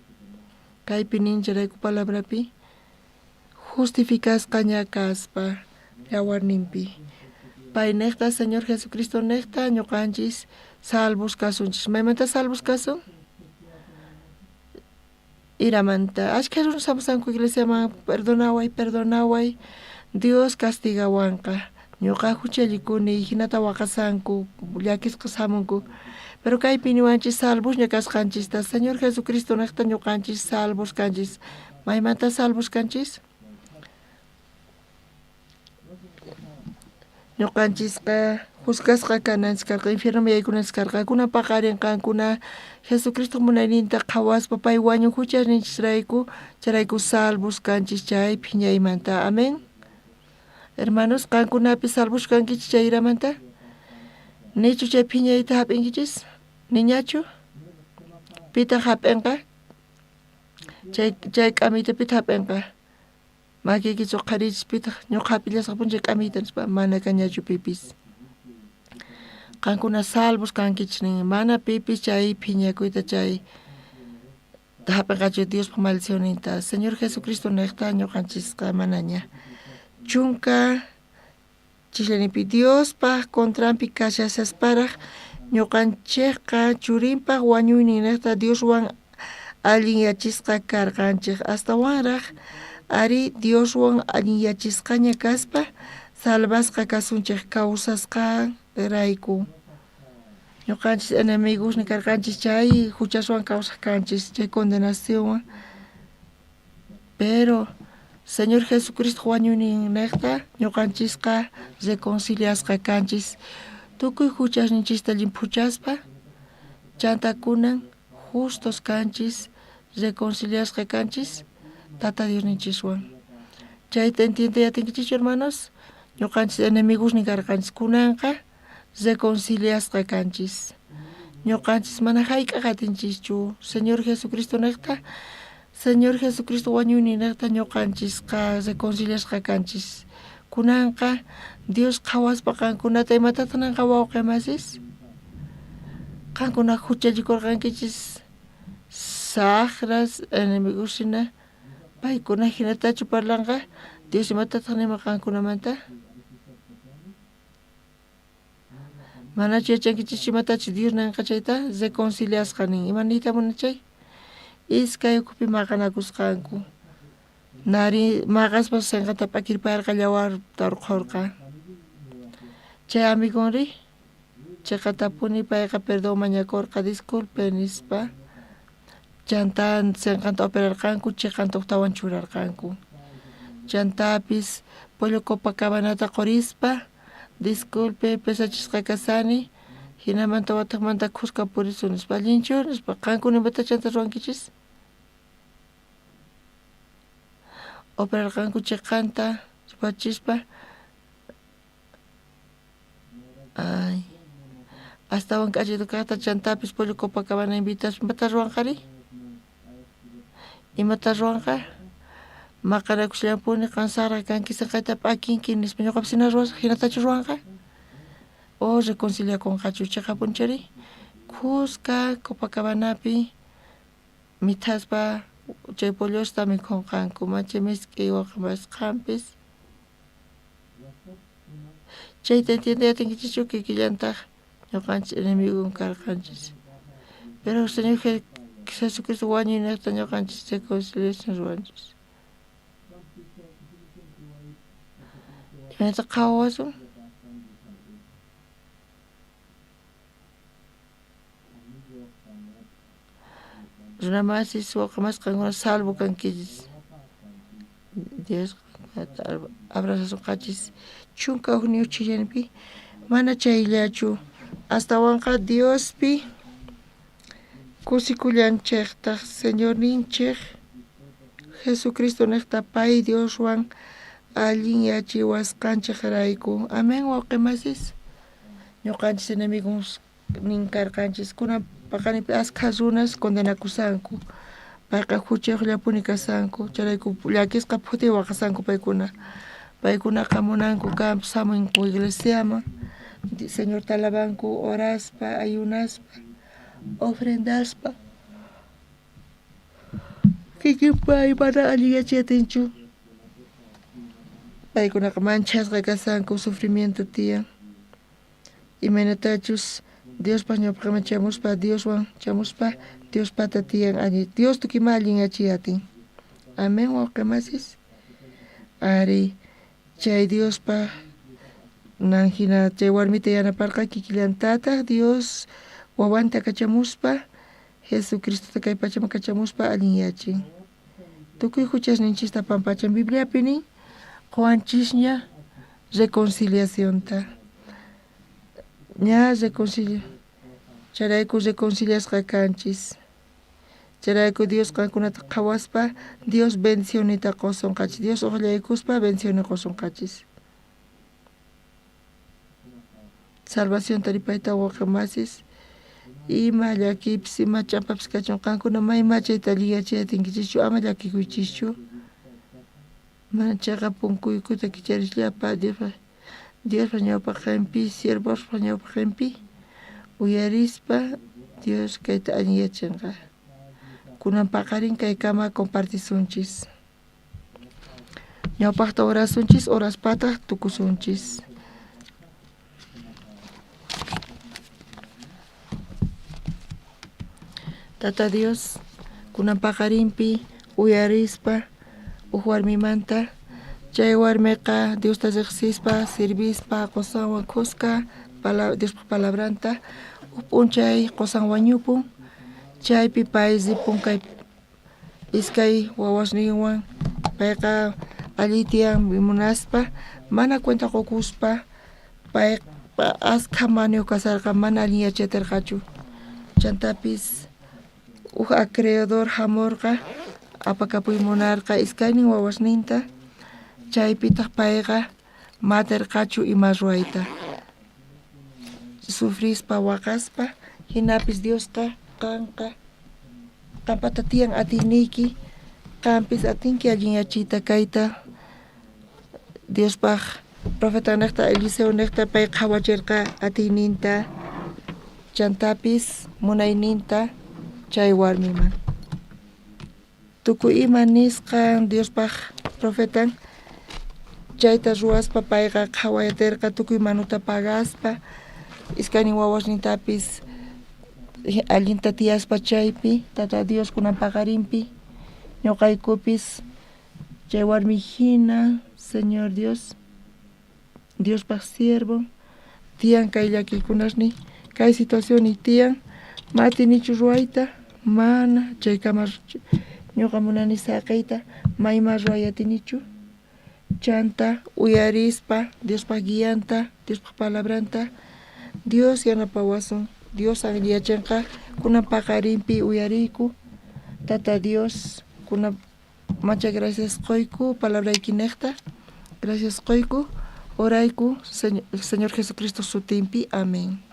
Kaypi nin chayrayku palabrapi justificasqaña kaspa llawarninpi. Paynejta Señor Jesucristo nejta ñuqanchis salvos kasunchis. Maymanta salvos kasun? Iramanta. Ashkha runas hamusanku iglesiaman, perdonaway, perdonaway, Dios castigawanqa. Ñuqa juchallikuni, jinata waqasanku, llakisqas hamunku. Pero kaypi niwanchis salvosña kasqanchista. Señor Jesucristo nejta ñuqanchis salvos kanchis. Maymanta salvos kanchis? Ñuqanchisqa juzgasqa kananchis karqa, infiernoman yaykunanchis karqa. Kunan paqarin qankuna Jesucristo munayninta qhawaspa pay wañun juchasninchisrayku, chayrayku salvos kanchis chay phiñaymanta. Amén. Hermanos, qankunapis salvos kankichis chay iramanta? Nichu chay phiñayta hap'inkichis? Niñachu? Pitaq hap'inqa? Chay chay k'amiyta pitaq hap'inqa? Makiykichis uqharichis pitaq ñuqa hap'illasqapuni chay k'amiyta nispa mana kañachu pipis. Qankuna salvos kankichis nin, mana pipis chay phiñakuyta chay hap'inqachu Diospaj maldicionninta. Señor Jesucristo nejta ñuqanchisqa manaña. Chunka chisllanipi Diospaj contranpi kashasasparaj ñuqanchejqa churinpaj wañuynin nejta Dioswan allinyachisqa karqanchej. Astawanraj ari Dioswan allinyachisqaña kaspa salvasqa kasunchej kawsasqanrayku. Ñuqanchis enemigosni karqanchis chay juchaswan kawsaj kanchis chay condenacionwan. Pero Señor Jesucristo wañuynin nejta ñuqanchisqa reconciliasqa kanchis tukuy juchasninchista llimphuchaspa chanta kunan justos kanchis reconciliasqa kanchis Tata Diosninchiswan. Chayta entiende atinkichischu hermanos? Ñuqanchis enemigosnin karqanchis kunanqa reconciliasqa kanchis. Ñuqanchis mana jayk'aq atinchischu Señor Jesucristo nejta Señor Jesucristo wañuynin nejta ñuqanchisqa reconciliasqa kanchis. Kunanqa Dios qhawaspa qankunata imatataq nenqa wawqe masis? Qankuna juchallikurqankichis sajras enemigos hina paykuna jinatachu parlanqa? Dios imatataq niman qankunamanta? Manachu yachankichischu imatachus Dios nenqa chayta? Reconciliasqa nin. Ima niyta munan chay? Iskay ukhupi maqanakusqanku. Nari maqaspa senqata p'akirparqa llawarta urqhorqa. Chay amigonri cheqatapuni payqa perdón mañakorqa, disculpe nispa. Chantá senqanta operarqanku, cheqanta ujtawan churarqanku. Chantapis pollo Copacabanata qorispa, disculpe pesachisqa kasani, jinamanta watejmanta khuska purisun nispa. Allinchu nispa. Qankuna imata chanta ruwankichis? Operarqanku cheqanta ruwachispa. Ay. Astawan k'achitu kajta chantapis pollo Copacabana invitaspa imata ruwanqari? Imata ruwanqa? Maqanakusllampuni qan sajra kanki senqayta p'akinki nispa ñoqapis jina ruwasaj jinatachu ruwanqa? O reconciliakunqachu cheqapunchari? Khuska Copacabanapi mithaspa chay pollosta mikhunqanku manchay misk'i waqamasqanpis. Chayta entiendey atinkichischu kikillantaj ñoqanchis enemigon karqanchis. Pero Señor Jesucristo wañuynejta ñoqanchis reconciliación ruwanchis. Imaynata qhawawasun? Runamasis waqamas qankuna salvo kankichis. Dios qankunata abrazasonqachis 11 chillanpi mana chayllachu astawanqa Diospi kusikullanchejtaj Señorninchej Jesucristo nejta pay Dioswan allinyachiwasqanchejrayku. Amén, wawqe masis. Ñoqanchis enemigos nin karqanchis kunan paqarinpi askha runas condenakusanku payqa juchayojllapuni kasanku chayrayku llakisqa phutiy waqasanku paykuna paykunaqa munanku kanpis jamunku iglesiaman Señorta alabanku oraspa ayunaspa ofrendaspa kikin pay mana allinyachiy atinchu paykunaqa manchasqa kasanku sufrimiento tiyan imaynatachus Diospaj ñawpaqman chamuspa Dioswan chamuspa Diospata tiyan allí Dios tukuy ima allinyachiy atin. Amén wawqe masis. Ari chay Diospa nan jina chay warmita yanaparqa kikillantataj Dios wawanta kachamuspa Jesucristota kay pachaman kachamuspa allinyachin. Tukuy juchasninchista pampachan. Bibliapi nin qowanchisña reconciliacionta. Ña reconcilia chayrayku reconciliasqa kanchis. Chayrayku Dios qankunata qhawaspa Dios bendicionita qosonqachis. Dios ojllaykuspa bendiciones qosonqachis. Salvación taripayta wawqe masis ima llakiypis ima ch'ampapis kachun qankuna may machayta allinyachay atinkichischu ama llakikuychischu mana chayqa punkuykuta kicharisllapa Diospa Diospa ñawpaqenpi siervospa ñawpaqenpi uyarispa Dios kayta allinyachinqa kunan paqarin kaykama compartisunchis. Ñawpaqta orasunchis, oraspataq tukusunchis. Tata Dios, kunan paqarinpi uyarispa uj warmimanta, chay warmiqa Diosta riqsispa, sirvispa, qosanwan khuska Diospa palabranta, uj p'unchay qosan wañupun, chaypi pay ripun kay Iskay wawasninwan payqa allí tiyan munaspa mana cuenta qokuspa payqa askha manuyoj kasharqa mana allin yachaterqachu. Chantapis uj acreedor jamorqa apakapuy munarqa iskaynin wawasninta chaypitaj payqa materqachu ima ruwayta sufrispa waqaspa jinapis Diosqa qanqa Qanpata tiyan atiyniyki, qanpis atinki allinyachiyta kayta. Diospaj profetannejta Eliseonejta pay qhawacherqa atiyninta, chantapis munayninta chay warmiman. Tukuy ima nisqan Diospaj profetan chayta ruwaspa payqa qhawayaterqa tukuy manuta pagaspa, iskaynin wawasnintapis allinta tiyaspa chaypi Tata Dios kunan paqarinpi ñoqaykupis chay warmi jina Señor Dios Diospaj siervo tiyan kay llakiykunasniy kay situacionniy tiyan ma atinichu ruwayta mana chaykama ñoqa munani saqeyta ma ima ruway atinichu chanta uyarispa Diospaj guianta Diospaj palabranta Dios yanapawasun Dios yachanqa kunan paqarinpi uyariyku Tata Dios kunan. Manchay gracias qoyku palabraykinejta. Gracias qoyku. Orayku, Señor Jesucristo sutinpi. Amén.